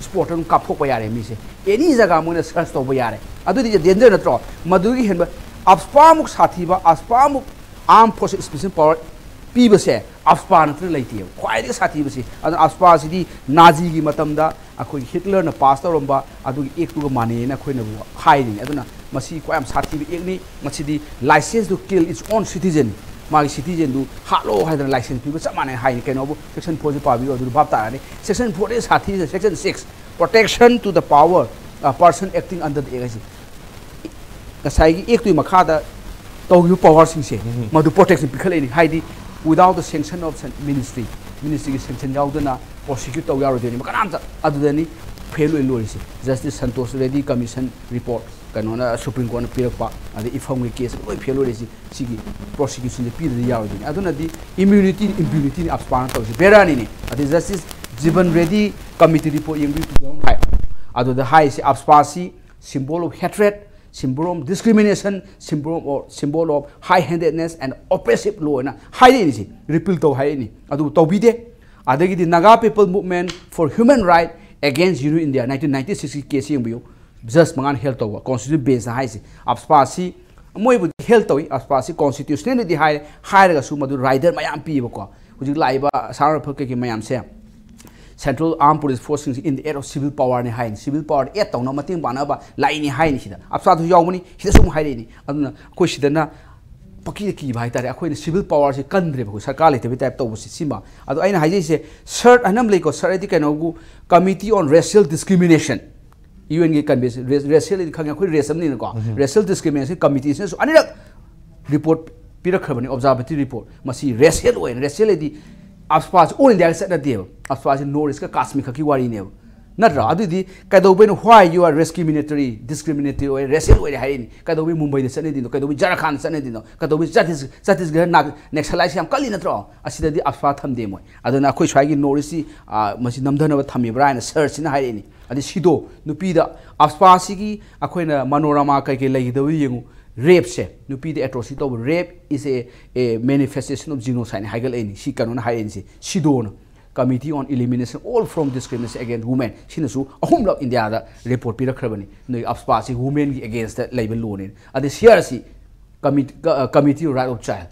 spot ꯇ ꯑꯗꯨꯝ ꯀꯥꯞꯊꯣꯛꯄ ꯌꯥꯔꯦ ꯃꯤꯁꯦ꯫ Any ꯖꯒꯥ ꯃꯣꯏꯅ search ꯇꯧꯕ ꯌꯥꯔꯦ꯫ ꯑꯗꯨꯗꯤ danger ꯅꯠꯇ꯭ꯔꯣ? ꯃꯗꯨꯒꯤ ꯍꯦꯟꯕ AFSPA ꯃꯨꯛ ꯁꯥꯊꯤꯕ, AFSPA ꯃꯨꯛ armed force special power ꯄꯤꯕꯁꯦ AFSPA ꯅꯠꯇꯅ ꯂꯩꯇꯦꯕ꯫ ꯈ꯭ꯋꯥꯏꯗꯒꯤ ꯁꯥꯊꯤꯕꯁꯤ꯫ ꯑꯗꯨꯅ AFSPA ꯁꯤꯗꯤ ꯅꯥꯖꯤꯒꯤ ꯃꯇꯝꯗ ꯑꯩꯈꯣꯏꯒꯤ ꯍꯤꯠꯂꯔꯅ pass ꯇꯧꯔꯝꯕ ꯑꯗꯨꯒꯤ act ꯇꯨꯒ ꯃꯥꯟꯅꯩꯅ ꯑꯩꯈꯣꯏꯅꯕꯨ ꯍꯥꯏꯔꯤꯅꯤ꯫ ꯑꯗꯨꯅ ꯃꯁꯤ ꯈ꯭ꯋꯥꯏ ꯌꯥꯝ ꯁꯥꯊꯤꯕ act ꯅꯤ꯫ ꯃꯁꯤꯗꯤ license to kill its own citizen, ꯃꯥꯒꯤ citizen ꯗꯨ ꯍꯥꯠꯂꯣ ꯍꯥꯏꯗꯅ license ꯄꯤꯕ ꯆꯞ ꯃꯥꯟꯅꯩ ꯍꯥꯏꯅꯤ꯫ ꯀꯩꯅꯣꯕꯨ section four ꯁꯤ ꯄꯥꯕꯤꯌꯨ, ꯑꯗꯨꯗ ꯚꯥꯞ ꯇꯥꯔꯅꯤ꯫ Section four ꯗꯒꯤ ꯁꯥꯊꯤꯁꯦ section six, protection to the power, uh, person acting under the act ꯍꯥꯏꯁꯤ꯫ ꯉꯁꯥꯏꯒꯤ act ꯇꯨꯒꯤ ꯃꯈꯥꯗ ꯇꯧꯈꯤꯕ power ꯁꯤꯡꯁꯦ ꯃꯗꯨ protection ꯄꯤꯈꯠꯂꯛꯏꯅꯤ꯫ ꯍꯥꯏꯗꯤ without the sanction of ministry, ministry ꯒꯤ sanction ꯌꯥꯎꯗꯅ prosecute ꯇꯧ ꯌꯥꯔꯣꯏꯗꯣꯏꯅꯤ ꯀꯅꯥꯝꯇ꯫ ꯑꯗꯨꯗꯅꯤ fail ꯑꯣꯏ ꯂꯣꯏꯔꯤꯁꯦ꯫ Justice Santosh Reddy Commission report ꯀꯩꯅꯣꯅ, Supreme Court ꯅ ꯄꯤꯔꯛꯄ, ꯑꯗꯩ ꯏꯐꯝꯒꯤ case ꯂꯣꯏ fail ꯑꯣꯏꯔꯤꯁꯦ꯫ ꯁꯤꯒꯤ prosecution ꯁꯦ ꯄꯤꯗ꯭ꯔꯗꯤ ꯌꯥꯔꯣꯏꯗꯣꯏꯅꯤ꯫ ꯑꯗꯨꯅꯗꯤ immunity, impunity ꯅꯤ AFSPA ꯅ ꯇꯧꯔꯤꯁꯦ꯫ ꯕꯦꯔꯥꯅꯤꯅꯦ꯫ ꯑꯗꯩ Justice Jiban Reddy Committee report ꯌꯦꯡꯕꯤꯌꯨ, two thousand five꯫ ꯑꯗꯨꯗ ꯍꯥꯏꯔꯤꯁꯦ AFSPA ꯁꯤ symbol of hatred, symbol of discrimination, symbol of, symbol of high handedness and oppressive law ꯍꯥꯏꯅ ꯍꯥꯏꯔꯛꯏꯅꯤ꯫ ꯁꯤ repeal ꯇꯧ ꯍꯥꯏꯔꯛꯏꯅꯤ, ꯑꯗꯨꯕꯨ ꯇꯧꯕꯤꯗꯦ꯫ ꯑꯗꯒꯤꯗꯤ Naga People Movement for Human Right against Union India, nineteen ninety six ꯀꯤ case ꯌꯦꯡꯕꯤꯌꯨ꯫ Judge ꯃꯉꯥꯅ ꯍꯦꯜ ꯇꯧꯕ constitutional bench ꯅ ꯍꯥꯏꯁꯦ AFSPA ꯁꯤ ꯃꯣꯏꯕꯨꯗꯤ ꯍꯦꯜ ꯇꯧꯏ, AFSPA ꯁꯤ constitutional ꯗꯤ ꯍꯥꯏꯔꯦ, ꯍꯥꯏꯔꯒꯁꯨ ꯃꯗꯨ rider ꯃꯌꯥꯝ ꯄꯤꯌꯦꯕꯀꯣ꯫ ꯍꯧꯖꯤꯛ ꯂꯥꯛꯏꯕ ꯑꯁꯥꯝ ꯔꯥꯏꯐꯜ ꯀꯩꯀꯩ ꯃꯌꯥꯝꯁꯦ Central Armed Police Force ꯁꯤꯡꯁꯦ in the aid of civil power ꯅꯤ ꯍꯥꯏꯅꯤ꯫ Civil power add ꯇꯧꯅꯕ ꯃꯇꯦꯡ ꯄꯥꯡꯅꯕ ꯂꯥꯛꯏꯅꯤ ꯍꯥꯏꯅꯤ꯫ ꯁꯤꯗ AFSPA ꯁꯨ ꯌꯥꯎꯕꯅꯤ, ꯁꯤꯗꯁꯨ ꯑꯃꯨꯛ ꯍꯥꯏꯔꯛꯏꯅꯤ꯫ ꯑꯗꯨꯅ ꯑꯩꯈꯣꯏ ꯁꯤꯗꯅ ꯄꯀꯤꯗ ꯀꯤꯕ ꯍꯥꯏꯇꯥꯔꯦ꯫ ꯑꯩꯈꯣꯏꯅ civil power ꯁꯦ ꯀꯟꯗ꯭ꯔꯦꯕ, ꯑꯩꯈꯣꯏ ꯁꯔꯀꯥꯔ ꯂꯩꯇꯕꯩ type ꯇꯧꯕꯁꯦ ꯁꯤꯃ꯫ ꯑꯗꯣ ꯑꯩꯅ ꯍꯥꯏꯖꯩꯁꯦ, CERT ꯍꯥꯏꯅ ꯑꯃ ꯂꯩꯀꯣ, CERT ꯍꯥꯏꯗꯤ ꯀꯩꯅꯣꯕꯨ Committee on Racial Discrimination, U N ꯒꯤ convention, racial ꯍꯥꯏꯗꯤ ꯈꯪꯉꯦ, ꯑꯩꯈꯣꯏ race ꯑꯃꯅꯤꯅꯀꯣ꯫ Racial Discrimination Committee ꯁꯤꯅꯁꯨ ꯑꯅꯤꯔꯛ report ꯄꯤꯔꯛꯈ꯭ꯔꯕꯅꯤ, observatory report꯫ ꯃꯁꯤ racial ꯑꯣꯏꯅ, racial ꯍꯥꯏꯗꯤ AFSPA ꯁꯤ all India ꯗ ꯆꯠꯅꯗꯦꯕ꯫ AFSPA ꯁꯤ North East ꯀ ꯀꯥꯁꯃꯤꯔ ꯈꯛꯀꯤ ꯋꯥꯔꯤꯅꯦꯕ, ꯅꯠꯇ꯭ꯔꯥ? ꯑꯗꯨꯗꯤ ꯀꯩꯗꯧꯕꯩꯅꯣ, why you are discriminatory, discriminatory ꯑꯣꯏ, racial ꯑꯣꯏꯔꯦ ꯍꯥꯏꯔꯛꯏꯅꯤ? ꯀꯩꯗꯧꯕꯩ ꯃꯨꯝꯕꯩꯗ ꯆꯠꯅꯗꯣꯏꯅꯣ? ꯀꯩꯗꯧꯕꯩ ꯖꯥꯔꯈꯟꯗ ꯆꯠꯅꯗꯣꯏꯅꯣ? ꯀꯩꯗꯧꯕꯩ ꯆꯇꯤꯁ-, ꯆꯇꯤꯁꯒꯔ ꯅꯥꯒ-, Naxalite ꯁꯤ ꯌꯥꯝ ꯀꯜꯂꯤ ꯅꯠꯇ꯭ꯔꯣ? ꯑꯁꯤꯗꯗꯤ AFSPA ꯊꯝꯗꯦ ꯃꯣꯏ꯫ ꯑꯗꯨꯅ ꯑꯩꯈꯣꯏ ꯁ꯭ꯋꯥꯏꯒꯤ North East ꯁꯤ, ꯑꯥ, ꯃꯁꯤ ꯅꯝꯊꯅꯕ ꯊꯝꯃꯤꯕ꯭ꯔꯥ ꯍꯥꯏꯅ CERT ꯁꯤꯅ ꯍꯥꯏꯔꯛꯏꯅꯤ꯫ ꯑꯗꯩ ꯁꯤꯗꯣ ꯅꯨꯄꯤꯗ ꯑꯞꯁꯄꯥꯁꯤꯒꯤ ꯑꯩꯈꯣꯏꯅ ꯃꯅꯣꯔꯃꯥ ꯀꯩꯀꯩ ꯂꯩꯒꯗꯕ ꯌꯦꯡꯉꯨ, ꯔꯦꯞꯁꯦ, ꯅꯨꯄꯤꯗ ꯑꯦꯇ꯭ꯔꯣꯁꯤ ꯇꯧꯕ, rape is a, a manifestation of genocide ꯅ ꯍꯥꯏꯒꯠꯂꯛꯏꯅꯤ꯫ ꯁꯤ ꯀꯩꯅꯣꯅ ꯍꯥꯏꯔꯛꯏꯅꯤꯁꯦ, ꯁꯤꯗꯣꯅ꯫ Committee on Elimination All Form Discrimination Against Women ꯁꯤꯅꯁꯨ ꯑꯍꯨꯝꯂꯛ ꯏꯟꯗꯤꯌꯥꯗ ꯔꯤꯄꯣꯔꯠ ꯄꯤꯔꯛꯈ꯭ꯔꯕꯅꯤ, ꯅꯣꯏ ꯑꯞꯁꯄꯥꯁꯤ ꯋꯨꯃꯦꯟꯒꯤ ꯑꯦꯒꯦꯟꯁꯇ ꯂꯩꯕ ꯂꯣꯅꯤ꯫ ꯑꯗꯩ ꯁꯤꯌꯥꯔꯁꯤ ꯀꯃꯤꯇꯤ ꯔꯥꯏꯠ ꯑꯣꯐ ꯆꯥꯏꯜ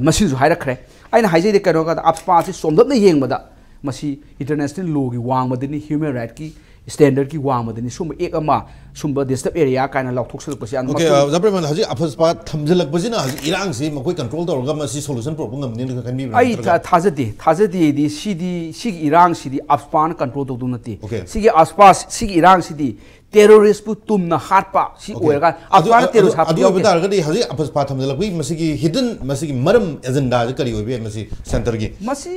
ꯃꯁꯤꯅꯁꯨ ꯍꯥꯏꯔꯛꯈ꯭ꯔꯦ꯫ ꯑꯩꯅ ꯍꯥꯏꯖꯩꯗꯤ ꯀꯩꯅꯣ ꯀꯥꯟꯗ ꯑꯞꯁꯄꯥꯁꯤ ꯆꯣꯝꯂꯞꯅ ꯌꯦꯡꯕꯗ ꯃꯁꯤ ꯏꯟꯇꯔꯅꯦꯁꯅꯦꯜ ꯂꯣꯒꯤ ꯋꯥꯡꯃꯗꯅꯤ, ꯍ꯭ꯌꯨꯃꯦꯟ ꯔꯥꯏꯠꯀꯤ ꯁ꯭ꯇꯦꯟꯗꯔꯗꯀꯤ ꯋꯥꯡꯃꯗꯅꯤ꯫ ꯁꯨꯝꯕ ꯑꯦꯛ ꯑꯃ, ꯁꯨꯝꯕ ꯗꯤꯁꯇꯔꯕ ꯑꯦꯔꯤꯌꯥ ꯀꯥꯏꯅ ꯂꯥꯎꯊꯣꯛꯁꯜꯂꯛꯄꯁꯦ ꯌꯥꯝꯅ ꯑꯣꯀꯦ, ꯃꯈꯣꯏ ꯖꯕꯔꯃꯟ, ꯍꯧꯖꯤꯛ ꯑꯐꯁꯄꯥ ꯊꯝꯖꯤꯜꯂꯛꯄꯁꯤꯅ ꯍꯧꯖꯤꯛ ꯏꯔꯥꯡꯁꯤ ꯃꯈꯣꯏ ꯀꯟꯇ꯭ꯔꯣꯜ ꯇꯧꯔꯒ ꯃꯁꯤ ꯁꯣꯂꯨꯁꯟ ꯄꯨꯔꯛꯄ ꯉꯝꯅꯤꯅ ꯈꯟꯕꯤꯕ꯭ꯔꯥ? ꯑꯩ ꯅꯠꯇ꯭ꯔꯒ ꯊꯥ-, ꯊꯥꯖꯗꯦ꯫ ꯊꯥꯖꯗꯦꯗꯤ ꯁꯤꯗꯤ, ꯁꯤꯒꯤ ꯏꯔꯥꯡꯁꯤꯗꯤ ꯑꯞꯁꯄꯥꯅ ꯀꯟꯇ꯭ꯔꯣꯜ ꯇꯧꯗꯧ ꯅꯠꯇꯦ꯫ ꯑꯣꯀꯦ꯫ ꯁꯤꯒꯤ ꯑꯞꯁꯄꯥ, ꯁꯤꯒꯤ ꯏꯔꯥꯡꯁꯤꯗꯤ ꯇꯦꯔꯣꯔꯤꯁꯄꯨ ꯇꯨꯝꯅ ꯍꯥꯠꯄ ꯁꯤ ꯑꯣꯀꯦ꯫ ꯑꯣꯏꯔꯒ ꯑꯗꯨ, ꯑꯞꯁꯄꯥꯅ ꯑꯗꯨ, ꯇꯦꯔꯣꯔꯤꯁ ꯍꯥꯠꯄ ꯑꯗꯨ ꯑꯣꯏꯕ ꯌꯥꯎꯗꯦ꯫ ꯇꯥꯔꯒꯗꯤ ꯍꯧꯖꯤꯛ ꯑꯐꯁꯄꯥ ꯊꯝꯖꯤꯜꯂꯛꯄꯒꯤ ꯃꯁꯤꯒꯤ ꯍꯤꯗꯟ, ꯃꯁꯤꯒꯤ ꯃꯔꯝ ꯑꯦꯖꯦꯟꯗꯥꯁꯦ ꯀꯔꯤ ꯑꯣꯏꯕ ꯌꯥꯏ ꯃꯁꯤ ꯁꯦꯟꯇꯔꯒꯤ? ꯃꯁꯤ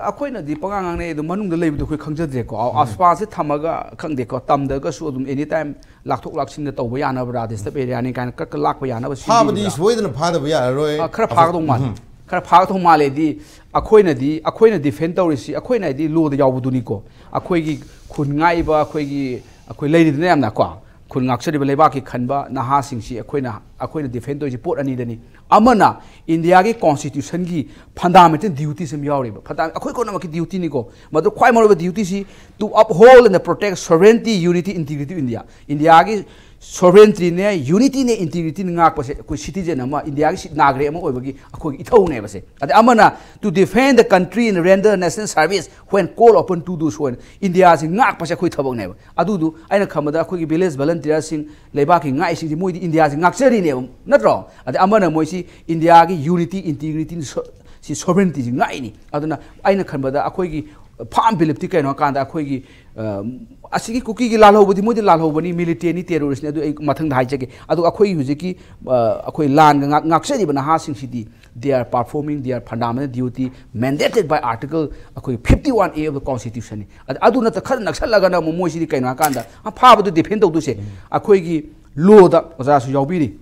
ꯑꯩꯈꯣꯏꯅꯗꯤ ꯄꯉꯥꯡ ꯉꯥꯡꯅꯩ, ꯑꯗꯨ ꯃꯅꯨꯡꯗ ꯂꯩꯕꯗꯣ ꯑꯩꯈꯣꯏ ꯈꯪꯖꯗ꯭ꯔꯦꯀꯣ꯫ ꯑꯞꯁꯄꯥꯁꯦ ꯊꯝꯃꯒ ꯈꯪꯗꯦꯀꯣ, ꯇꯝꯗ꯭ꯔꯒꯁꯨ ꯑꯗꯨꯝ ꯑꯦꯅꯤ ꯇꯥꯏꯝ ꯂꯥꯛꯊꯣꯛ ꯂꯥꯛꯁꯤꯟꯗ ꯇꯧꯕ ꯌꯥꯅꯕ꯭ꯔꯥ, ꯗꯤꯁꯇꯔꯕ ꯑꯦꯔꯤꯌꯥꯅꯤ ꯀꯥꯏꯅ ꯀꯛꯀ ꯂꯥꯛꯄ ꯌꯥꯅꯕ ꯐꯥꯕꯗꯤ ꯁꯤꯟꯕꯤꯔꯤꯕ꯭ꯔꯥ? ꯁꯣꯏꯗꯅ ꯐꯥꯗꯕ ꯌꯥꯔꯔꯣꯏ꯫ ꯑ, ꯈꯔ ꯐꯥꯒꯗꯧ ꯃꯥꯜꯂꯦ꯫ ꯎꯝ꯫ ꯈꯔ ꯐꯥꯒꯗꯧ ꯃꯥꯜꯂꯦꯗꯤ ꯑꯩꯈꯣꯏꯅꯗꯤ, ꯑꯩꯈꯣꯏꯅ ꯗꯤꯐꯦꯟ ꯇꯧꯔꯤꯁꯤ, ꯑꯩꯈꯣꯏꯅ ꯍꯥꯏꯗꯤ ꯂꯣꯗ ꯌꯥꯎꯕꯗꯨꯅꯤꯀꯣ꯫ ꯑꯩꯈꯣꯏꯒꯤ ꯈꯨꯟ ꯉꯥꯛꯏꯕ, ꯑꯩꯈꯣꯏꯒꯤ, ꯑꯩꯈꯣꯏ ꯂꯩꯔꯤꯗꯅ ꯌꯥꯝꯅ ꯀꯣ, ꯈꯨꯟ ꯉꯥꯛꯆꯔꯤꯕ ꯂꯩꯕꯥꯛꯀꯤ ꯈꯟꯕ ꯅꯍꯥꯁꯤꯡꯁꯤ ꯑꯩꯈꯣꯏꯅ, ꯑꯩꯈꯣꯏꯅ ꯗꯤꯐꯦꯟ ꯇꯧꯔꯤꯁꯤ ꯄꯣꯠ ꯑꯅꯤꯗꯅꯤ꯫ ꯑꯃꯅ ꯏꯟꯗꯤꯌꯥꯒꯤ ꯀꯣꯟꯁꯇꯤꯇ꯭ꯌꯨꯁꯟꯒꯤ ꯐꯟꯗꯥꯃꯦꯟꯇꯦꯜ ꯗ꯭ꯌꯨꯇꯤꯁ ꯑꯃ ꯌꯥꯎꯔꯤꯕ, ꯐꯟꯗꯥ-, ꯑꯩꯈꯣꯏ ꯄꯨꯝꯅꯃꯛꯀꯤ ꯗ꯭ꯌꯨꯇꯤꯅꯤꯀꯣ꯫ ꯃꯗꯨ ꯈ꯭ꯋꯥꯏ ꯃꯔꯨꯑꯣꯏꯕ ꯗ꯭ꯌꯨꯇꯤꯁꯤ to uphold and protect sovereignty, unity, integrity of India꯫ ꯏꯟꯗꯤꯌꯥꯒꯤ ꯁꯣꯚꯔꯦꯟꯇ꯭ꯔꯤꯅꯦ, ꯌꯨꯅꯤꯇꯤꯅꯦ, ꯏꯟꯇꯤꯒ꯭ꯔꯤꯇꯤꯅꯦ ꯉꯥꯛꯄꯁꯦ ꯑꯩꯈꯣꯏ ꯁꯤꯇꯤꯖꯦꯟ ꯑꯃ, ꯏꯟꯗꯤꯌꯥꯒꯤ ꯁꯤ-, ꯅꯥꯒꯔꯤꯛ ꯑꯃ ꯑꯣꯏꯕꯒꯤ ꯑꯩꯈꯣꯏꯒꯤ ꯏꯊꯧꯅꯦꯕꯁꯦ꯫ ꯑꯗꯩ ꯑꯃꯅ to defend the country and render national service when called upon to do so ꯍꯥꯏꯅ ꯏꯟꯗꯤꯌꯥꯁꯤ ꯉꯥꯛꯄꯁꯦ ꯑꯩꯈꯣꯏ ꯊꯕꯛꯅꯦꯕ꯫ ꯑꯗꯨꯗꯨ ꯑꯩꯅ ꯈꯟꯕꯗ ꯑꯩꯈꯣꯏꯒꯤ ꯚꯤꯂꯦꯖ ꯚꯂꯟꯇꯤꯌꯔꯁꯤꯡ, ꯂꯩꯕꯥꯛꯀꯤ ꯉꯥꯛꯏꯁꯤꯡꯁꯤ ꯃꯣꯏꯗꯤ ꯏꯟꯗꯤꯌꯥꯁꯤ ꯉꯥꯛꯆꯔꯤꯅꯦꯕ, ꯅꯠꯇ꯭ꯔꯣ? ꯑꯗꯩ ꯑꯃꯅ ꯃꯣꯏꯁꯤ ꯏꯟꯗꯤꯌꯥꯒꯤ ꯌꯨꯅꯤꯇꯤ, ꯏꯟꯇꯤꯒ꯭ꯔꯤꯇꯤ, ꯁꯣ-, ꯁꯤ ꯁꯣꯚꯔꯦꯟꯇꯤꯁꯤ ꯉꯥꯛꯏꯅꯤ꯫ ꯑꯗꯨꯅ ꯑꯩꯅ ꯈꯟꯕꯗ ꯑꯩꯈꯣꯏꯒꯤ ꯐꯥꯔꯝ ꯕꯤꯂꯤꯞꯇꯤ ꯀꯩꯅꯣ ꯍꯥꯏꯀꯥꯟꯗ ꯑꯩꯈꯣꯏꯒꯤ, ꯑ, ꯑꯁꯤꯒꯤ ꯀꯨꯀꯤꯒꯤ ꯂꯥꯜꯍꯧꯕꯗꯤ ꯃꯣꯏꯗꯤ ꯂꯥꯜꯍꯧꯕꯅꯤ, ꯃꯤꯂꯤꯇꯦꯟꯅꯤ, ꯇꯦꯔꯣꯔꯤꯁꯅꯤ, ꯑꯗꯨ ꯑꯩ ꯃꯊꯪꯗ ꯍꯥꯏꯖꯒꯦ꯫ ꯑꯗꯨ ꯑꯩꯈꯣꯏ ꯍꯧꯖꯤꯛꯀꯤ, ꯑ, ꯑꯩꯈꯣꯏ ꯂꯥꯟꯒ ꯉꯥꯛ-, ꯉꯥꯛꯆꯔꯤꯕ ꯅꯍꯥꯁꯤꯡꯁꯤꯗꯤ they are performing their fundamental duty mandated by article ꯑꯩꯈꯣꯏꯒꯤ fifty one A of the constitution ꯅꯤ꯫ ꯑꯗ-, ꯑꯗꯨ ꯅꯠꯇ ꯈꯔ ꯅꯛꯁꯜꯂꯒꯅ ꯑꯃꯨꯛ ꯃꯣꯏꯁꯤꯗꯤ ꯀꯩꯅꯣ ꯍꯥꯏꯀꯥꯟꯗ, ꯑ, ꯐꯥꯕꯗꯨ ꯗꯤꯐꯦꯟ ꯇꯧꯗꯣꯏꯁꯦ ꯑꯩꯈꯣꯏꯒꯤ ꯂꯣꯗ ꯑꯣꯖꯥꯁꯨ ꯌꯥꯎꯕꯤꯔꯤ꯫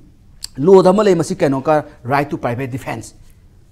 ꯂꯣꯗ ꯑꯃ ꯂꯩ, ꯃꯁꯤ ꯀꯩꯅꯣ ꯀ-, right to private defense꯫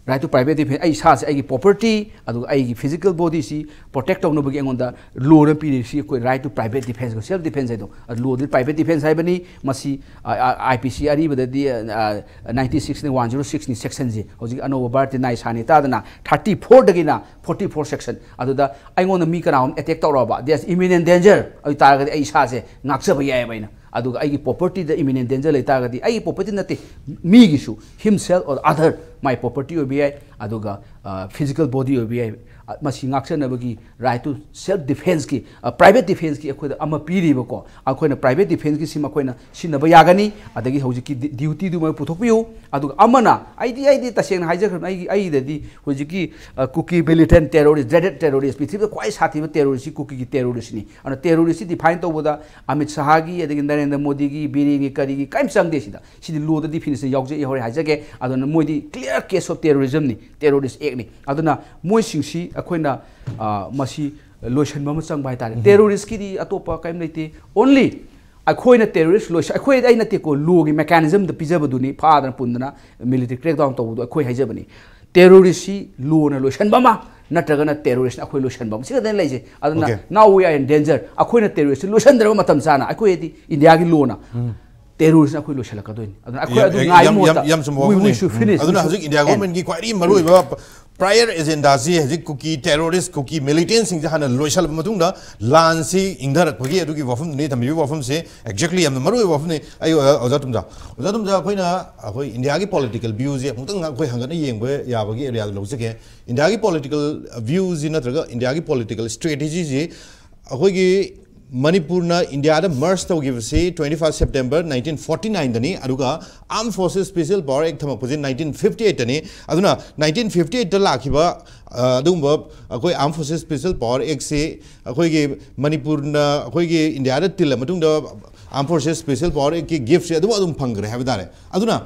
Right to private defense, ꯑꯩ ꯏꯁꯥꯁꯦ, ꯑꯩꯒꯤ property, ꯑꯗꯨꯒ ꯑꯩꯒꯤ physical bodyꯁꯤ protect ꯇꯧꯅꯕꯒꯤ ꯑꯩꯉꯣꯟꯗ lawꯅ ꯄꯤꯔꯤꯁꯤ ꯑꯩꯈꯣꯏ right to private defense, self defense ꯍꯥꯏꯗꯣ꯫ Lawꯗꯤ private defense ꯍꯥꯏꯕꯅꯤ꯫ ꯃꯁꯤ, ꯑ, ꯑ, I P C ꯑꯔꯤꯕꯗꯗꯤ, ꯑ, ꯑ, ninety sixꯅꯤ, one zero sixꯅꯤ sectionꯁꯤ꯫ ꯍꯧꯖꯤꯛ ꯑꯅꯧꯕ ꯚꯥꯔꯠꯇꯤ ꯅꯥꯏ ꯁꯥꯅꯤ ꯇꯥꯗꯅ thirty fourꯗꯒꯤꯅ forty four section꯫ ꯑꯗꯨꯗ ꯑꯩꯉꯣꯟꯗ ꯃꯤ ꯀꯅꯥꯒꯨꯝꯕ attack ꯇꯧꯔꯛꯑꯕ, there's imminent danger, ꯑꯗꯨ ꯇꯥꯔꯒꯗꯤ ꯑꯩ ꯏꯁꯥꯁꯦ ꯉꯥꯛꯆꯕ ꯌꯥꯏꯑꯕ ꯑꯩꯅ꯫ ꯑꯗꯨꯒ ꯑꯩꯒꯤ propertyꯗ imminent danger ꯂꯩ ꯇꯥꯔꯒꯗꯤ, ꯑꯩꯒꯤ property ꯅꯠꯇꯦ, ꯃꯤꯒꯤꯁꯨ, himself or other, my property ꯑꯣꯏꯕ ꯌꯥꯏ, ꯑꯗꯨꯒ, ꯑ, physical body ꯑꯣꯏꯕ ꯌꯥꯏ꯫ ꯑ, ꯃꯁꯤ ꯉꯥꯛꯆꯅꯕꯒꯤ right to self defenseꯀꯤ, ꯑ, private defenseꯀꯤ ꯑꯩꯈꯣꯏꯗ ꯑꯃ ꯄꯤꯔꯤꯕꯀꯣ꯫ ꯑꯩꯈꯣꯏꯅ private defenseꯀꯤ ꯁꯤꯃ ꯑꯩꯈꯣꯏꯅ ꯁꯤꯖꯤꯟꯅꯕ ꯌꯥꯒꯅꯤ꯫ ꯑꯗꯒꯤ ꯍꯧꯖꯤꯛꯀꯤ ꯗꯤ-, dutyꯗꯨꯃ ꯄꯨꯊꯣꯛꯄꯤꯌꯨ꯫ ꯑꯗꯨꯒ ꯑꯃꯅ, ꯑꯩꯗꯤ, ꯑꯩꯗꯤ ꯇꯁꯦꯡꯅ ꯍꯥꯏꯖꯈ꯭ꯔꯕꯅꯤ, ꯑꯩꯒꯤ, ꯑꯩꯗꯗꯤ ꯍꯧꯖꯤꯛꯀꯤ, ꯑ, ꯀꯨꯀꯤ militant terrorist, dreaded terrorist, ꯄ꯭ꯔꯤꯊꯤꯕꯤꯗ ꯈ꯭ꯋꯥꯏ ꯁꯥꯊꯤꯕ terroristꯁꯤ ꯀꯨꯀꯤꯒꯤ terroristꯅꯤ꯫ ꯑꯗꯨꯅ terroristꯁꯤ define ꯇꯧꯕꯗ ꯑꯃꯤꯠ ꯁꯍꯥꯒꯤ, ꯑꯗꯒꯤ ꯅꯔꯦꯟꯗ꯭ꯔ ꯃꯣꯗꯤꯒꯤ, ꯕꯤꯔꯦꯟꯒꯤ, ꯀꯔꯤꯒꯤ ꯀꯔꯤꯝ ꯆꯪꯗꯦ ꯁꯤꯗ꯫ ꯁꯤꯗꯤ lawꯗ definition ꯌꯥꯎꯖꯩ, ꯍꯣꯔꯦꯟ ꯍꯥꯏꯖꯒꯦ꯫ ꯑꯗꯨꯅ ꯃꯣꯏꯗꯤ clear case of terrorismꯅꯤ, terrorist actꯅꯤ꯫ ꯑꯗꯨꯅ ꯃꯣꯏꯁꯤꯡꯁꯤ ꯑꯩꯈꯣꯏꯅ, ꯑ, ꯃꯁꯤ ꯂꯣꯏꯁꯤꯟꯕ ꯑꯃ ꯆꯪꯕ ꯍꯥꯏꯇꯥꯔꯦ꯫ Terroristꯀꯤꯗꯤ ꯑꯇꯣꯞꯄ ꯀꯔꯤꯝ ꯂꯩꯇꯦ꯫ Only ꯑꯩꯈꯣꯏꯅ terrorist ꯂꯣꯏꯁ-, ꯑꯩꯈꯣꯏ, ꯑꯩ ꯅꯠꯇꯦꯀꯣ, lawꯒꯤ mechanismꯗ ꯄꯤꯖꯕꯗꯨꯅꯤ, ꯐꯥꯗꯅ ꯄꯨꯟꯗꯅ military crackdown ꯇꯧꯕꯗꯣ ꯑꯩꯈꯣꯏ ꯍꯥꯏꯖꯕꯅꯤ꯫ Terroristꯁꯤ lawꯅ ꯂꯣꯏꯁꯤꯟꯕ ꯑꯃ, ꯅꯠꯇ꯭ꯔꯒꯅ terroristꯅ ꯑꯩꯈꯣꯏ ꯂꯣꯏꯁꯤꯟꯕ ꯑꯃ, ꯁꯤ ꯈꯛꯇꯅꯤ ꯂꯩꯁꯦ꯫ ꯑꯗꯨꯅ Okay. Now we are in danger꯫ ꯑꯩꯈꯣꯏꯅ terrorist ꯂꯣꯏꯁꯤꯟꯗ꯭ꯔꯕ ꯃꯇꯝ ꯆꯥꯅ, ꯑꯩꯈꯣꯏꯗꯤ Indiaꯒꯤ lawꯅ terroristꯅ ꯑꯩꯈꯣꯏ ꯂꯣꯏꯁꯤꯜꯂꯛꯀꯗꯣꯏꯅꯤ꯫ ꯑꯗꯨꯅ ꯑꯩꯈꯣꯏ ꯌꯥꯝ, ꯑꯗꯨ ꯌꯥꯝ, ꯉꯥꯏꯕ ꯌꯥꯝ, ꯃꯍꯨꯠꯇ ꯌꯥꯝ ꯆꯨꯝꯕ we, we ꯋꯥꯐꯝꯅꯤ꯫ Should finish, ꯑꯗꯨꯅ we should ꯍꯧꯖꯤꯛ India end꯫ Governmentꯀꯤ ꯈ꯭ꯋꯥꯏꯗꯒꯤ ꯃꯔꯨꯑꯣꯏꯕ prior agendaꯁꯤ ꯍꯧꯖꯤꯛ ꯀꯨꯀꯤ terrorist, ꯀꯨꯀꯤ militantꯁꯤꯡꯁꯦ ꯍꯥꯟꯅ ꯂꯣꯏꯁꯤꯜꯂꯕ ꯃꯇꯨꯡꯗ ꯂꯥꯟꯁꯤ ꯏꯪꯊꯔꯛꯄꯒꯤ ꯑꯗꯨꯒꯤ ꯋꯥꯐꯝꯗꯨꯅꯤ ꯊꯝꯕꯤꯕ ꯋꯥꯐꯝꯁꯦ꯫ Exactly, ꯌꯥꯝꯅ ꯃꯔꯨꯑꯣꯏꯕ ꯋꯥꯐꯝꯅꯤ꯫ ꯑꯩ, ꯑ, ꯑꯣꯖꯥ ꯇꯨꯝꯖꯥ, ꯑꯣꯖꯥ ꯇꯨꯝꯖꯥ, ꯑꯩꯈꯣꯏꯅ, ꯑꯩꯈꯣꯏ Indiaꯒꯤ political viewꯁꯦ ꯑꯃꯨꯛꯇꯪ ꯑꯩꯈꯣꯏ ꯍꯪꯒꯠꯅ ꯌꯦꯡꯕ ꯌꯥꯕꯒꯤ areaꯗ ꯂꯧꯖꯒꯦ꯫ Indiaꯒꯤ political viewꯁꯤ ꯅꯠꯇ꯭ꯔꯒ Indiaꯒꯤ political strategyꯁꯤ ꯑꯩꯈꯣꯏꯒꯤ ꯃꯅꯤꯄꯨꯔꯅ Indiaꯗ merge ꯇꯧꯈꯤꯕꯁꯤ twenty five September nineteen forty nineꯗꯅꯤ, ꯑꯗꯨꯒ Armed Forces Special Power Act ꯊꯝꯃꯛꯄꯁꯤ nineteen fifty eightꯇꯅꯤ꯫ ꯑꯗꯨꯅ nineteen fifty eightꯇ ꯂꯥꯛꯈꯤꯕ, ꯑ, ꯑꯗꯨꯒꯨꯝꯕ ꯑꯩꯈꯣꯏ Armed Forces Special Power Actꯁꯤ ꯑꯩꯈꯣꯏꯒꯤ ꯃꯅꯤꯄꯨꯔꯅ ꯑꯩꯈꯣꯏꯒꯤ Indiaꯗ ꯇꯤꯜꯂ ꯃꯇꯨꯡꯗ Armed Forces Special Power Actꯀꯤ giftꯁꯦ ꯑꯗꯨꯝ, ꯑꯗꯨꯝ ꯐꯪꯈ꯭ꯔꯦ ꯍꯥꯏꯕ ꯇꯥꯔꯦ꯫ ꯑꯗꯨꯅ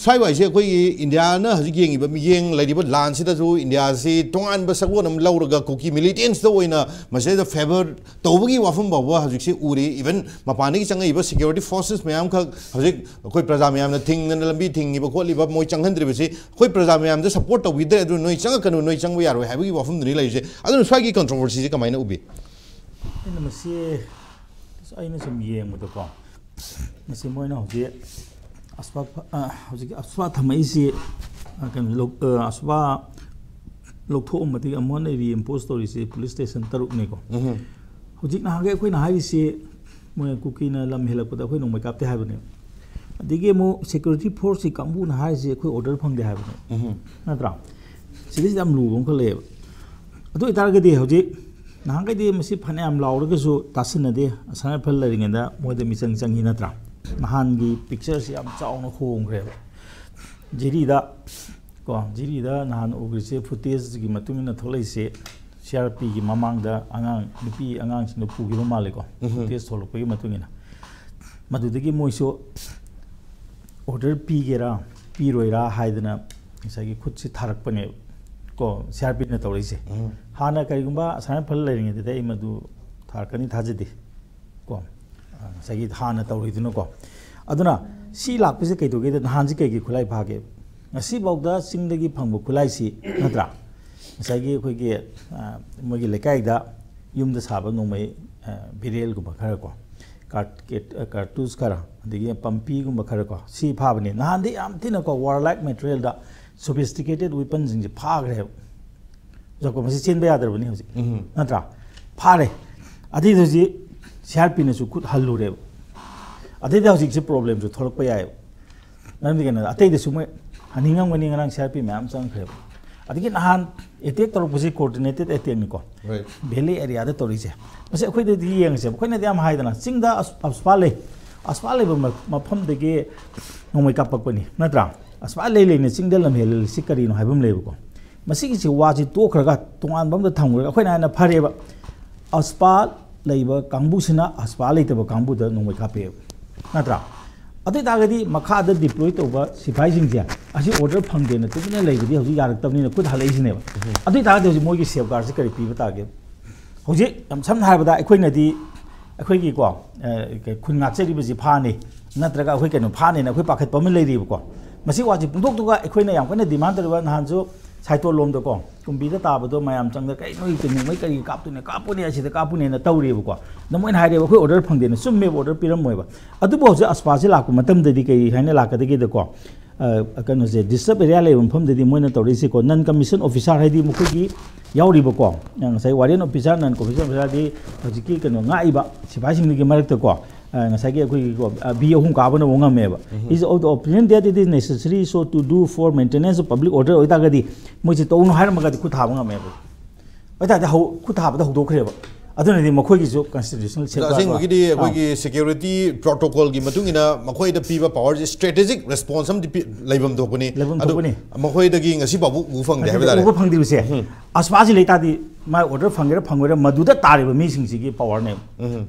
ꯁ꯭ꯋꯥꯏ ꯋꯥꯏꯁꯦ ꯑꯩꯈꯣꯏꯒꯤ ꯏꯟꯗꯤꯌꯥꯅ ꯍꯧꯖꯤꯛ ꯌꯦꯡꯉꯤꯕ ꯃꯤꯠꯌꯦꯡ ꯂꯩꯔꯤꯕ ꯂꯥꯟꯁꯤꯗꯁꯨ ꯏꯟꯗꯤꯌꯥꯁꯤ ꯇꯣꯉꯥꯟꯕ ꯁꯛꯂꯣꯟ ꯑꯃ ꯂꯧꯔꯒ ꯀꯨꯀꯤ ꯃꯤꯂꯤꯇꯦꯟꯁꯇ ꯑꯣꯏꯅ ꯃꯁꯤꯗ ꯐꯦꯚꯔ ꯇꯧꯕꯒꯤ ꯋꯥꯐꯝ ꯐꯥꯎꯕ ꯍꯧꯖꯤꯛꯁꯤ ꯎꯔꯤ꯫ ꯏꯚꯟ ꯃꯄꯥꯟꯗꯒꯤ ꯆꯪꯉꯛꯏꯕ ꯁꯦꯀ꯭ꯌꯨꯔꯤꯇꯤ ꯐꯣꯔꯁꯦꯁ ꯃꯌꯥꯝꯈꯛ ꯍꯧꯖꯤꯛ ꯑꯩꯈꯣꯏ ꯄ꯭ꯔꯖꯥ ꯃꯌꯥꯝꯅ ꯊꯤꯡꯗꯅ ꯂꯝꯕꯤ ꯊꯤꯡꯉꯤꯕ ꯈꯣꯠꯂꯤꯕ ꯃꯣꯏ ꯆꯪꯍꯟꯗ꯭ꯔꯤꯕꯁꯤ ꯑꯩꯈꯣꯏ ꯄ꯭ꯔꯖꯥ ꯃꯌꯥꯝꯗ ꯁꯞꯄꯣꯔꯠ ꯇꯧꯕꯤꯗ꯭ꯔꯦ, ꯑꯗꯨꯅ ꯅꯣꯏ ꯆꯪꯉꯛꯀꯅꯨ, ꯅꯣꯏ ꯆꯪꯕ ꯌꯥꯔꯣꯏ ꯍꯥꯏꯕꯒꯤ ꯋꯥꯐꯝꯗꯨꯅꯤ ꯂꯩꯔꯤꯁꯦ꯫ ꯑꯗꯨꯅ ꯁ꯭ꯋꯥꯏꯒꯤ ꯀꯟꯇ꯭ꯔꯣꯚꯔꯁꯤꯁꯦ ꯀꯃꯥꯏꯅ ꯎꯕꯤ? ꯑꯩꯅ ꯃꯁꯤ ꯑꯩꯅ ꯁꯨꯝ ꯌꯦꯡꯕꯗꯀꯣ, ꯃꯁꯤ ꯃꯣꯏꯅ ꯍꯧꯖꯤꯛ ꯑꯁ꯭ꯋꯥ ꯍꯧꯖꯤꯛ ꯑꯁ꯭ꯋꯥ ꯊꯝꯃꯛꯏꯁꯤ, ꯀꯩꯅꯣ, ꯑꯁ꯭ꯋꯥ ꯂꯧꯊꯣꯛꯑꯝꯕꯗꯒꯤ ꯑꯃꯨꯛ ꯍꯟꯅ ꯔꯤꯏꯝꯄꯣꯖ ꯇꯧꯔꯤꯁꯤ ꯄꯨꯂꯤꯁ ꯁ꯭ꯇꯦꯁꯟ ꯇꯔꯨꯛꯅꯤꯀꯣ꯫ ꯍꯧꯖꯤꯛ ꯅꯍꯥꯟꯈꯩ ꯑꯩꯈꯣꯏꯅ ꯍꯥꯏꯔꯤꯁꯤ ꯃꯣꯏ ꯀꯨꯀꯤꯅ ꯂꯝ ꯍꯦꯜꯂꯛꯄꯗ ꯑꯩꯈꯣꯏ ꯅꯣꯡꯃꯩ ꯀꯥꯞꯇꯦ ꯍꯥꯏꯕꯅꯦ꯫ ꯑꯗꯒꯤ ꯑꯃꯨꯛ ꯁꯦꯀ꯭ꯌꯨꯔꯤꯇꯤ ꯐꯣꯔꯁꯀꯤ ꯀꯥꯡꯕꯨꯅ ꯍꯥꯏꯔꯤꯁꯤ ꯑꯩꯈꯣꯏ ꯑꯣꯔꯗꯔ ꯐꯪꯗꯦ ꯍꯥꯏꯕꯅꯦ꯫ ꯅꯠꯇ꯭ꯔꯥ? ꯁꯤꯗꯩꯁꯤꯗ ꯌꯥꯝ ꯂꯨꯕ ꯑꯃꯈꯛ ꯂꯩꯌꯦꯕ꯫ ꯑꯗꯨ ꯑꯣꯏꯇꯥꯔꯒꯗꯤ ꯍꯧꯖꯤꯛ ꯅꯍꯥꯟꯈꯩꯗꯤ ꯃꯁꯤ ꯐꯅꯌꯥꯝ ꯂꯥꯎꯔꯒꯁꯨ ꯇꯥꯁꯤꯟꯅꯗꯦ, ꯑꯁꯥꯝ ꯔꯥꯏꯐꯜ ꯂꯩꯔꯤꯉꯩꯗ ꯃꯣꯏꯗ ꯃꯤꯆꯪ ꯆꯪꯉꯤ ꯅꯠꯇ꯭ꯔꯥ? ꯅꯍꯥꯟꯒꯤ ꯄꯤꯛꯆꯔꯁꯤ ꯌꯥꯝ ꯆꯥꯎꯅ ꯍꯣꯡꯈ꯭ꯔꯦꯕ꯫ ꯖꯤꯔꯤꯗ ꯀꯣ, ꯖꯤꯔꯤꯗ ꯅꯍꯥꯟ ꯎꯈ꯭ꯔꯤꯁꯦ ꯐꯨꯇꯦꯖꯀꯤ ꯃꯇꯨꯡ ꯏꯟꯅ ꯊꯣꯛꯂꯛꯏꯁꯦ ꯁꯤ ꯑꯥꯔ ꯄꯤꯒꯤ ꯃꯃꯥꯡꯗ ꯑꯉꯥꯡ, ꯅꯨꯄꯤ ꯑꯉꯥꯡꯁꯤꯡꯗꯣ ꯄꯨꯈꯤꯕ ꯃꯥꯜꯂꯦꯀꯣ꯫ ꯐꯨꯇꯦꯖ ꯊꯣꯛꯂꯛꯄꯒꯤ ꯃꯇꯨꯡ ꯏꯟꯅ ꯃꯗꯨꯗꯒꯤ ꯃꯣꯏꯁꯨ ꯑꯣꯔꯗꯔ ꯄꯤꯒꯦꯔꯥ ꯄꯤꯔꯣꯏꯔꯥ ꯍꯥꯏꯗꯅ ꯉꯁꯥꯏꯒꯤ ꯈꯨꯠꯁꯤ ꯊꯥꯔꯛꯄꯅꯦꯕ ꯀꯣ, ꯁꯤ ꯑꯥꯔ ꯄꯤꯅ ꯇꯧꯔꯛꯏꯁꯦ꯫ ꯍꯥꯟꯅ ꯀꯔꯤꯒꯨꯝꯕ ꯑꯁꯥꯝ ꯔꯥꯏꯐꯜ ꯂꯩꯔꯤꯉꯩꯗꯗꯤ ꯑꯩ ꯃꯗꯨ ꯊꯥꯔꯛꯀꯅꯤ ꯊꯥꯖꯗꯦ ꯀꯣ꯫ ꯉꯁꯥꯏꯒꯤ ꯍꯥꯟꯅ ꯇꯧꯔꯤꯗꯨꯅꯀꯣ꯫ ꯑꯗꯨꯅ ꯁꯤ ꯂꯥꯛꯄꯁꯦ ꯀꯩꯗꯧꯒꯦꯗ, ꯅꯍꯥꯟꯁꯤ ꯀꯩꯒꯤ ꯈꯨꯠꯂꯥꯏ ꯐꯥꯒꯦ? ꯉꯁꯤꯐꯥꯎꯗ ꯆꯤꯡꯗꯒꯤ ꯐꯪꯕ ꯈꯨꯠꯂꯥꯏꯁꯤ ꯅꯠꯇ꯭ꯔꯥ, ꯉꯁꯥꯏꯒꯤ ꯑꯩꯈꯣꯏꯒꯤ ꯃꯣꯏꯒꯤ ꯂꯩꯀꯥꯏꯗ ꯌꯨꯝꯗ ꯁꯥꯕ ꯅꯣꯡꯃꯩ ꯕꯦꯔꯦꯜꯒꯨꯝꯕ ꯈꯔ ꯀꯣ, ꯀꯥꯔꯇꯨꯁ ꯈꯔ, ꯑꯗꯒꯤ ꯄꯝꯄꯤꯒꯨꯝꯕ ꯈꯔ ꯀꯣ, ꯁꯤ ꯐꯥꯕꯅꯤ꯫ ꯅꯍꯥꯟꯗꯤ ꯌꯥꯝ ꯊꯤꯅꯀꯣ, ꯋꯥꯔ ꯂꯥꯏꯛ ꯃꯦꯇꯔꯤꯌꯦꯜꯗ ꯁꯣꯐꯤꯁꯇꯤꯀꯦꯇꯦꯠ ꯋꯦꯄꯟꯁꯤꯡꯁꯦ ꯐꯥꯈ꯭ꯔꯦꯕ꯫ ꯖꯥꯀꯣ ꯃꯁꯤ ꯆꯦꯟꯕ ꯌꯥꯗ꯭ꯔꯕꯅꯤ ꯍꯧꯖꯤꯛ, ꯅꯠꯇ꯭ꯔꯥ? ꯐꯥꯔꯦ꯫ ꯑꯗꯩꯗ ꯍꯧꯖꯤꯛ ꯁꯤ ꯑꯥꯔ ꯄꯤꯅꯁꯨ ꯈꯨꯠ ꯍꯜꯂꯨꯔꯦꯕ꯫ ꯑꯗꯩꯗ ꯍꯧꯖꯤꯛꯁꯦ ꯄ꯭ꯔꯣꯕ꯭ꯂꯦꯝꯁꯨ ꯊꯣꯛꯂꯛꯄ ꯌꯥꯏꯑꯕ꯫ ꯃꯔꯝꯗꯤ ꯀꯩꯅꯣꯗ ꯑꯇꯩꯗꯁꯨ ꯃꯣꯏ ꯍꯟꯅꯤꯡꯉꯝꯒꯅꯤ, ꯉꯔꯥꯡ ꯁꯤ ꯑꯥꯔ ꯄꯤ ꯃꯌꯥꯝ ꯆꯪꯈ꯭ꯔꯦꯕ꯫ ꯑꯗꯒꯤ ꯅꯍꯥꯟ ꯑꯦꯇꯦꯛ ꯇꯧꯔꯛꯄꯁꯤ ꯀꯣꯑꯣꯔꯗꯤꯅꯦꯇꯦꯠ ꯑꯦꯇꯦꯛꯅꯤꯀꯣ꯫ ꯚꯦꯂꯤ ꯑꯦꯔꯤꯌꯥꯗ ꯇꯧꯔꯤꯁꯦ꯫ ꯃꯁꯤ ꯑꯩꯈꯣꯏꯗꯗꯤ ꯌꯦꯡꯉꯁꯦꯕ꯫ ꯑꯩꯈꯣꯏꯅꯗꯤ ꯌꯥꯝ ꯍꯥꯏꯗꯅ ꯆꯤꯡꯗ ꯑꯁ-, ꯑꯁꯄꯥ ꯂꯩ, ꯑꯁꯄꯥ ꯂꯩꯕ ꯃ-, ꯃꯐꯝꯗꯒꯤ ꯅꯣꯡꯃꯩ ꯀꯥꯞꯄꯛꯄꯅꯤ ꯅꯠꯇ꯭ꯔꯥ? ꯑꯁꯄꯥ ꯂꯩ ꯂꯩꯅ ꯆꯤꯡꯗ ꯂꯝ ꯍꯦꯜꯂꯜꯂꯤꯁꯤ ꯀꯔꯤꯅꯣ ꯍꯥꯏꯕ ꯑꯃ ꯂꯩꯕꯀꯣ꯫ ꯃꯁꯤꯒꯤꯁꯤ ꯋꯥꯁꯤ ꯇꯣꯛꯈ꯭ꯔꯒ ꯇꯣꯉꯥꯟꯕ ꯑꯝꯗ ꯊꯝꯈ꯭ꯔꯒ ꯑꯩꯈꯣꯏꯅ ꯍꯥꯏꯅ ꯐꯔꯦꯕ, ꯑꯁꯄꯥ ꯂꯩꯕ ꯀꯥꯡꯕꯨꯁꯤꯅ ꯑꯁꯄꯥ ꯂꯩꯇꯕ ꯀꯥꯡꯕꯨꯗ ꯅꯣꯡꯃꯩ ꯀꯥꯞꯄꯦꯕ, ꯅꯠꯇ꯭ꯔꯥ? ꯑꯗꯨ ꯑꯣꯏꯇꯥꯔꯒꯗꯤ ꯃꯈꯥꯗ ꯗꯤꯄ꯭ꯂꯣꯏ ꯇꯧꯕ ꯁꯤꯐꯥꯏꯁꯤꯡꯁꯦ ꯑꯁꯤ ꯑꯣꯔꯗꯔ ꯐꯪꯗꯦꯅ ꯇꯨꯃꯤꯟꯅ ꯂꯩꯕꯗꯤ ꯍꯧꯖꯤꯛ ꯌꯥꯔꯛꯇꯕꯅꯤꯅ ꯈꯨꯠ ꯍꯜꯂꯛꯏꯁꯤꯅꯦꯕ꯫ ꯑꯗꯨ ꯑꯣꯏꯇꯥꯔꯒꯗꯤ ꯍꯧꯖꯤꯛ ꯃꯣꯏꯒꯤ ꯁꯦꯐꯒꯥꯔꯗꯁꯦ ꯀꯔꯤ ꯄꯤꯕ ꯇꯥꯒꯦ? ꯍꯧꯖꯤꯛ ꯌꯥꯝ ꯁꯝꯅ ꯍꯥꯏꯔꯕꯗ ꯑꯩꯈꯣꯏꯅꯗꯤ ꯑꯩꯈꯣꯏꯒꯤꯀꯣ, ꯑ, ꯈꯨꯟ ꯉꯥꯛꯆꯔꯤꯕꯁꯤ ꯐꯥꯅꯤ, ꯅꯠꯇ꯭ꯔꯒ ꯑꯩꯈꯣꯏ ꯀꯩꯅꯣ ꯐꯥꯅꯤꯅ ꯑꯩꯈꯣꯏ ꯄꯥꯈꯠꯄ ꯑꯃ ꯂꯩꯔꯤꯕꯀꯣ꯫ ꯃꯁꯤ ꯋꯥꯁꯤ ꯐꯣꯡꯗꯣꯛꯇꯨꯒ ꯑꯩꯈꯣꯏꯅ ꯌꯥꯝ ꯀꯟꯅ ꯗꯤꯃꯥꯟ ꯇꯧꯔꯤꯕ, ꯅꯍꯥꯟꯁꯨ ꯁꯥꯏꯇꯣꯜ ꯂꯣꯝꯗꯀꯣ, ꯀꯨꯝꯕꯤꯗ ꯇꯥꯕꯗꯣ ꯃꯌꯥꯝ ꯆꯪꯗ ꯀꯩ ꯅꯣꯏ ꯀꯩꯅꯣ ꯃꯣꯏ ꯀꯔꯤ ꯀꯥꯞꯇꯣꯏꯅꯦ, ꯀꯥꯞꯄꯨꯅꯦ, ꯑꯁꯤꯗ ꯀꯥꯞꯄꯨꯅꯦꯅ ꯇꯧꯔꯤꯕꯀꯣ꯫ ꯑꯗ ꯃꯣꯏꯅ ꯍꯥꯏꯔꯦꯕ, "ꯑꯩꯈꯣꯏ ꯑꯣꯔꯗꯔ ꯐꯪꯗꯦꯅ"꯫ ꯆꯨꯝꯃꯦꯕ, ꯑꯣꯔꯗꯔ ꯄꯤꯔꯝꯃꯣꯏꯕ꯫ ꯑꯗꯨꯕꯨ ꯍꯧꯖꯤꯛ ꯑꯁꯄꯥꯁꯤ ꯂꯥꯛꯄ ꯃꯇꯝꯗꯗꯤ ꯀꯩ ꯍꯥꯏꯅ ꯂꯥꯛꯀꯗꯒꯦꯗꯀꯣ, ꯑ, ꯀꯩꯅꯣꯁꯦ, ꯗꯤꯁꯇꯔꯕ ꯑꯦꯔꯤꯌꯥ ꯂꯩꯕ ꯃꯐꯝꯗꯗꯤ ꯃꯣꯏꯅ ꯇꯧꯔꯛꯏꯁꯦꯀꯣ, ꯅꯟ ꯀꯃꯤꯁꯟ ꯑꯣꯐꯤꯁꯥꯔ ꯍꯥꯏꯗꯤ ꯃꯈꯣꯏꯒꯤ ꯌꯥꯎꯔꯤꯕꯀꯣ, ꯉꯁꯥꯏ ꯋꯥꯔꯦꯟ ꯑꯣꯐꯤꯁꯥꯔ, ꯅꯟ ꯀꯃꯤꯁꯟ ꯑꯣꯐꯤꯁꯥꯔꯗꯤ ꯍꯧꯖꯤꯛꯀꯤ ꯀꯩꯅꯣ ꯉꯥꯛꯏꯕ ꯁꯤꯐꯥꯏꯁꯤꯡꯗꯨꯒꯤ ꯃꯔꯛꯇꯀꯣ, ꯑ, ꯉꯁꯥꯏꯒꯤ ꯑꯩꯈꯣꯏꯒꯤ ꯀꯣ, ꯑ, ꯕꯤ ꯑꯍꯨꯝ ꯀꯥꯕꯅ ꯑꯃꯨꯛ ꯉꯝꯃꯦꯕ꯫ Is of the opinion that it is necessary so to do for maintenance of public order ꯑꯣꯏꯇꯥꯔꯒꯗꯤ ꯃꯣꯏꯁꯦ ꯇꯧꯅꯨ ꯍꯥꯏꯔꯝꯃꯒꯗꯤ ꯈꯨꯠ ꯊꯥꯕ ꯉꯝꯃꯦꯕ꯫ ꯑꯣꯏꯇꯥꯔꯗꯤ ꯍꯧ-, ꯈꯨꯠ ꯊꯥꯕꯗ ꯍꯧꯗꯣꯛꯈ꯭ꯔꯦꯕ꯫ ꯑꯗꯨꯅꯗꯤ ꯃꯈꯣꯏꯒꯤꯁꯨ ꯀꯟꯁꯇꯤꯇ꯭ꯌꯨꯁꯅꯦꯜ ꯑꯗꯣ ꯁꯦꯐꯒꯥꯔꯗ ꯑꯁꯦꯡꯕꯒꯤꯗꯤ ꯑꯥ꯫ ꯑꯩꯈꯣꯏꯒꯤ ꯁꯦꯀ꯭ꯌꯨꯔꯤꯇꯤ ꯄ꯭ꯔꯣꯇꯣꯀꯣꯜꯒꯤ ꯃꯇꯨꯡ ꯏꯟꯅ ꯃꯈꯣꯏꯗ ꯄꯤꯕ ꯄꯋꯥꯔꯁꯦ ꯁ꯭ꯇ꯭ꯔꯦꯇꯦꯖꯤꯛ ꯔꯦꯁꯄꯣꯟꯁ ꯑꯃꯗꯤ ꯄꯤ-, ꯂꯩꯐꯝ ꯊꯣꯛꯄꯅꯤ꯫ ꯂꯩꯐꯝ ꯑꯗꯨ ꯊꯣꯛꯄꯅꯤ꯫ ꯃꯈꯣꯏꯗꯒꯤ ꯉꯁꯤ ꯐꯥꯎꯕ ꯎꯕ ꯐꯪꯗꯦ ꯍꯥꯏꯕ ꯑꯗꯨꯗ ꯇꯥꯔꯦ꯫ ꯎꯕ ꯐꯪꯗ꯭ꯔꯤꯕꯁꯦ, ꯎꯝ꯫ ꯑꯁꯄꯥꯁꯤ ꯂꯩꯇꯥꯔꯗꯤ ꯃꯥꯏ ꯑꯣꯔꯗꯔ ꯐꯪꯒꯦꯔꯥ ꯐꯪꯉꯣꯏꯔꯥ, ꯃꯗꯨꯗ ꯇꯥꯔꯤꯕ ꯃꯤꯁꯤꯡꯁꯤꯒꯤ ꯄꯋꯥꯔꯅꯦꯕ꯫ ꯎꯝ꯫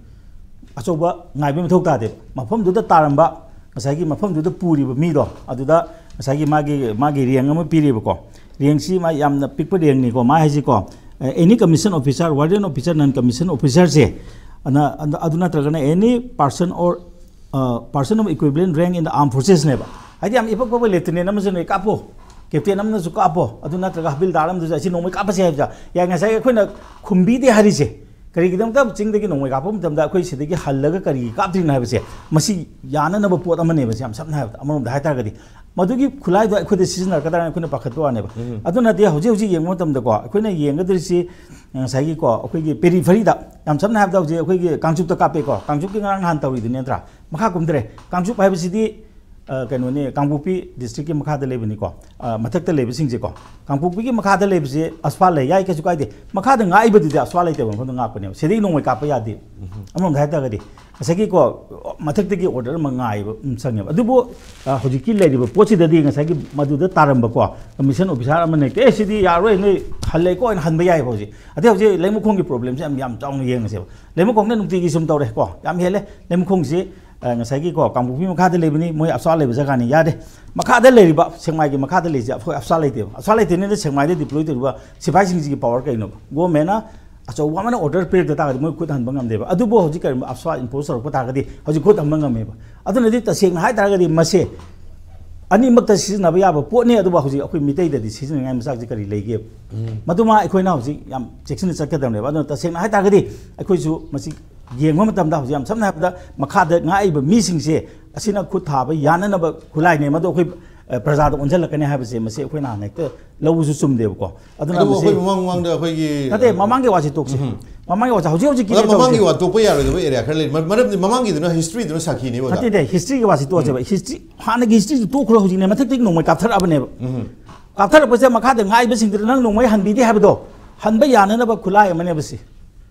ꯑꯆꯧꯕ ꯉꯥꯏꯕꯒꯤ ꯃꯊꯧ ꯇꯥꯗꯦꯕ꯫ ꯃꯐꯝꯗꯨꯗ ꯇꯥꯔꯝꯕ, ꯉꯁꯥꯏꯒꯤ ꯃꯐꯝꯗꯨꯗ ꯄꯨꯔꯤꯕ ꯃꯤꯗꯣ, ꯑꯗꯨꯗ ꯉꯁꯥꯏꯒꯤ ꯃꯥꯒꯤ, ꯃꯥꯒꯤ ꯔꯦꯡ ꯑꯃ ꯄꯤꯔꯤꯕꯀꯣ꯫ ꯔꯦꯡꯁꯤ ꯃꯥ ꯌꯥꯝꯅ ꯄꯤꯛꯄ ꯔꯦꯡꯅꯤꯀꯣ, ꯃꯥ ꯍꯥꯏꯁꯤꯀꯣ꯫ Any commission officer, warrant officer, non commission ꯑꯣꯐꯤꯁꯥꯔꯁꯦ, ꯑꯗꯨ ꯅꯠꯇ꯭ꯔꯒꯅ any person or, person of equivalent rank in the army ꯐꯣꯔꯁꯦꯁꯅꯦꯕ꯫ ꯍꯥꯏꯗꯤ ꯌꯥꯝ ꯏꯄꯛ ꯄꯛꯄ ꯂꯦꯐꯇꯤꯅꯦꯟ ꯑꯃꯁꯨ ꯅꯣꯏ ꯀꯥꯞꯄꯣ, ꯀꯦꯞꯇꯦꯟ ꯑꯃꯅꯁꯨ ꯀꯥꯞꯄꯣ, ꯑꯗꯨ ꯅꯠꯇ꯭ꯔꯒ ꯍꯕꯤꯜꯗꯥꯔ ꯑꯃꯗꯁꯨ ꯑꯁꯤ ꯅꯣꯡꯃꯩ ꯀꯥꯞꯄꯁꯦ ꯍꯥꯏꯕꯗ ꯌꯥꯏ꯫ ꯉꯁꯥꯏꯒꯤ ꯑꯩꯈꯣꯏꯅ ꯈꯨꯝꯕꯤꯗꯦ ꯍꯥꯏꯔꯤꯁꯦ ꯀꯔꯤꯒꯤꯗꯃꯛꯇ? ꯆꯤꯡꯗꯒꯤ ꯅꯣꯡꯃꯩ ꯀꯥꯞꯄ ꯃꯇꯝꯗ ꯑꯩꯈꯣꯏ ꯁꯤꯗꯒꯤ ꯍꯜꯂꯒ ꯀꯔꯤꯒꯤ ꯀꯥꯞꯇ꯭ꯔꯤꯅꯣ ꯍꯥꯏꯕꯁꯦ, ꯃꯁꯤ ꯌꯥꯅꯅꯕ ꯄꯣꯠ ꯑꯃꯅꯦꯕ꯫ ꯁꯤ ꯌꯥꯝ ꯁꯝꯅ ꯍꯥꯏꯔꯕꯗ, ꯑꯃꯔꯣꯝꯗ ꯍꯥꯏꯇꯥꯔꯒꯗꯤ ꯃꯗꯨꯒꯤ ꯈꯨꯠꯂꯥꯏꯗꯣ ꯑꯩꯈꯣꯏꯗ ꯁꯤꯖꯤꯟꯅꯔꯛꯀꯗ꯭ꯔꯥꯅ ꯑꯩꯈꯣꯏꯅ ꯄꯥꯈꯠꯄ ꯋꯥꯅꯦꯕ꯫ ꯎꯝ꯫ ꯑꯗꯨꯅꯗꯤ ꯍꯧꯖꯤꯛ ꯍꯧꯖꯤꯛ ꯌꯦꯡꯕ ꯃꯇꯝꯗꯀꯣ, ꯑꯩꯈꯣꯏꯅ ꯌꯦꯡꯒꯗꯧꯔꯤꯁꯤ ꯉꯁꯥꯏꯒꯤꯀꯣ, ꯑꯩꯈꯣꯏꯒꯤ ꯄꯦꯔꯤꯐꯔꯤꯗ, ꯌꯥꯝ ꯁꯝꯅ ꯍꯥꯏꯔꯕꯗ ꯍꯧꯖꯤꯛ ꯑꯩꯈꯣꯏꯒꯤ ꯀꯥꯡꯆꯨꯞꯇ ꯀꯥꯞꯄꯦꯀꯣ, ꯀꯥꯡꯆꯨꯞꯀꯤ ꯉꯔꯥꯡ ꯅꯍꯥꯟ ꯇꯧꯔꯤꯗꯨꯅꯤ ꯅꯠꯇ꯭ꯔꯥ? ꯃꯈꯥ ꯀꯨꯝꯊꯔꯦ꯫ ꯀꯥꯡꯆꯨꯞ ꯍꯥꯏꯕꯁꯤꯗꯤ, ꯑ, ꯀꯩꯅꯣꯅꯤ, ꯀꯥꯡꯄꯣꯛꯄꯤ ꯗꯤꯁꯇ꯭ꯔꯤꯛꯀꯤ ꯃꯈꯥꯗ ꯂꯩꯕꯅꯤꯀꯣ, ꯑ, ꯃꯊꯛꯇ ꯂꯩꯕꯁꯤꯡꯁꯦꯀꯣ꯫ ꯀꯥꯡꯄꯣꯛꯄꯤꯒꯤ ꯃꯈꯥꯗ ꯂꯩꯕꯁꯦ ꯑꯁꯐꯥꯜ ꯂꯩ, ꯌꯥꯏ, ꯀꯩꯁꯨ ꯀꯥꯏꯗꯦ꯫ ꯃꯈꯥꯗ ꯉꯥꯛꯏꯕꯗꯨꯗꯤ ꯑꯁꯐꯥꯜ ꯂꯩꯇꯕ ꯃꯐꯝꯗ ꯉꯥꯛꯄꯅꯦꯕ꯫ ꯁꯤꯗꯒꯤ ꯅꯣꯡꯃꯩ ꯀꯥꯞꯄ ꯌꯥꯗꯦ꯫ ꯑꯃꯔꯣꯝꯗ ꯍꯥꯏꯇꯥꯔꯒꯗꯤ ꯉꯁꯥꯏꯒꯤꯀꯣ, ꯃꯊꯛꯇꯒꯤ ꯑꯣꯔꯗꯔ ꯑꯃ ꯉꯥꯏꯕ ꯑꯃ ꯆꯪꯉꯦꯕ꯫ ꯑꯗꯨꯕꯨ, ꯑ, ꯍꯧꯖꯤꯛꯀꯤ ꯂꯩꯔꯤꯕ ꯄꯣꯠꯁꯤꯗꯗꯤ ꯉꯁꯥꯏꯒꯤ ꯃꯗꯨꯗ ꯇꯥꯔꯝꯕꯀꯣ, ꯀꯃꯤꯁꯟ ꯑꯣꯐꯤꯁꯥꯔ ꯑꯃꯅ ꯍꯦꯛꯇ, "ꯑꯦ, ꯁꯤꯗꯤ ꯌꯥꯔꯣꯏ, ꯅꯣꯏ ꯍꯜꯂꯦꯀꯣ" ꯍꯥꯏꯅ ꯍꯟꯕ ꯌꯥꯏꯑꯕ ꯍꯧꯖꯤꯛ꯫ ꯑꯗꯩ ꯍꯧꯖꯤꯛ ꯂꯩꯃꯈꯣꯡꯒꯤ ꯄ꯭ꯔꯣꯕ꯭ꯂꯦꯝꯁꯦ ꯌꯥꯝ, ꯌꯥꯝ ꯆꯥꯎꯅ ꯌꯦꯡꯉꯁꯦꯕ꯫ ꯂꯩꯃꯈꯣꯡꯗ ꯅꯨꯡꯇꯤꯒꯤ ꯁꯨꯝ ꯇꯧꯔꯦꯀꯣ, ꯌꯥꯝ ꯍꯦꯜꯂꯦ꯫ ꯂꯩꯃꯈꯣꯡꯁꯤ ꯑ, ꯉꯁꯥꯏꯒꯤꯀꯣ, ꯀꯥꯡꯄꯣꯛꯄꯤ ꯃꯈꯥꯗ ꯂꯩꯕꯅꯤ, ꯃꯣꯏ ꯑꯞꯁꯥ ꯂꯩꯕ ꯖꯒꯥꯅꯤ, ꯌꯥꯗꯦ꯫ ꯃꯈꯥꯗ ꯂꯩꯔꯤꯕ, ꯁꯦꯛꯃꯥꯏꯒꯤ ꯃꯈꯥꯗ ꯂꯩꯔꯤꯁꯦ, ꯑꯩꯈꯣꯏ ꯑꯞꯁꯥ ꯂꯩꯇꯦꯕ꯫ ꯑꯞꯁꯥ ꯂꯩꯇꯦꯅꯤꯅ ꯁꯦꯛꯃꯥꯏꯗ deploy ꯇꯧꯔꯤꯕ ꯁꯤꯐꯥꯏꯁꯤꯡꯁꯤꯒꯤ power ꯀꯩꯅꯣꯕ? Governmentꯅ ꯑꯆꯧꯕ ꯑꯃꯅ order ꯄꯤꯔꯛꯇ ꯇꯥꯔꯒꯗꯤ ꯃꯣꯏ ꯈꯨꯠ ꯍꯟꯕ ꯉꯝꯗꯦꯕ꯫ ꯑꯗꯨꯕꯨ ꯍꯧꯖꯤꯛ ꯀꯔꯤꯒꯨꯝꯕ ꯑꯞꯁꯥ impose ꯇꯧꯔꯛꯄ ꯇꯥꯔꯒꯗꯤ ꯍꯧꯖꯤꯛ ꯈꯨꯠ ꯍꯟꯕ ꯉꯝꯃꯦꯕ꯫ ꯑꯗꯨꯅꯗꯤ ꯇꯁꯦꯡꯅ ꯍꯥꯏ ꯇꯥꯔꯒꯗꯤ ꯃꯁꯦ ꯑꯅꯤꯃꯛꯇ ꯁꯤꯖꯤꯟꯅꯕ ꯌꯥꯕ ꯄꯣꯠꯅꯤ, ꯑꯗꯨꯕꯨ ꯍꯧꯖꯤꯛ ꯑꯩꯈꯣꯏ ꯃꯤꯇꯩꯗꯗꯤ ꯁꯤꯖꯤꯟꯅꯅꯤꯡꯉꯥꯏ ꯃꯆꯥꯛꯁꯦ ꯀꯔꯤ ꯂꯩꯒꯦꯕ? ꯃꯗꯨꯃ ꯑꯩꯈꯣꯏꯅ ꯍꯧꯖꯤꯛ ꯌꯥꯝ ꯆꯦꯛꯁꯤꯟꯅ ꯆꯠꯀꯗꯕꯅꯦꯕ꯫ ꯑꯗꯨꯅ ꯇꯁꯦꯡꯅ ꯍꯥꯏ ꯇꯥꯔꯒꯗꯤ ꯑꯩꯈꯣꯏꯁꯨ ꯃꯁꯤ ꯌꯦꯡꯕ ꯃꯇꯝꯗ ꯍꯧꯖꯤꯛ ꯌꯥꯝ ꯁꯝꯅ ꯍꯥꯏꯔꯕꯗ ꯃꯈꯥꯗ ꯉꯥꯛꯏꯕ ꯃꯤꯁꯤꯡꯁꯦ ꯑꯁꯤꯅ ꯈꯨꯠ ꯊꯥꯕ ꯌꯥꯅꯅꯕ ꯈꯨꯠꯂꯥꯏꯅꯦ, ꯃꯗꯨ ꯑꯩꯈꯣꯏ, ꯑ, ꯄ꯭ꯔꯖꯥꯗ ꯑꯣꯟꯁꯤꯜꯂꯛꯀꯅꯤ ꯍꯥꯏꯕꯁꯦ ꯃꯁꯤ ꯑꯩꯈꯣꯏꯅ ꯍꯥꯟꯅ ꯍꯦꯛꯇ ꯂꯧꯕꯁꯨ ꯆꯨꯝꯗꯦꯕꯀꯣ꯫ ꯑꯗꯨꯅ ꯑꯗꯨꯕꯨ ꯃꯁꯤ ꯑꯩꯈꯣꯏ ꯃꯃꯥꯡ ꯃꯃꯥꯡꯗ ꯑꯩꯈꯣꯏꯒꯤ ꯅꯠꯇꯦ, ꯃꯃꯥꯡꯒꯤ ꯋꯥꯁꯤ ꯇꯣꯛꯁꯤ꯫ ꯎꯝ꯫ ꯃꯃꯥꯡꯒꯤ ꯋꯥꯁꯤ ꯍꯧꯖꯤꯛ ꯍꯧꯖꯤꯛꯀꯤꯅꯦ ꯑꯣꯖꯥ, ꯃꯃꯥꯡꯒꯤ ꯇꯧꯔꯤꯁꯦ꯫ ꯋꯥ ꯇꯣꯛꯄ ꯌꯥꯔꯣꯏꯗꯕ area ꯈꯔ ꯂꯩ꯫ ꯃꯔ-, ꯃꯔꯝꯗꯤ ꯃꯃꯥꯡꯒꯤꯗꯨꯅ historyꯗꯨꯅ ꯁꯥꯈꯤꯅꯦꯕ ꯑꯣꯖꯥ꯫ ꯅꯠꯇꯦ, historyꯒꯤ ꯋꯥꯁꯤ ꯇꯣꯛꯑꯁꯦꯕ꯫ ꯎꯝ꯫ History, ꯍꯥꯟꯅꯒꯤ historyꯗꯨ ꯇꯣꯛꯈ꯭ꯔꯣ, ꯍꯧꯖꯤꯛꯅꯦ ꯃꯊꯛꯇꯒꯤ ꯅꯣꯡꯃꯩ ꯀꯥꯞꯊꯔꯛꯑꯕꯅꯦꯕ꯫ ꯎꯝ꯫ ꯀꯥꯞꯊꯔꯛꯄꯁꯦ ꯃꯈꯥꯗ ꯉꯥꯏꯕꯁꯤꯡꯗꯨꯗ ꯅꯪ ꯅꯣꯡꯃꯩ ꯍꯟꯕꯤꯗꯦ ꯍꯥꯏꯕꯗꯣ ꯍꯟꯕ ꯌꯥꯅꯅꯕ ꯈꯨꯠꯂꯥꯏ ꯑꯃꯅꯦꯕ ꯁꯤ꯫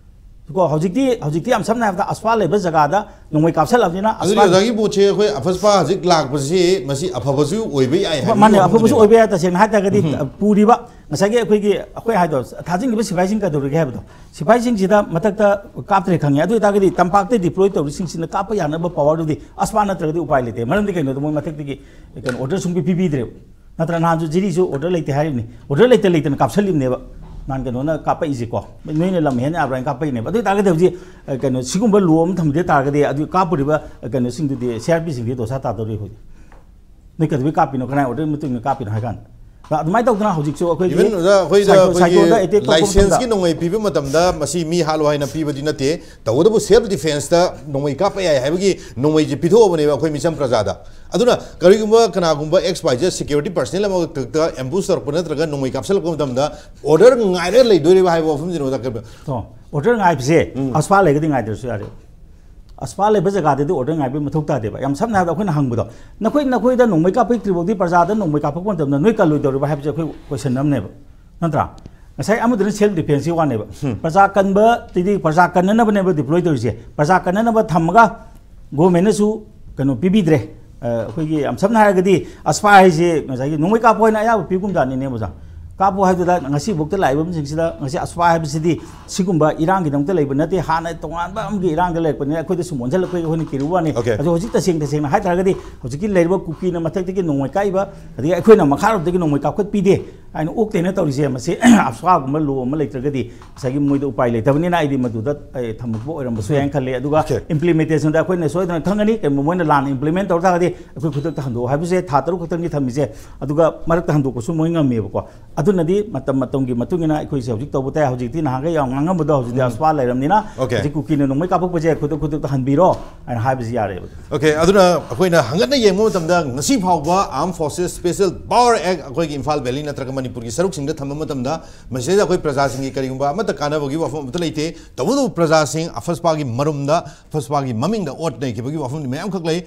ꯀꯣ, ꯍꯧꯖꯤꯛꯇꯤ, ꯍꯧꯖꯤꯛꯇꯤ ꯌꯥꯝ ꯁꯝꯅ ꯍꯥꯏꯔꯕꯗ ꯑꯁꯐꯥꯜ ꯂꯩꯕ ꯖꯒꯥꯗ ꯅꯣꯡꯃꯩ ꯀꯥꯞꯁꯤꯜꯂꯕꯅꯤꯅ ꯑꯗꯨꯗꯤ ꯑꯁꯐꯥꯜ ꯑꯣꯖꯥꯒꯤ ꯄꯣꯠꯁꯦ ꯑꯩꯈꯣꯏ ꯑꯐꯁꯄꯥ ꯍꯧꯖꯤꯛ ꯂꯥꯛꯄꯁꯤ ꯃꯁꯤ ꯑꯐꯕꯁꯨ ꯑꯣꯏꯕ ꯌꯥꯏ ꯍꯥꯏꯕꯒꯤ ꯃꯥꯅꯦ, ꯑꯐꯕꯁꯨ ꯋꯥꯐꯝꯅꯦꯕ꯫ ꯑꯣꯏꯕ ꯌꯥꯏ꯫ ꯇꯁꯦꯡꯅ ꯍꯥꯏ ꯇꯥꯔꯒꯗꯤ, ꯎꯝ꯫ ꯄꯨꯔꯤꯕ ꯉꯁꯥꯏꯒꯤ ꯑꯩꯈꯣꯏꯒꯤ, ꯑꯩꯈꯣꯏ ꯍꯥꯏꯗꯣ, ꯊꯥꯖꯤꯟꯈꯤꯕ ꯁꯤꯐꯥꯏꯁꯤꯡ ꯀꯩꯗꯧꯔꯒꯦ ꯍꯥꯏꯕꯗꯣ, ꯁꯤꯐꯥꯏꯁꯤꯡꯁꯤꯗ ꯃꯊꯛꯇ ꯀꯥꯞꯇ꯭ꯔꯦ ꯈꯪꯉꯦ, ꯑꯗꯨ ꯑꯣꯏꯇꯥꯔꯒꯗꯤ ꯇꯝꯄꯥꯛꯇ deploy ꯇꯧꯔꯤꯁꯤꯡꯁꯤꯅ ꯀꯥꯞꯄ ꯌꯥꯅꯕ powerꯗꯨꯗꯤ ꯑꯁꯐꯥꯜ ꯅꯠꯇ꯭ꯔꯒꯗꯤ ꯎꯄꯥꯏ ꯂꯩꯇꯦ꯫ ꯃꯔꯝꯗꯤ ꯀꯩꯅꯣꯗ ꯃꯣꯏ ꯃꯊꯛꯇꯒꯤ ꯀꯩꯅꯣ order ꯁꯨꯡꯄꯤ ꯄꯤꯕꯤꯗ꯭ꯔꯦꯕ꯫ ꯅꯠꯇ꯭ꯔ ꯅꯍꯥꯟꯁꯨ ꯖꯤꯔꯤꯁꯨ order ꯂꯩꯇꯦ ꯍꯥꯏꯔꯤꯕꯅꯤ, order ꯂꯩꯇ ꯂꯩꯇꯅ ꯀꯥꯞꯁꯜꯂꯤꯕꯅꯦꯕ꯫ ꯅꯍꯥꯟ ꯀꯩꯅꯣꯅ ꯀꯥꯞꯄꯛꯏꯁꯦꯀꯣ, ꯅꯣꯏꯅ ꯂꯝ ꯍꯦꯟꯅ ꯌꯥꯕ꯭ꯔꯥ ꯍꯥꯏꯅ ꯀꯥꯞꯄꯛꯏꯅꯦꯕ꯫ ꯑꯗꯨ ꯑꯣꯏꯇꯥꯔꯒꯗꯤ ꯍꯧꯖꯤꯛ, ꯑ, ꯀꯩꯅꯣ, ꯁꯤꯒꯨꯝꯕ law ꯑꯃ ꯊꯝꯕꯤꯗ ꯇꯥꯔꯒꯗꯤ ꯑꯗꯨ ꯀꯥꯞꯄꯨꯔꯤꯕ, ꯑ, ꯀꯩꯅꯣꯁꯤꯡꯗꯨꯗꯤ, CRPꯁꯤꯡꯗꯤ ꯗꯣꯁꯥ ꯇꯥꯗꯧꯔꯤ ꯍꯧꯖꯤꯛ꯫ ꯅꯣꯏ ꯀꯩꯗꯧꯕꯩ ꯀꯥꯞꯄꯤꯅꯣ, ꯀꯅꯥꯏ order ꯃꯇꯨꯡ ꯏꯟꯅ ꯀꯥꯞꯄꯤꯅꯣ ꯍꯥꯏ ꯀꯥꯟꯗ? ꯑꯗꯨꯃꯥꯏꯅ ꯇꯧꯗꯅ ꯍꯧꯖꯤꯛꯁꯨ ꯑꯩꯈꯣꯏꯒꯤ even ꯑꯣꯖꯥ, ꯑꯩꯈꯣꯏꯗ ꯁꯥꯏꯀꯣ-, ꯑꯩꯈꯣꯏꯒꯤ ꯁꯥꯏꯀꯣꯗ attack ꯇꯧꯕ ꯃꯇꯝꯗ licenseꯀꯤ ꯅꯣꯡꯃꯩ ꯄꯤꯕ ꯃꯇꯝꯗ ꯃꯁꯤ ꯃꯤ ꯍꯥꯠꯂꯣ ꯍꯥꯏꯅ ꯄꯤꯕꯗꯤ ꯅꯠꯇꯦ, ꯇꯧꯕꯇꯕꯨ self defenceꯇ ꯅꯣꯡꯃꯩ ꯀꯥꯞꯄ ꯌꯥꯏ ꯍꯥꯏꯕꯒꯤ ꯅꯣꯡꯃꯩꯁꯦ ꯄꯤꯊꯣꯛꯑꯕꯅꯦꯕ ꯑꯩꯈꯣꯏ ꯃꯤꯆꯝ ꯄ꯭ꯔꯖꯥꯗ꯫ ꯑꯗꯨꯅ ꯀꯔꯤꯒꯨꯝꯕ ꯀꯅꯥꯒꯨꯝꯕ X Y Z security personnel ꯑꯃꯈꯛꯇ ambush ꯇꯧꯔꯛꯄ ꯅꯠꯇ꯭ꯔꯒ ꯅꯣꯡꯃꯩ ꯀꯥꯞꯁꯤꯜꯂꯛꯄ ꯃꯇꯝꯗ order ꯉꯥꯏꯔꯒ ꯂꯩꯗꯣꯔꯤꯕ ꯍꯥꯏꯕ ꯋꯥꯐꯝꯁꯤꯅꯦ ꯑꯣꯖꯥ ꯀꯩꯅꯣ꯫ ꯑꯣ, order ꯉꯥꯏꯕꯁꯦ ꯎꯝ꯫ ꯑꯁꯐꯥꯜ ꯂꯩꯔꯒꯗꯤ ꯉꯥꯏꯗ꯭ꯔꯁꯨ ꯌꯥꯔꯦ꯫ ꯑꯁꯐꯥꯜ ꯂꯩꯕ ꯖꯒꯥꯗꯗꯤ order ꯉꯥꯏꯕꯒꯤ ꯃꯊꯧ ꯇꯥꯗꯦꯕ꯫ ꯌꯥꯝ ꯁꯝꯅ ꯍꯥꯏꯔꯕꯗ ꯑꯩꯈꯣꯏꯅ ꯍꯪꯕꯗꯣ, "ꯅꯈꯣꯏ, ꯅꯈꯣꯏꯗ ꯅꯣꯡꯃꯩ ꯀꯥꯞꯄꯛꯇ꯭ꯔꯤ ꯐꯥꯎꯗꯤ ꯄ꯭ꯔꯖꯥꯗ ꯅꯣꯡꯃꯩ ꯀꯥꯞꯄꯛꯄ ꯃꯇꯝꯗ ꯅꯣꯏ ꯀꯜꯂꯣꯏꯗꯧꯔꯤꯕ?" ꯍꯥꯏꯕꯁꯦ ꯑꯩꯈꯣꯏ question ꯑꯃꯅꯦꯕ, ꯅꯠꯇ꯭ꯔꯥ? ꯉꯁꯥꯏ ꯑꯃꯗꯨꯅ self defenceꯀꯤ ꯋꯥꯅꯦꯕ꯫ ꯎꯝ꯫ ꯄ꯭ꯔꯖꯥ ꯀꯟꯕꯗꯤ, ꯄ꯭ꯔꯖꯥ ꯀꯟꯅꯅꯕꯅꯦꯕ deploy ꯇꯧꯔꯤꯁꯦ꯫ ꯄ꯭ꯔꯖꯥ ꯀꯟꯅꯅꯕ ꯊꯝꯃꯒ governmentꯅꯁꯨ ꯀꯩꯅꯣ ꯄꯤꯕꯤꯗ꯭ꯔꯦ꯫ ꯑ, ꯑꯩꯈꯣꯏꯒꯤ ꯌꯥꯝ ꯁꯝꯅ ꯍꯥꯏꯔꯒꯗꯤ ꯑꯁꯐꯥꯜ ꯍꯥꯏꯁꯦ ꯉꯁꯥꯏꯒꯤ ꯅꯣꯡꯃꯩ ꯀꯥꯞꯄ ꯑꯣꯏꯅ ꯑꯌꯥꯕ ꯄꯤꯒꯨꯝꯖꯥꯠꯅꯤꯅꯦ ꯑꯣꯖꯥ꯫ ꯀꯥꯞꯄꯨ ꯍꯥꯏꯗꯨꯗ ꯉꯁꯤꯐꯥꯎꯗ ꯂꯥꯛꯏꯕꯁꯤꯡꯁꯤꯗ ꯉꯁꯤ ꯑꯁ꯭ꯋꯥ ꯍꯥꯏꯕꯁꯤꯗꯤ ꯁꯤꯒꯨꯝꯕ ꯏꯔꯥꯡꯒꯤꯗꯃꯛꯇ ꯂꯩꯕ ꯅꯠꯇꯦ, ꯍꯥꯟꯅ ꯇꯣꯉꯥꯟꯕ ꯑꯃꯒꯤ ꯏꯔꯥꯡꯗ ꯂꯩꯔꯛꯄꯅꯤꯅ ꯑꯩꯈꯣꯏꯗ ꯁꯨꯝ ꯑꯣꯟꯁꯤꯜꯂꯛꯄꯒꯤ ꯑꯩꯈꯣꯏꯅ ꯀꯤꯔꯨꯕ ꯋꯥꯅꯤ꯫ Okay. ꯑꯗꯣ ꯍꯧꯖꯤꯛ ꯇꯁꯦꯡ ꯇꯁꯦꯡꯅ ꯍꯥꯏꯇꯥꯔꯒꯗꯤ ꯍꯧꯖꯤꯛꯀꯤ ꯂꯩꯔꯤꯕ ꯀꯨꯀꯤꯅ ꯃꯊꯛꯇꯒꯤ ꯅꯣꯡꯃꯩ ꯀꯥꯞꯏꯕ, ꯑꯗꯒꯤ ꯑꯩꯈꯣꯏꯅ ꯃꯈꯥꯔꯣꯝꯗꯒꯤ ꯅꯣꯡꯃꯩ ꯀꯥꯞꯈꯠꯄꯤꯗꯦ ꯍꯥꯏꯅ ꯑꯣꯛꯇꯦꯅ ꯇꯧꯔꯤꯁꯦ, ꯃꯁꯤ ꯑꯁ꯭ꯋꯥꯒꯨꯝꯕ ꯂꯣ ꯑꯃ ꯂꯩꯇ꯭ꯔꯒꯗꯤ ꯉꯁꯥꯏꯒꯤ ꯃꯣꯏꯗ ꯎꯄꯥꯏ ꯂꯩꯇꯕꯅꯤꯅ ꯑꯩꯗꯤ ꯃꯗꯨꯗ ꯑꯩ ꯊꯝꯃꯛꯄ ꯑꯣꯏꯔꯝꯕꯁꯨ ꯌꯥꯏꯅ ꯈꯜꯂꯦ꯫ ꯑꯗꯨꯒ Okay. implementation ꯗ ꯑꯩꯈꯣꯏꯅ ꯁꯣꯏꯗꯅ ꯈꯪꯒꯅꯤ, ꯀꯩꯒꯨꯝꯕ ꯃꯣꯏꯅ ꯂꯥꯟꯅ implement ꯇꯧꯔ ꯇꯥꯔꯒꯗꯤ ꯑꯩꯈꯣꯏ ꯈꯨꯗꯛꯇ ꯍꯟꯗꯣꯛꯑꯣ ꯍꯥꯏꯕꯁꯦ ꯊꯥ ꯇꯔꯨꯛ ꯈꯛꯇꯪꯒꯤ ꯊꯝꯃꯤꯁꯦ, ꯑꯗꯨꯒ ꯃꯔꯛꯇ ꯍꯟꯗꯣꯛꯄꯁꯨ ꯃꯣꯏ ꯉꯝꯃꯦꯕꯀꯣ꯫ ꯑꯗꯨꯅꯗꯤ ꯃꯇꯝ ꯃꯇꯝꯒꯤ ꯃꯇꯨꯡ ꯏꯟꯅ ꯑꯩꯈꯣꯏꯁꯦ ꯍꯧꯖꯤꯛ ꯇꯧꯕ ꯇꯥꯏ꯫ ꯍꯧꯖꯤꯛꯇꯤ ꯅꯍꯥꯟꯈꯩ ꯌꯥꯝ ꯉꯥꯡꯉꯝꯕꯗꯣ ꯍꯧꯖꯤꯛꯇꯤ ꯑꯁ꯭ꯋꯥ ꯂꯩꯔꯝꯅꯤꯅ Okay. ꯍꯧꯖꯤꯛ ꯀꯨꯀꯤꯅ ꯅꯣꯡꯃꯩ ꯀꯥꯞꯄꯛꯄꯁꯦ ꯈꯨꯗꯛ ꯈꯨꯗꯛꯇ ꯍꯟꯕꯤꯔꯣ ꯍꯥꯏꯅ ꯍꯥꯏꯕꯁꯤ ꯌꯥꯔꯦꯕ꯫ Okay, ꯑꯗꯨꯅ ꯑꯩꯈꯣꯏꯅ ꯍꯪꯒꯠꯅ ꯌꯦꯡꯕ ꯃꯇꯝꯗ ꯉꯁꯤ ꯐꯥꯎꯕ Armed Forces Special Power Act ꯑꯩꯈꯣꯏꯒꯤ ꯏꯝꯐꯥꯜ ꯚꯦꯂꯤ ꯅꯠꯇ꯭ꯔꯒ ꯃꯅꯤꯄꯨꯔꯒꯤ ꯁꯔꯨꯛꯁꯤꯡꯗ ꯊꯝꯕ ꯃꯇꯝꯗ ꯃꯁꯤꯗꯩꯗ ꯑꯩꯈꯣꯏ ꯄ꯭ꯔꯖꯥꯁꯤꯡꯒꯤ ꯀꯔꯤꯒꯨꯝꯕ ꯑꯃꯠꯇ ꯀꯥꯟꯅꯕꯒꯤ ꯋꯥꯐꯝ ꯑꯃꯠꯇ ꯂꯩꯇꯦ꯫ ꯇꯧꯕꯇꯕꯨ ꯄ꯭ꯔꯖꯥꯁꯤꯡ ꯑꯐꯁ꯭ꯋꯥꯒꯤ ꯃꯔꯨꯝꯗ ꯑꯐꯁ꯭ꯋꯥꯒꯤ ꯃꯃꯤꯡꯗ ꯑꯣꯠ ꯅꯩꯈꯤꯕꯒꯤ ꯋꯥꯐꯝꯗꯤ ꯃꯌꯥꯝꯈꯛ ꯂꯩ꯫